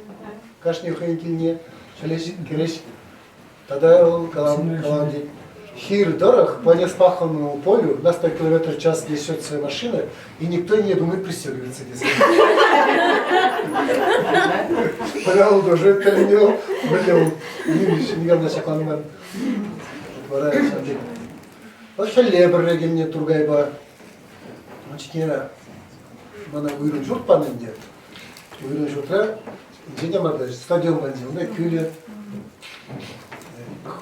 кашни хӑйӗн килне ҫӗлеҫ, кӗреҫ. Тата вӑл калан тет, хир тӑрӑх по неспаханному полю на 100 километров в час несется машина, и никто не думает пристегиваться тесе. Павел тоже тӗлӗннӗ, мӗнле вӑл никам та ҫакланман. Вара ҫав пек. Вӑл хӗлле пӗрре килнӗ Тургайпа. Ун чухне мана уйрӑм ҫурт панӑ ӗнтӗ. Уйрӑм ҫуртра инҫе те мар, стадион патӗнче унта кӳлӗ,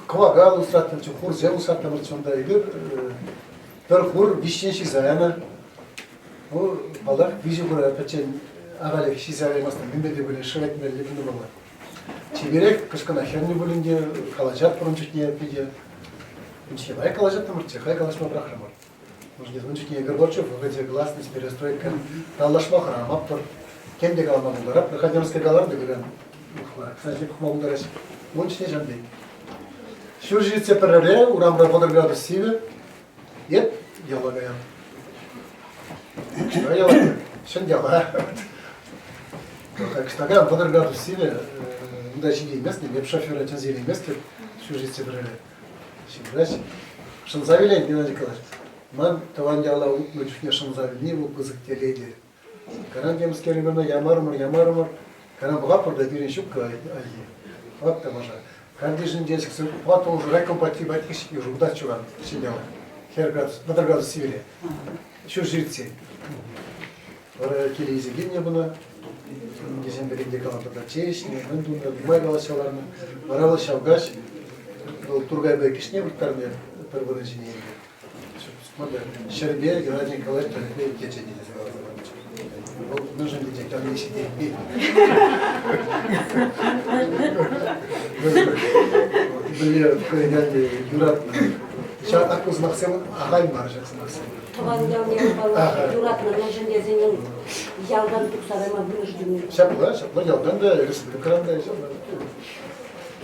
кӑвакал усраттӑмччӗ, хурсем усраттӑмӑрччӗ унта. Эпир пӗр хур виҫҫӗн ҫиса янӑ. Ну, паллах, виҫӗ хура пӗччен ахалех ҫисе яраймастӑн, мӗнпе те пулин шӗветмелле пулнӑ Чиперех кӑшкӑна хӗрнӗ пулин те калаҫатпӑр ун чухне питӗ. Ун чухне лайӑх калаҫаттӑмӑрччӗ, хай калаҫма пӑрахрӑмӑр. Может, ун чухне Горбачев вӑхӑчӗ гласность, перестройка тавлашма хӑрамаппӑр. Тем те калама пултаратпӑр. Хотя калар та кӑран. Кстати, пӑхма пултараҫ. Ун чухне ҫав пек. Ҫур ҫитсе пӗррере урамра 30 градус сивӗ. Эп яла каям. Кӑшта яла? Ҫӗн яла. Кӑшта каям 30 градус сивӗ. Унта ҫитейместӗп, эп шофера чӗнсе илейместӗп. Ҫур ҫитсе пӗррере. Ҫывӑрать. Шӑнса вилет, Геннадий Николаевич. Ман тӑван яла утнӑ чухне шӑнса вилни вӑл пысӑк телей те. Каран темскер ӑна ямарӑмӑр, ямарӑмӑр. Каран пӑхатпӑр та пирӗн ҫук айхи. Пӑхат тамаша. Картишӗнче сиксе пӑхат уже райком патти патти уже утать чуран ҫӗньяла. Хӗр градус, вӑтӑр градус сивӗре. Ҫур ҫиртсен. Вара киле илсе килнӗ бына. Тесен пӗринте калатӑр та чей ӗҫнӗ, мӗн тунӑ, нумай калаҫса ларнӑ. Вара вӑл ҫав каҫ вӑл Тургайпа иккӗшне вырттарнӑ пӗр вырӑн ҫине ӗнтӗ. Ҫӗрпе Геннадий Николаевич тӗлӗкпе иккеччӗ тесе каласа панӑччӗ. Вӑл мӗншӗн тесе тӗлне ҫитеймен. Мӗнле хӑйӗн юратнӑ. Ҫак ак сӑмахсем ахаль мар ҫак сӑмахсем. Тӑван ялне паллах юратнӑ, мӗншӗн тесен ялтан тухса кайма вынужден. Ҫапла, ҫапла ялтан та, республикӑран та ҫапла.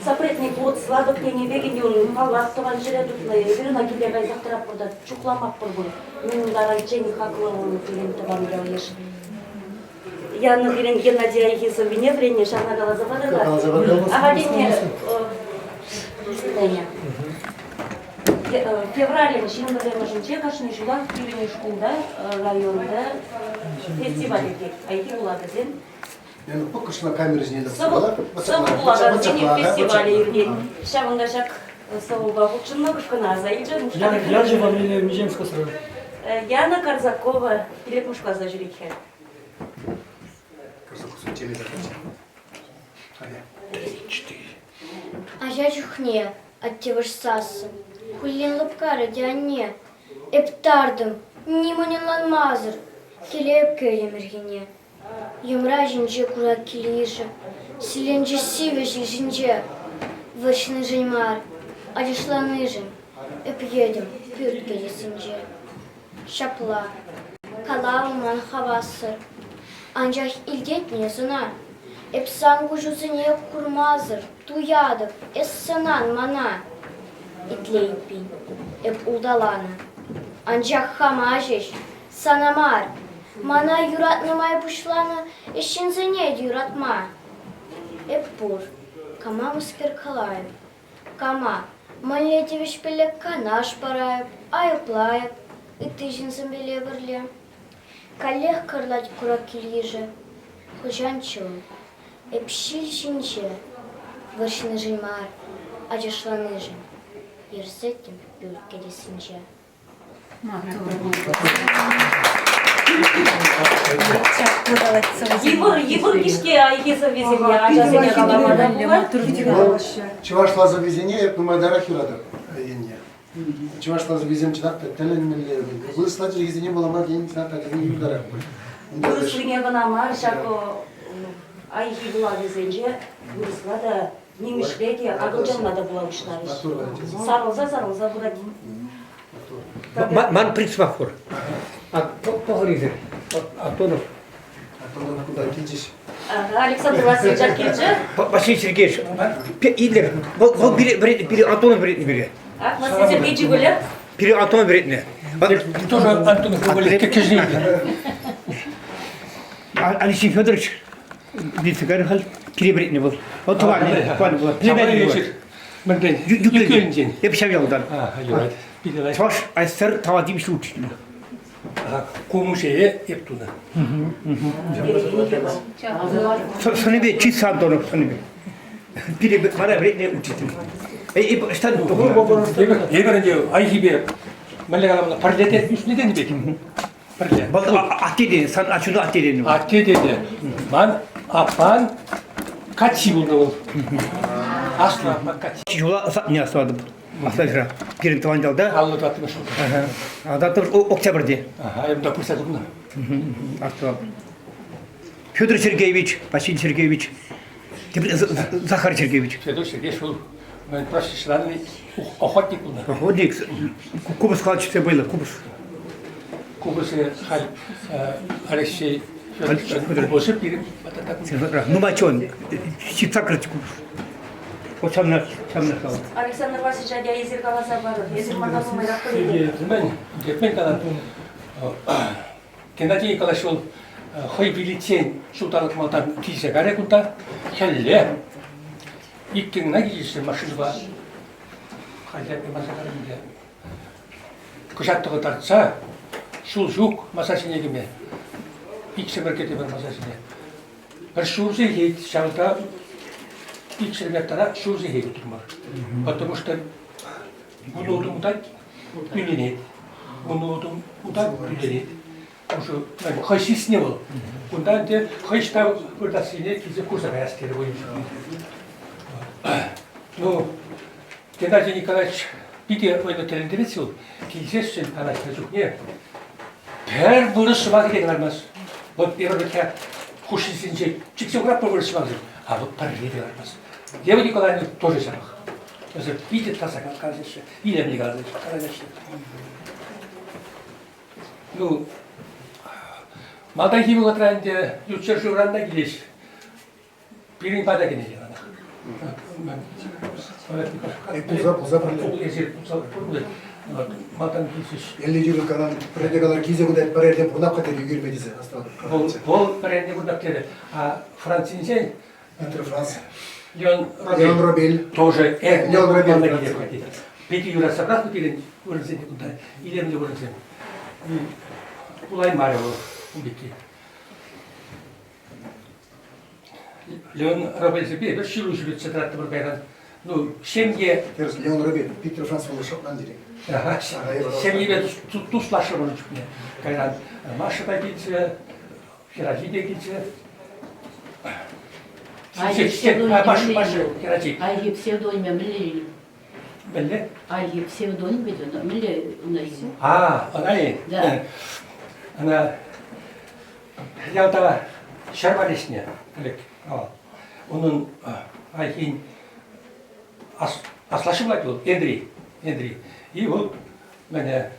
Запретный плод сладок тенӗ пек ӗнтӗ ун, паллах, тӑван ҫӗре тупнӑ. Эпир ӑна киле кайсах тӑратпӑр та чухламастпӑр пуль. Мӗн таранччен хаклӑ вӑл пирӗн тӑван ял-йыш. Янӑ пирӗн Геннадий Айхи сӑввине вӗреннӗ, ҫавна каласа патӑр-ха. Ахальтен Февралӗн ҫирӗм кашни ҫулах пирӗн шкулта, районта фестиваль иртет. Айхи вулакӗсем. Пӑкӑшла камера ҫине Сӑвӑ вулакансен фестивалӗ иртет. Ҫавӑнта ҫак сӑвӑпа хутшӑннӑ кӑна аса илчӗ. Ячӗ фамилия миҫемӗш класра? Яна Карзакова пиллӗкмӗш класа ҫӳрет-ха. Ача чухне атте вӑрҫсассӑн хуллен лӑпкарӗ те анне. Эп тартӑм, нимӗн ӑнланмасӑр, киле кӗтӗм ирхине. Йӑмра ҫинче курак килйышӗ силленчӗ сивӗ ҫил ҫинче. Вӑрҫнишӗн мар. Ачашланишӗн эп йӗтӗм пӳрт кӗтесӗнче. Ҫапла, калавӑм ман хавассӑр, анчах илтетни эс ӑна? Эп сан куҫусене курмасӑр туятӑп, эс сӑнан мана. Итле эппин, эп улталанӑ, анчах хама ҫеҫ, сана мар. Мана юратнӑ май пуҫланӑ ӗҫченсене те юратма. Эп пур, кама мӗскер калайӑп, Кама, мӗнле тивӗҫпелле канаш парайӑп, айӑплайӑп ытти ҫынсемпеле пӗрле. Каллех кӑрлать курак кил-йышӗ. Хӑҫанччӗ ун? Эп ҫил ҫинче вӑрҫнишӗн мар, ачашланишӗн йӗрсеттӗм пӳрт кӗтессинче. Йывӑр, йывӑр кишке айхи сӑввисене ачасене калама та пулать. Чӑвашла сӑввисене эп нумайтарах юратап енне. Чӑвашла сӑввисем чӑнах та тӗлӗнмелле. Вырӑсла чӗлхесене вулама тен чӑнах та ачасене йывӑртарах пуль. Вырӑслине кӑна мар, ҫак айхи вулавӗсенче вырӑсла та Нимӗҫле те, акӑлчанла та пула пуҫларӗҫ. Сарӑлса-сарӑлса пырать. Ман присмак пур. Пӑхӑр Антонов. Антонов кунта килчӗҫ. Александр Васильевич килчӗ. Василий Сергеевич, Идлер, вӑл пире Антонов вӗрентнӗ пире. Василий Сергеевич пулӗ? Пире Антонов вӗрентнӗ. Тоже Антонов пулӗ, кӗҫӗн. Алексей Федорович Вице халь пире вӗрентнӗ вӑл. Вӑл тӑванӗ, тӑванӗ пулать. Племянник вӑл. Мӗнрен? Юккелӗнчен. Эп ҫав ялтан. Юрать. Питӗ лайӑх. Чӑваш АССР тава тивӗҫлӗ учителӗ. Ку музее эп тунӑ. Сӑнӗпе чыс Антонов сӑнӗпе. Пире мана вӗрентнӗ учитель. Эп ӑҫтан Эпир ӗнтӗ айхипе мӗнле каламалла, пӗрле те ӳснӗ тенӗ пек. Пӗрле. Вӑл атте тенӗ, сан ачуна атте тенӗ. Атте тенӗ. Ман аппан каччи пулнӑ вӑл. Аслӑ аппан каччи. Ҫула ӑсатне астӑватӑп. Аслӑ Пирӗн тӑван ялта. Аллӑ тӑваттӑмӗш ҫул. Ага. Октябрьте. Ага, эпӗ пырса курнӑ. Астӑватӑп. Федор Сергеевич, Василий Сергеевич, Захар Сергеевич. Федор Сергеевич вӑл профессиональный охотник пулнӑ. Охотник, купӑс калчӗсем вӑйлӑ, купӑс. Купӑсӗ халь Алексей купӑсӗ пирӗн Нумай чон, ҫитса кӗрт купӑс. Вот ҫавна, ҫавна калать. Александр Васильевич, атя эсир каласа парӑр. Эсир мана нумайрах пӗлетӗр. Мӗн, мӗн калан? Геннадий Николаевич вӑл хӑй виличчен ҫулталӑк малтан килсе кайрӗ кунта. Хӗлле иккӗн кӑна килчӗҫ машинӑпа. Халь маса карӑнчӗ. Кӑҫат тӑхӑтартса ҫул ҫук маса ҫине кӗме. Иксӗмӗр кӗтӗмӗр маса ҫине. Пӗр ҫур сехет ҫавӑнта иксӗр метра ҫур сехет утрӑмӑр. Потому что Вун утать, пӳлӗнет. Вун утать, пӳлӗнет. Уже хӑй сиснӗ вӑл. Кунта ӗнтӗ хӑй ӑҫта выртассине килсе курса каяс терӗ вӑйӑ Ну, Геннадий Николаевич питӗ вӑйлӑ тӗлӗнтерет вӑл. Килсессӗн калаҫнӑ чухне пӗр вырӑс сӑмахӗ те кӑлармасть. Вот эпир вӗт-ха хушшисенче чиксе хуратпӑр вырӑс сӑмахӗсем, а вот пӗрре те кӑлармасть. Ева Николаевна тоже ҫавах. Вӗсем питӗ таса калаҫаҫҫӗ, илемлӗ калаҫаҫҫӗ. Ну, малтанхи вӑхӑтра ӗнтӗ ют ҫӗршывран та килеҫ. Пирӗн пата кӗнӗ яланах. Пулса, пулса пӗрле. Эсир пулса пӗрле. Малтан килчӗҫ. Элли юрӑ калан, пӗрре калар килсе кунта пӗр эрне пурӑнап ха терӗ ӳкерме тесе астӑватӑп. Вӑл, вӑл пӗр эрне пурӑнап терӗ. А Францинчен Питер Франц. Леон Робель. Леон Робель. Тоже Леон Робель. Питӗ юратса пӑрахнӑ пирӗн вырӑнсене кунта, илемлӗ вырӑнсем. Пулаймарӗ вӑл ун пекки. Леон Робельсемпе эпир ҫыру ҫӳретсе тӑраттӑмӑр кайран. Ну, ҫемье... Тӗрӗс, Леон Робель, Питер Франц вӑл шотланд дирек. Ҫемьепе туслашрӑмӑр чухне. Кайран Маша та килчӗ, Хӗрачи те килчӗ. Хӗрачи. Айхи псевдонимӗ мӗнле илнӗ? Мӗнле? Айхи псевдоним вӗт ӑна. Мӗнле ӑна илнӗ? А, ӑна-и? Да. Ӑна ялта ҫӗр валеҫнӗ ӗлӗк. Унӑн Айхин Аслашшӗ пулать вӑл, Энтри. Энтри. И вӑл мӗне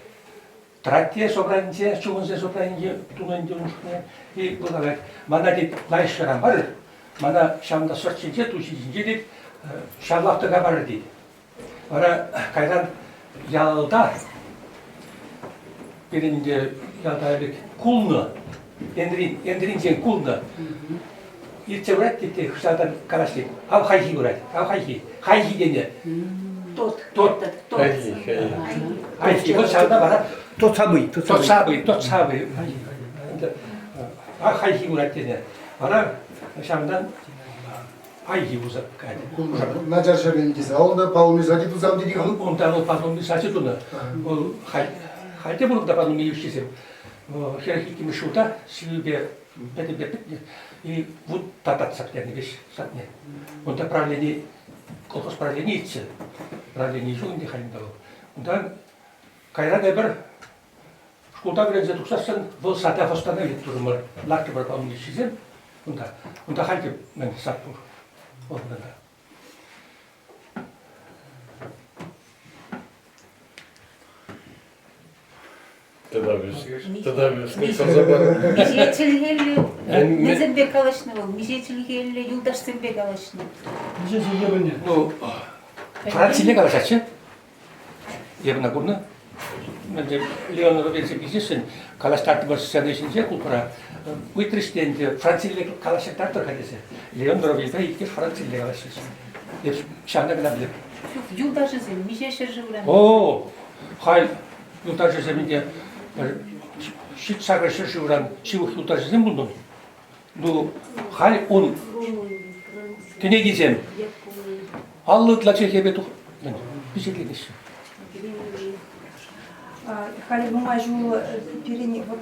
тӑрать те собранинче, чухӑнсен собранинче тунӑ ӗнтӗ ун чухне. И вӑл калать, мана тет лайӑх ҫӑран парӑр, мана ҫавӑнта сӑрт ҫинче, ту ҫинче тет, ҫав лаптӑка парӑр тет. Вара кайран ялта пирӗн ӗнтӗ ялта ӗлӗк кулнӑ, Энтрин, Энтринчен кулнӑ. Иртсе пырать тет те хыҫалтан калаҫ тет. Ав хайхи пырать, ав хайхи. Хайхи тенӗ. Тот. Тот. Хайхи. Вот ҫавна вара Тот самый. Тот самый, тот самый. А хайхи пырать тенӗ. Вара ҫавӑнтан Айхи пулса кайнӑ. Начар ҫӗрен тесе. А унта палми сачӗ тусам тет Унта вӑл палми сачӗ тунӑ. Вӑл халь те пур унта палми йывӑҫҫисем. 42-мӗш ҫулта сивӗпе пӗтӗмпе пӗтнӗ и вут та татса пӗтернӗ веҫ садне. Унта правлени, колхоз правленийӗччӗ. Правлени ҫук ӗнтӗ халь унта вӑл. Унтан кайран эпир Шкулта вӗренсе тухсассӑн вӑл сада восстановить турӑмӑр. Лартрӑмӑр паломничисем унта. Унта халь те мӗн сад пур. Вӑл вырӑнта. Миҫе чӗлхеллӗ мӗнсемпе калаҫнӑ вӑл? Миҫе чӗлхеллӗ юлташсемпе калаҫнӑ? Миҫе чӗлхе пӗлнӗ? Ну, Францине калаҫатчӗ. Эп ӑна курнӑ. Мӗнле Леонова персе килсессӗн калаҫтартӑмӑр сцена ҫинче клубра. Ыйтрӗҫ те ӗнтӗ Францилле калаҫтартӑр-ха тесе. Леон Воробьевпа иккӗш Францилле калаҫрӗҫ. Эп ҫавна кӑна пӗлеп. Ҫук, юлташӗсем миҫе ҫӗршывран? О, халь юлташӗсем ӗнтӗ ҫич-сакӑр ҫӗршывран ҫывӑх юлташӗсем пулнӑ. Ну, халь ун кӗнекисем 50 ытла чӗлхепе пичетленеҫҫӗ. Халӗ нумай ҫул пирӗн вот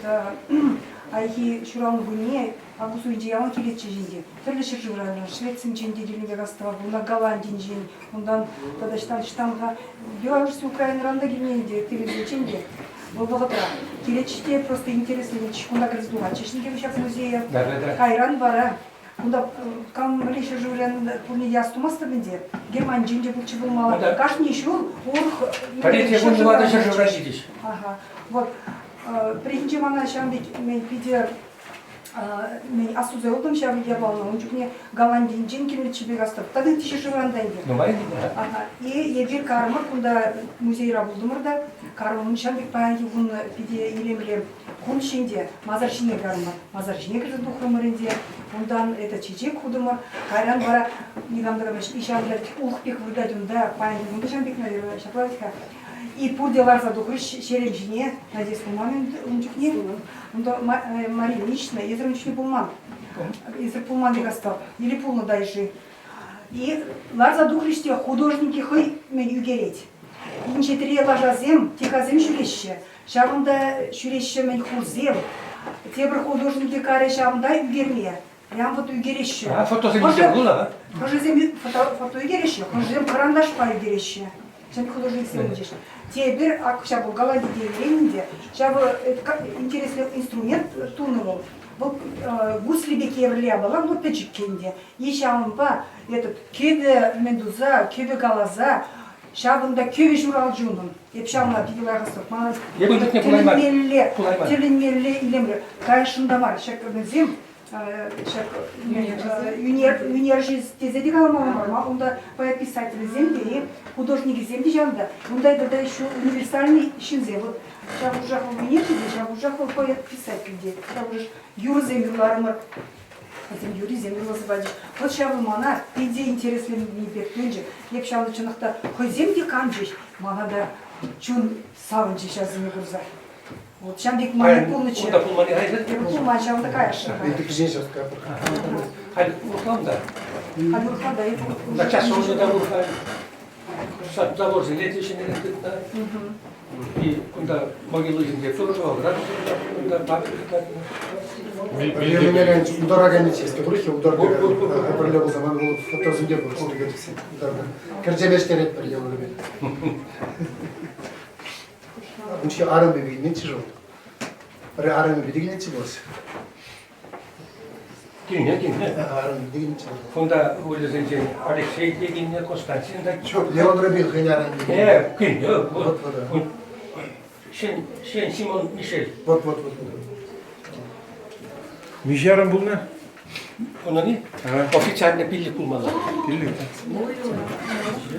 Айхи ҫуралнӑ кунне август уйӑхӗнче ялан килетчӗҫ ӗнтӗ. Тӗрлӗ ҫӗршывран, Швецинчен те килнӗ пек астӑвап, унта Голландинчен, унтан тата ӑҫтан-ӑҫтан-ха Беларусь, Украинӑран та килнӗ ӗнтӗ, ытти вӗсенчен те. Вӑл вӑхӑтра килетчӗ те просто интересленетчӗ, кунта кӗрсе тухатчӗҫ ӗнтӗ ҫак музее. Кайран вара кунта кам мӗнле ҫӗршывран пурне те астумастӑп ӗнтӗ. Германинчен те пулчӗ пулмалла. Кашни ҫул урӑх ҫӗршывран ҫитӗҫ. Ага. Вот пӗррехинче мана ҫавӑн пек питӗ мен астуса юлтӑм ҫав япалана. Ун чухне Голландинчен килнӗччӗ пек астӑвӑп. Тата ытти ҫӗршывран та ӗнтӗ. Нумай килнӗ. Ага. И эпир карӑмӑр кунта музейра пултӑмӑр та. Карӑмӑн ҫав пек паянхи кун питӗ илемлӗ кун ҫинче масар ҫине карӑмӑр. Масар ҫине кӗрсе тухрӑмӑр ӗнтӗ. Унтан это чечек хутӑмӑр. Кайран вара никам та калаҫ, и ҫав улӑх пек выртать унта. Паянхи кун та ҫавӑн пек, наверное, ҫапла вӗт-ха. И пурте ларса тухрӗҫ ҫерем ҫине. Надеюсь, пулман ун чухне. Унта Мария Ильинична, эсир ун чухне пулман. Эсир пулман пек астав. Или пулнӑ та-ши. И ларса тухрӗҫ те художники хӑй мӗн ӳкерет. Инҫетре лашасем, тихасем ҫӳреҫҫӗ. Ҫавӑнта ҫӳреҫҫӗ мӗн хурсем. Тепӗр художники карӗ ҫавӑнта ӳкерме. Прям вот ӳкереҫҫӗ. А, фотосем ӳкерсе пулнӑ, Хӑшӗсем фото ӳкереҫҫӗ, хӑшӗсем кӑранташпа ӳкереҫҫӗ. Чӑн художниксем пулчӗҫ. Тепӗр ак ҫав вӑл Голландире Ленин те ҫав интереслӗ инструмент тунӑ вӑл. Вӑл гусли пек евӗрлӗ япала, но пӗчӗккӗ ӗнтӗ. И ҫавӑнпа этот кӗвӗ мӗн туса, кӗвӗ каласа, ҫавӑнта кӗвӗ ҫуралчӗ унӑн. Эп ҫавна питӗ лайӑх астӑвап. Манӑн тӗлӗнмелле, тӗлӗнмелле илемлӗ. Кайӑшшӑн та мар, ҫак вӗсем ҫак ӳнерҫӗ тесе те каламалла мар, унта поэт-писательсем те, художникӗсем те ҫавӑнта. Унта тата еще универсальный ҫынсем. Вот ҫав ушах вӑл ӳнерҫӗ те, ҫав ушах вӑл поэт-писатель те. Ҫав ушах юрӑсем юрларӑмӑр. Вӗсем юррисем юрласа пачӗҫ. Вот ҫавӑ мана питӗ интересленни пек туйӑнчӗ. Эп ҫавна чӑнах та хӑйсем те канчӗҫ, мана та чун савӑнчӗ ҫавсене курса. Вот ҫав пек май пулнӑччӗ. Унта пулманни хайсен те пулман, ҫавӑнта каясшӑн. Ыйтӑксен ҫак капӑр. Халь урӑхлан та. Халь урӑхлан та. Унта часовня та пур халь. Заборсене те ҫӗнӗрен тытнӑ. И кунта могилӑсенче тоже вӑлра кунта памятник лартнӑ. Удара кайнӑччӗ, пур-и удар пӗрле пулса ман вӑл фотосенче пур, кӗрчемештеретпӗр йӑлӑрӗпе. Унччен арӑмӗ вилнӗччӗ вӑл. Пӗр арӑмӗ питӗ килнӗччӗ пулас. Килнӗ, килнӗ. Кунта выльӑхсенчен Алексей те килнӗ, Константин та. Ҫук, Леон Рыбин хӑйне арӑмӗ. Э, килнӗ. Вот, вот. Ҫен, Ҫен Симон Мишель. Вот, вот, вот. Миҫе арӑм пулнӑ? Унӑн-и? Официально пиллӗк пулмалла. Пиллӗк.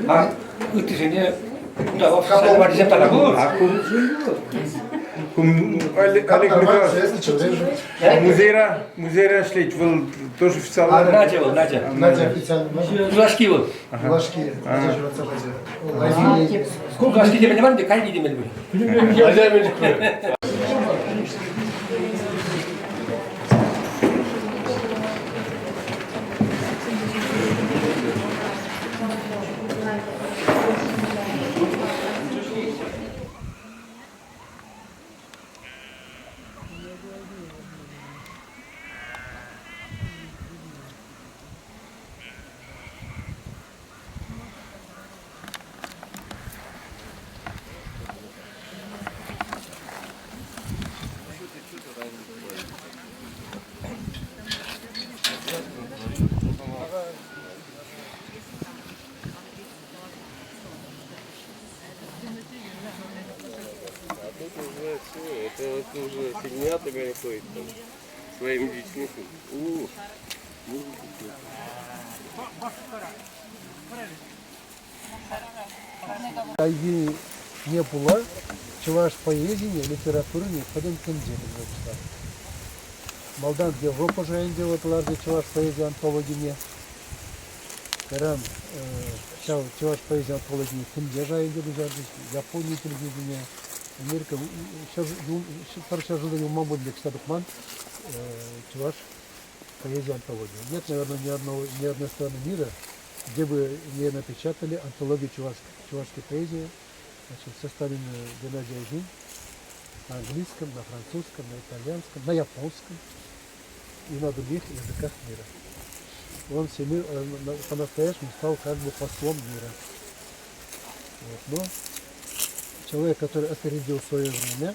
А ыттисене кунта официально маррисем тата пур. Олег Михайлович музейра, музейра ӗҫлет, вӑл тоже официально. Надя вӑл, Надя. Надя официально. Юлашки вӑл. Юлашки. Надя ҫуратса пачӗ. Ку юлашки темелле мар, кайни темелле пуль. А тут уже все, это уже фигня такая ходит там своими детьми. У, музыку. Айги не пула чӑваш поэзине, литературине пӗтӗм тӗнче пӗлме пуҫларӗ. Малтан Европа шайӗнче кӑларчӗ чӑваш поэзи антологине. Кайран ҫав чӑваш поэзи антологине тӗнче шайӗнче куҫарчӗҫ, Япони чӗлхисене, Америка пӗр ҫӗршывра юлман пуль пек тухман чӑваш поэзи антологийӗ. Нет, наверное, ни одного, ни одной страны мира, где бы не напечатали антологию чувашской поэзии, значит, составленную Геннадием Айгин на английском, на французском, на итальянском, на японском и на других языках мира. Он всемир, по-настоящему стал как бы послом мира. Вот. Но человек, который опередил свое время,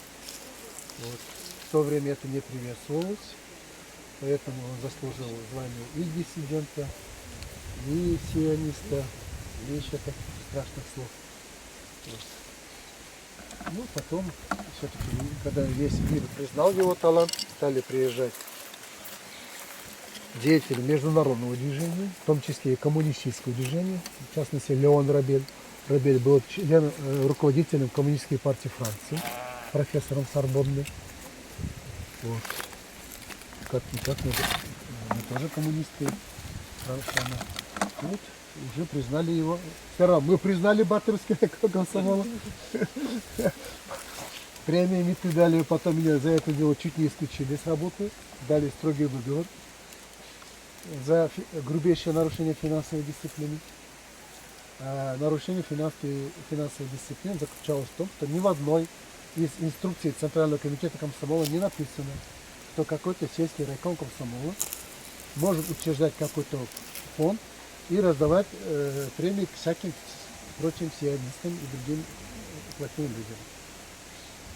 вот, в то время это не приветствовалось, поэтому он заслужил звание и диссидента, и сиониста, и еще таких страшных слов. Вот. Ну, потом, все-таки, когда весь мир признал его талант, стали приезжать деятели международного движения, в том числе и коммунистического движения, в частности, Леон Рабель. Рабель был член, руководителем Коммунистической партии Франции, профессором Сорбонны. Вот. Как-никак мы, мы тоже коммунисты Франции. Вот, уже признали его. Сперва мы признали Батырского комсомола. Премиями ты дали, потом меня за это дело чуть не исключили с работы, дали строгий выговор за грубейшее нарушение финансовой дисциплины. А нарушение финансовой, финансовой дисциплины заключалось в том, что ни в одной из инструкций Центрального комитета комсомола не написано, что какой-то сельский райком комсомола может учреждать какой-то фонд и раздавать премии всяким прочим сионистам и другим плохим людям.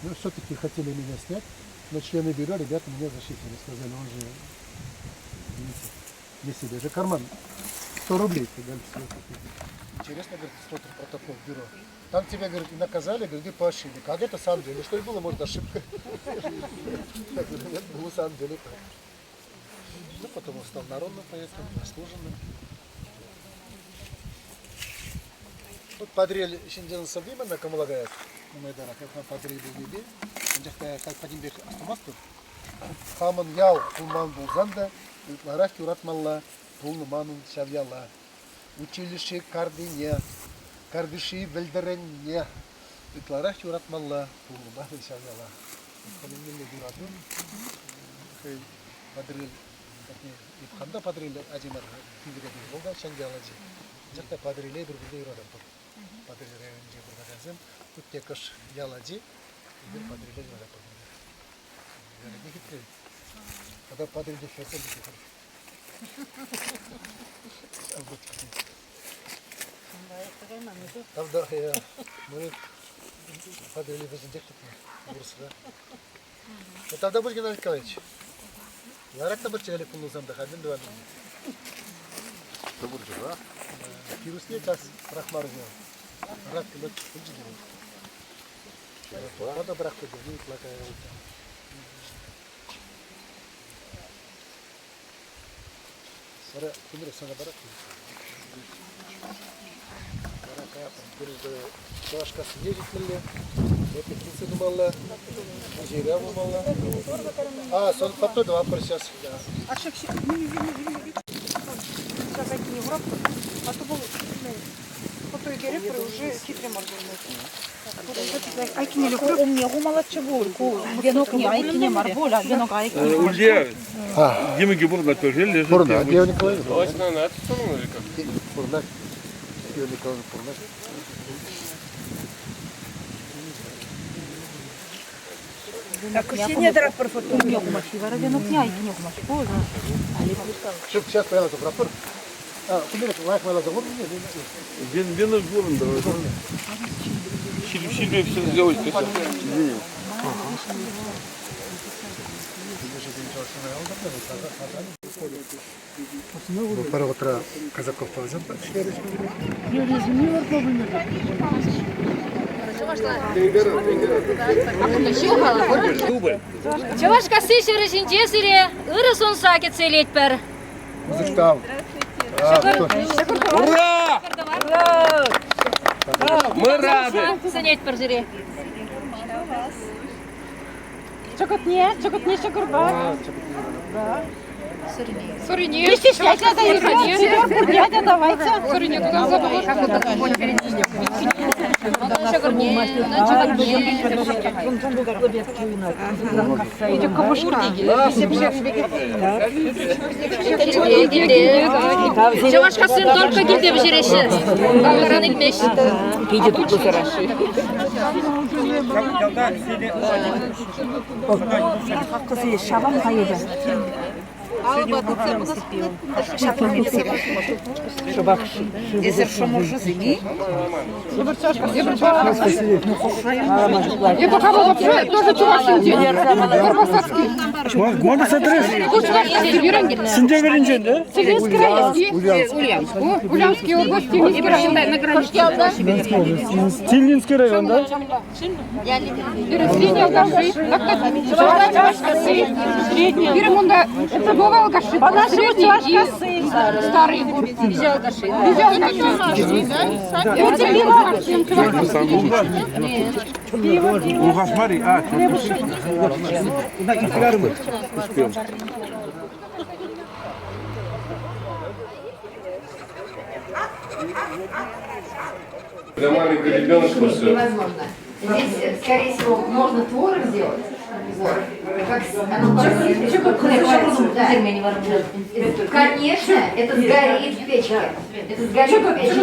Ну, все-таки хотели меня снять, но члены бюро, ребята, меня защитили. Сказали, он же, извините, не себе же карман. 100 рублей дали всего. Интересно, говорит, смотрит протокол бюро. Там тебя, говорит, наказали, говорит, и поощрили. Как это самом деле? Что и было, может, ошибка. Я говорю, нет, было на самом деле так. Ну, потом он стал народным поэтом, заслуженным. Вот Патӑрьел ҫынсен сӑвви мана кӑмӑла каять. Нумайтарах эп Патӑрьел пулнипе. Анчах та халь пӗтӗмпех астумастӑп. Хамӑн ял пулман пулсан та ытларах юратмалла пулнӑ манӑн ҫав яла. Училище картине, картиши вӗлтӗренне ытларах юратмалла пулнӑ манӑн ҫав яла. Тӗлӗнмелле юрату. Хӑй Патӑрьел патне эп хам та Патӑрьел ачи мар, килте вӑл та Ҫӗньял ачи. Анчах та Патӑрьеле эпир пурте юрататпӑр. Патӑрьел районӗнче пурӑнакансем пурте кӑш ял ачи, эпир Патӑрьеле юрататпӑр. Ялӗ хитре. Тата Патӑрьелте хӗрсем те хитре. Правда, мы Патӑрьеле вӗсенчех тупнӑ, вырӑсра. Тогда будет, Геннадий Николаевич. Ларать та пӗр чӗлӗк пулсан та халь мӗн тӑван Тӑвӑрчӑра. Пирусне час пӑрахмарӗ Рак пулчӗ те. Та пӑрахрӗ те, ытла кая юлчӗ. Вара кунра сана парать. Вара каятпӑр. Пирӗн Чӑвашкассине ҫитмелле, репетици тумалла, музейра пулмалла. А, сон фото тӑватпӑр сейчас. А Сейчас айкине хуратпӑр. А то вӑл фото ӳкереппӗр, уже хитре мар курӑнать. Айкине Ку умне хумаллаччӗ пуль, ку венокне айкине мар пуль, а венок айкине. Улье Димаки пурӑнать тоже, лежит. Пурӑнать, Лев Николаевич. Давайте, наверное, на эту сторону или как? Пурӑнать. Лев Николаевич пурӑнать. Так, сине тӑратпӑр фото. Умне хумаҫҫи вара венокне айкине хумаҫҫи пуль. Чтоб сейчас появился прапор. А, кумиров, лайх майласа хурӑн. Венок горн давай. Ҫилпе все сделать хотел. Пӗр вӑхӑтра Казаков палӑсем ӗҫлерӗҫ. Чӑвашкасси ҫӗрӗ ҫинче сире ырӑ сунса кӗтсе илетпӗр. Музыктав. Ура! Мы рады! Сӗнетпӗр сире. Чӑкӑтне, чӑкӑтне ҫӑкӑрпа. Сурине. Не стесняйтесь, дядя, давайте. Сурине туда забыла. Чӑвашкассем только килте пӗҫереҫҫӗ. Калларан илмеҫҫӗ. Питӗ тутлӑ сӑраҫҫӗ. Кӑсӑ шавам хайӗпӗ. Шӑпах Эсир шӑмӑршӑсем-и? Я пока вообще тоже чувашинчен. Можно смотреть? Сентябрьнчен, да? Целинский район. Ульяновск. Ульяновской области, Минский район. На границе. Тильнинский район, да? Средний Алгаши. Средний. Пирмунда. Это Вова Алгаши. Средний и старый. Везде Алгаши. Везде Алгаши. Улхашмари, а, успел. Для маленького ребенка все. Невозможно. Здесь, скорее всего, можно творог сделать. Вот. Как оно Да. Конечно, это сгорит в печке. Это сгорит в печке.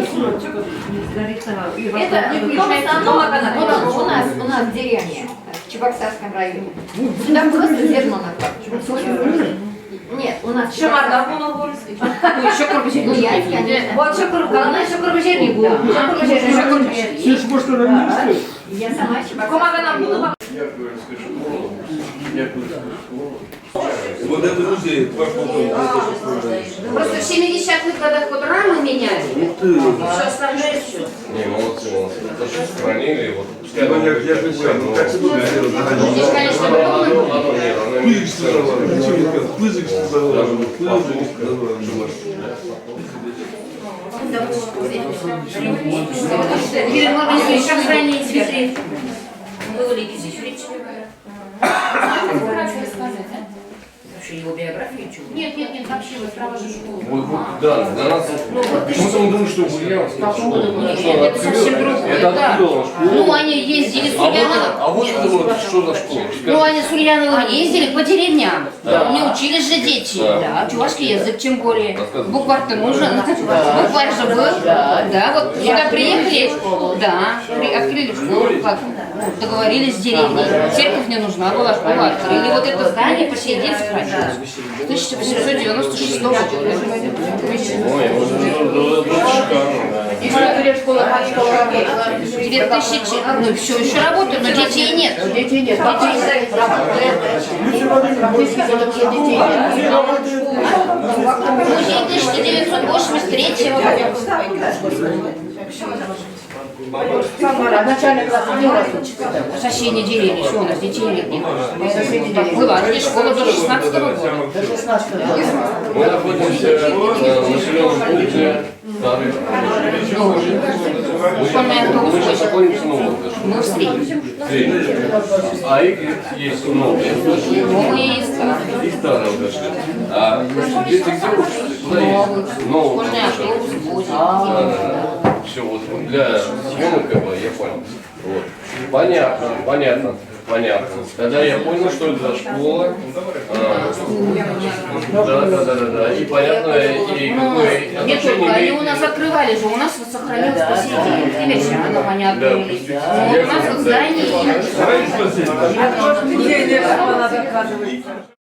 Это в основном, вот у нас в деревне, в Чебоксарском районе. Там просто зерно накладывают. Нет, у нас... Шамарда Ну, Ну, я, конечно. Вот главное, шукурбежерник был. Я сама Чебоксарская. Яковлевская школа. Яковлевская школа. Вот это музей, ваш полковник. Просто в 70-х годах вот рамы меняли. Ух ты! Все остальное все. Не, молодцы, молодцы. То, что сохранили, вот. Пускай Ну, оно я- будет я такое, понимаю, но- как всегда, но Здесь, конечно, оно- было оно- оно- нет, оно имеет Пызик сказала, пызик сказала, пызик сказала. Еще хранить цветы. Было ли здесь Вообще его биографию чего? Нет, нет, нет, вообще вот право же школу. Вот, вот, да, для нас. Ну, вот Почему-то мы думаем, что в Ульяновске По школа. поводу- Потому Нет, что она это совсем открыла, другое, Это да. открыла школу. Ну, они ездили с А вот, Ульяновым. а вот это вот что за школа? Ну, они с Ульяновым ездили по деревням. Да. Не учили же дети. Да. Да, чувашский язык тем более. Рассказывай. Букварь-то нужен. Да. Букварь же был. Да. Да, вот Я сюда приехали. школу. Да, открыли школу. Как? Договорились с деревней. Церковь не нужна была, школу открыли. Вот это здание по сей день сохранилось. 1896 года. Ой, вот это шикарно, да. 2000, ну все еще работают, но детей нет. Детей нет. Музей 1983 года. Начальный класс где у вас учится? В соседней деревне, что у нас детей нет. Была здесь школа до 16 года. До 16 Мы находимся в населенном пункте Старый. Школьный автобус Мы сейчас находимся на Новом Мы в среднем. А их есть новые. Новые и старые. И старые алкаши. А дети где учатся? Куда ездят? Новые Школьный автобус возит. Все, вот для съемок как бы, я понял. Вот. Понятно, понятно, понятно. Тогда я понял, что это за школа. А, Да, да, да, да, да. И понятно, и какое Не отношение только, они имеет. у нас закрывали же, у нас вот сохранилось по сей день. Северчанов они Да, открыли. Ну, вот у нас вот здание. Оказывается.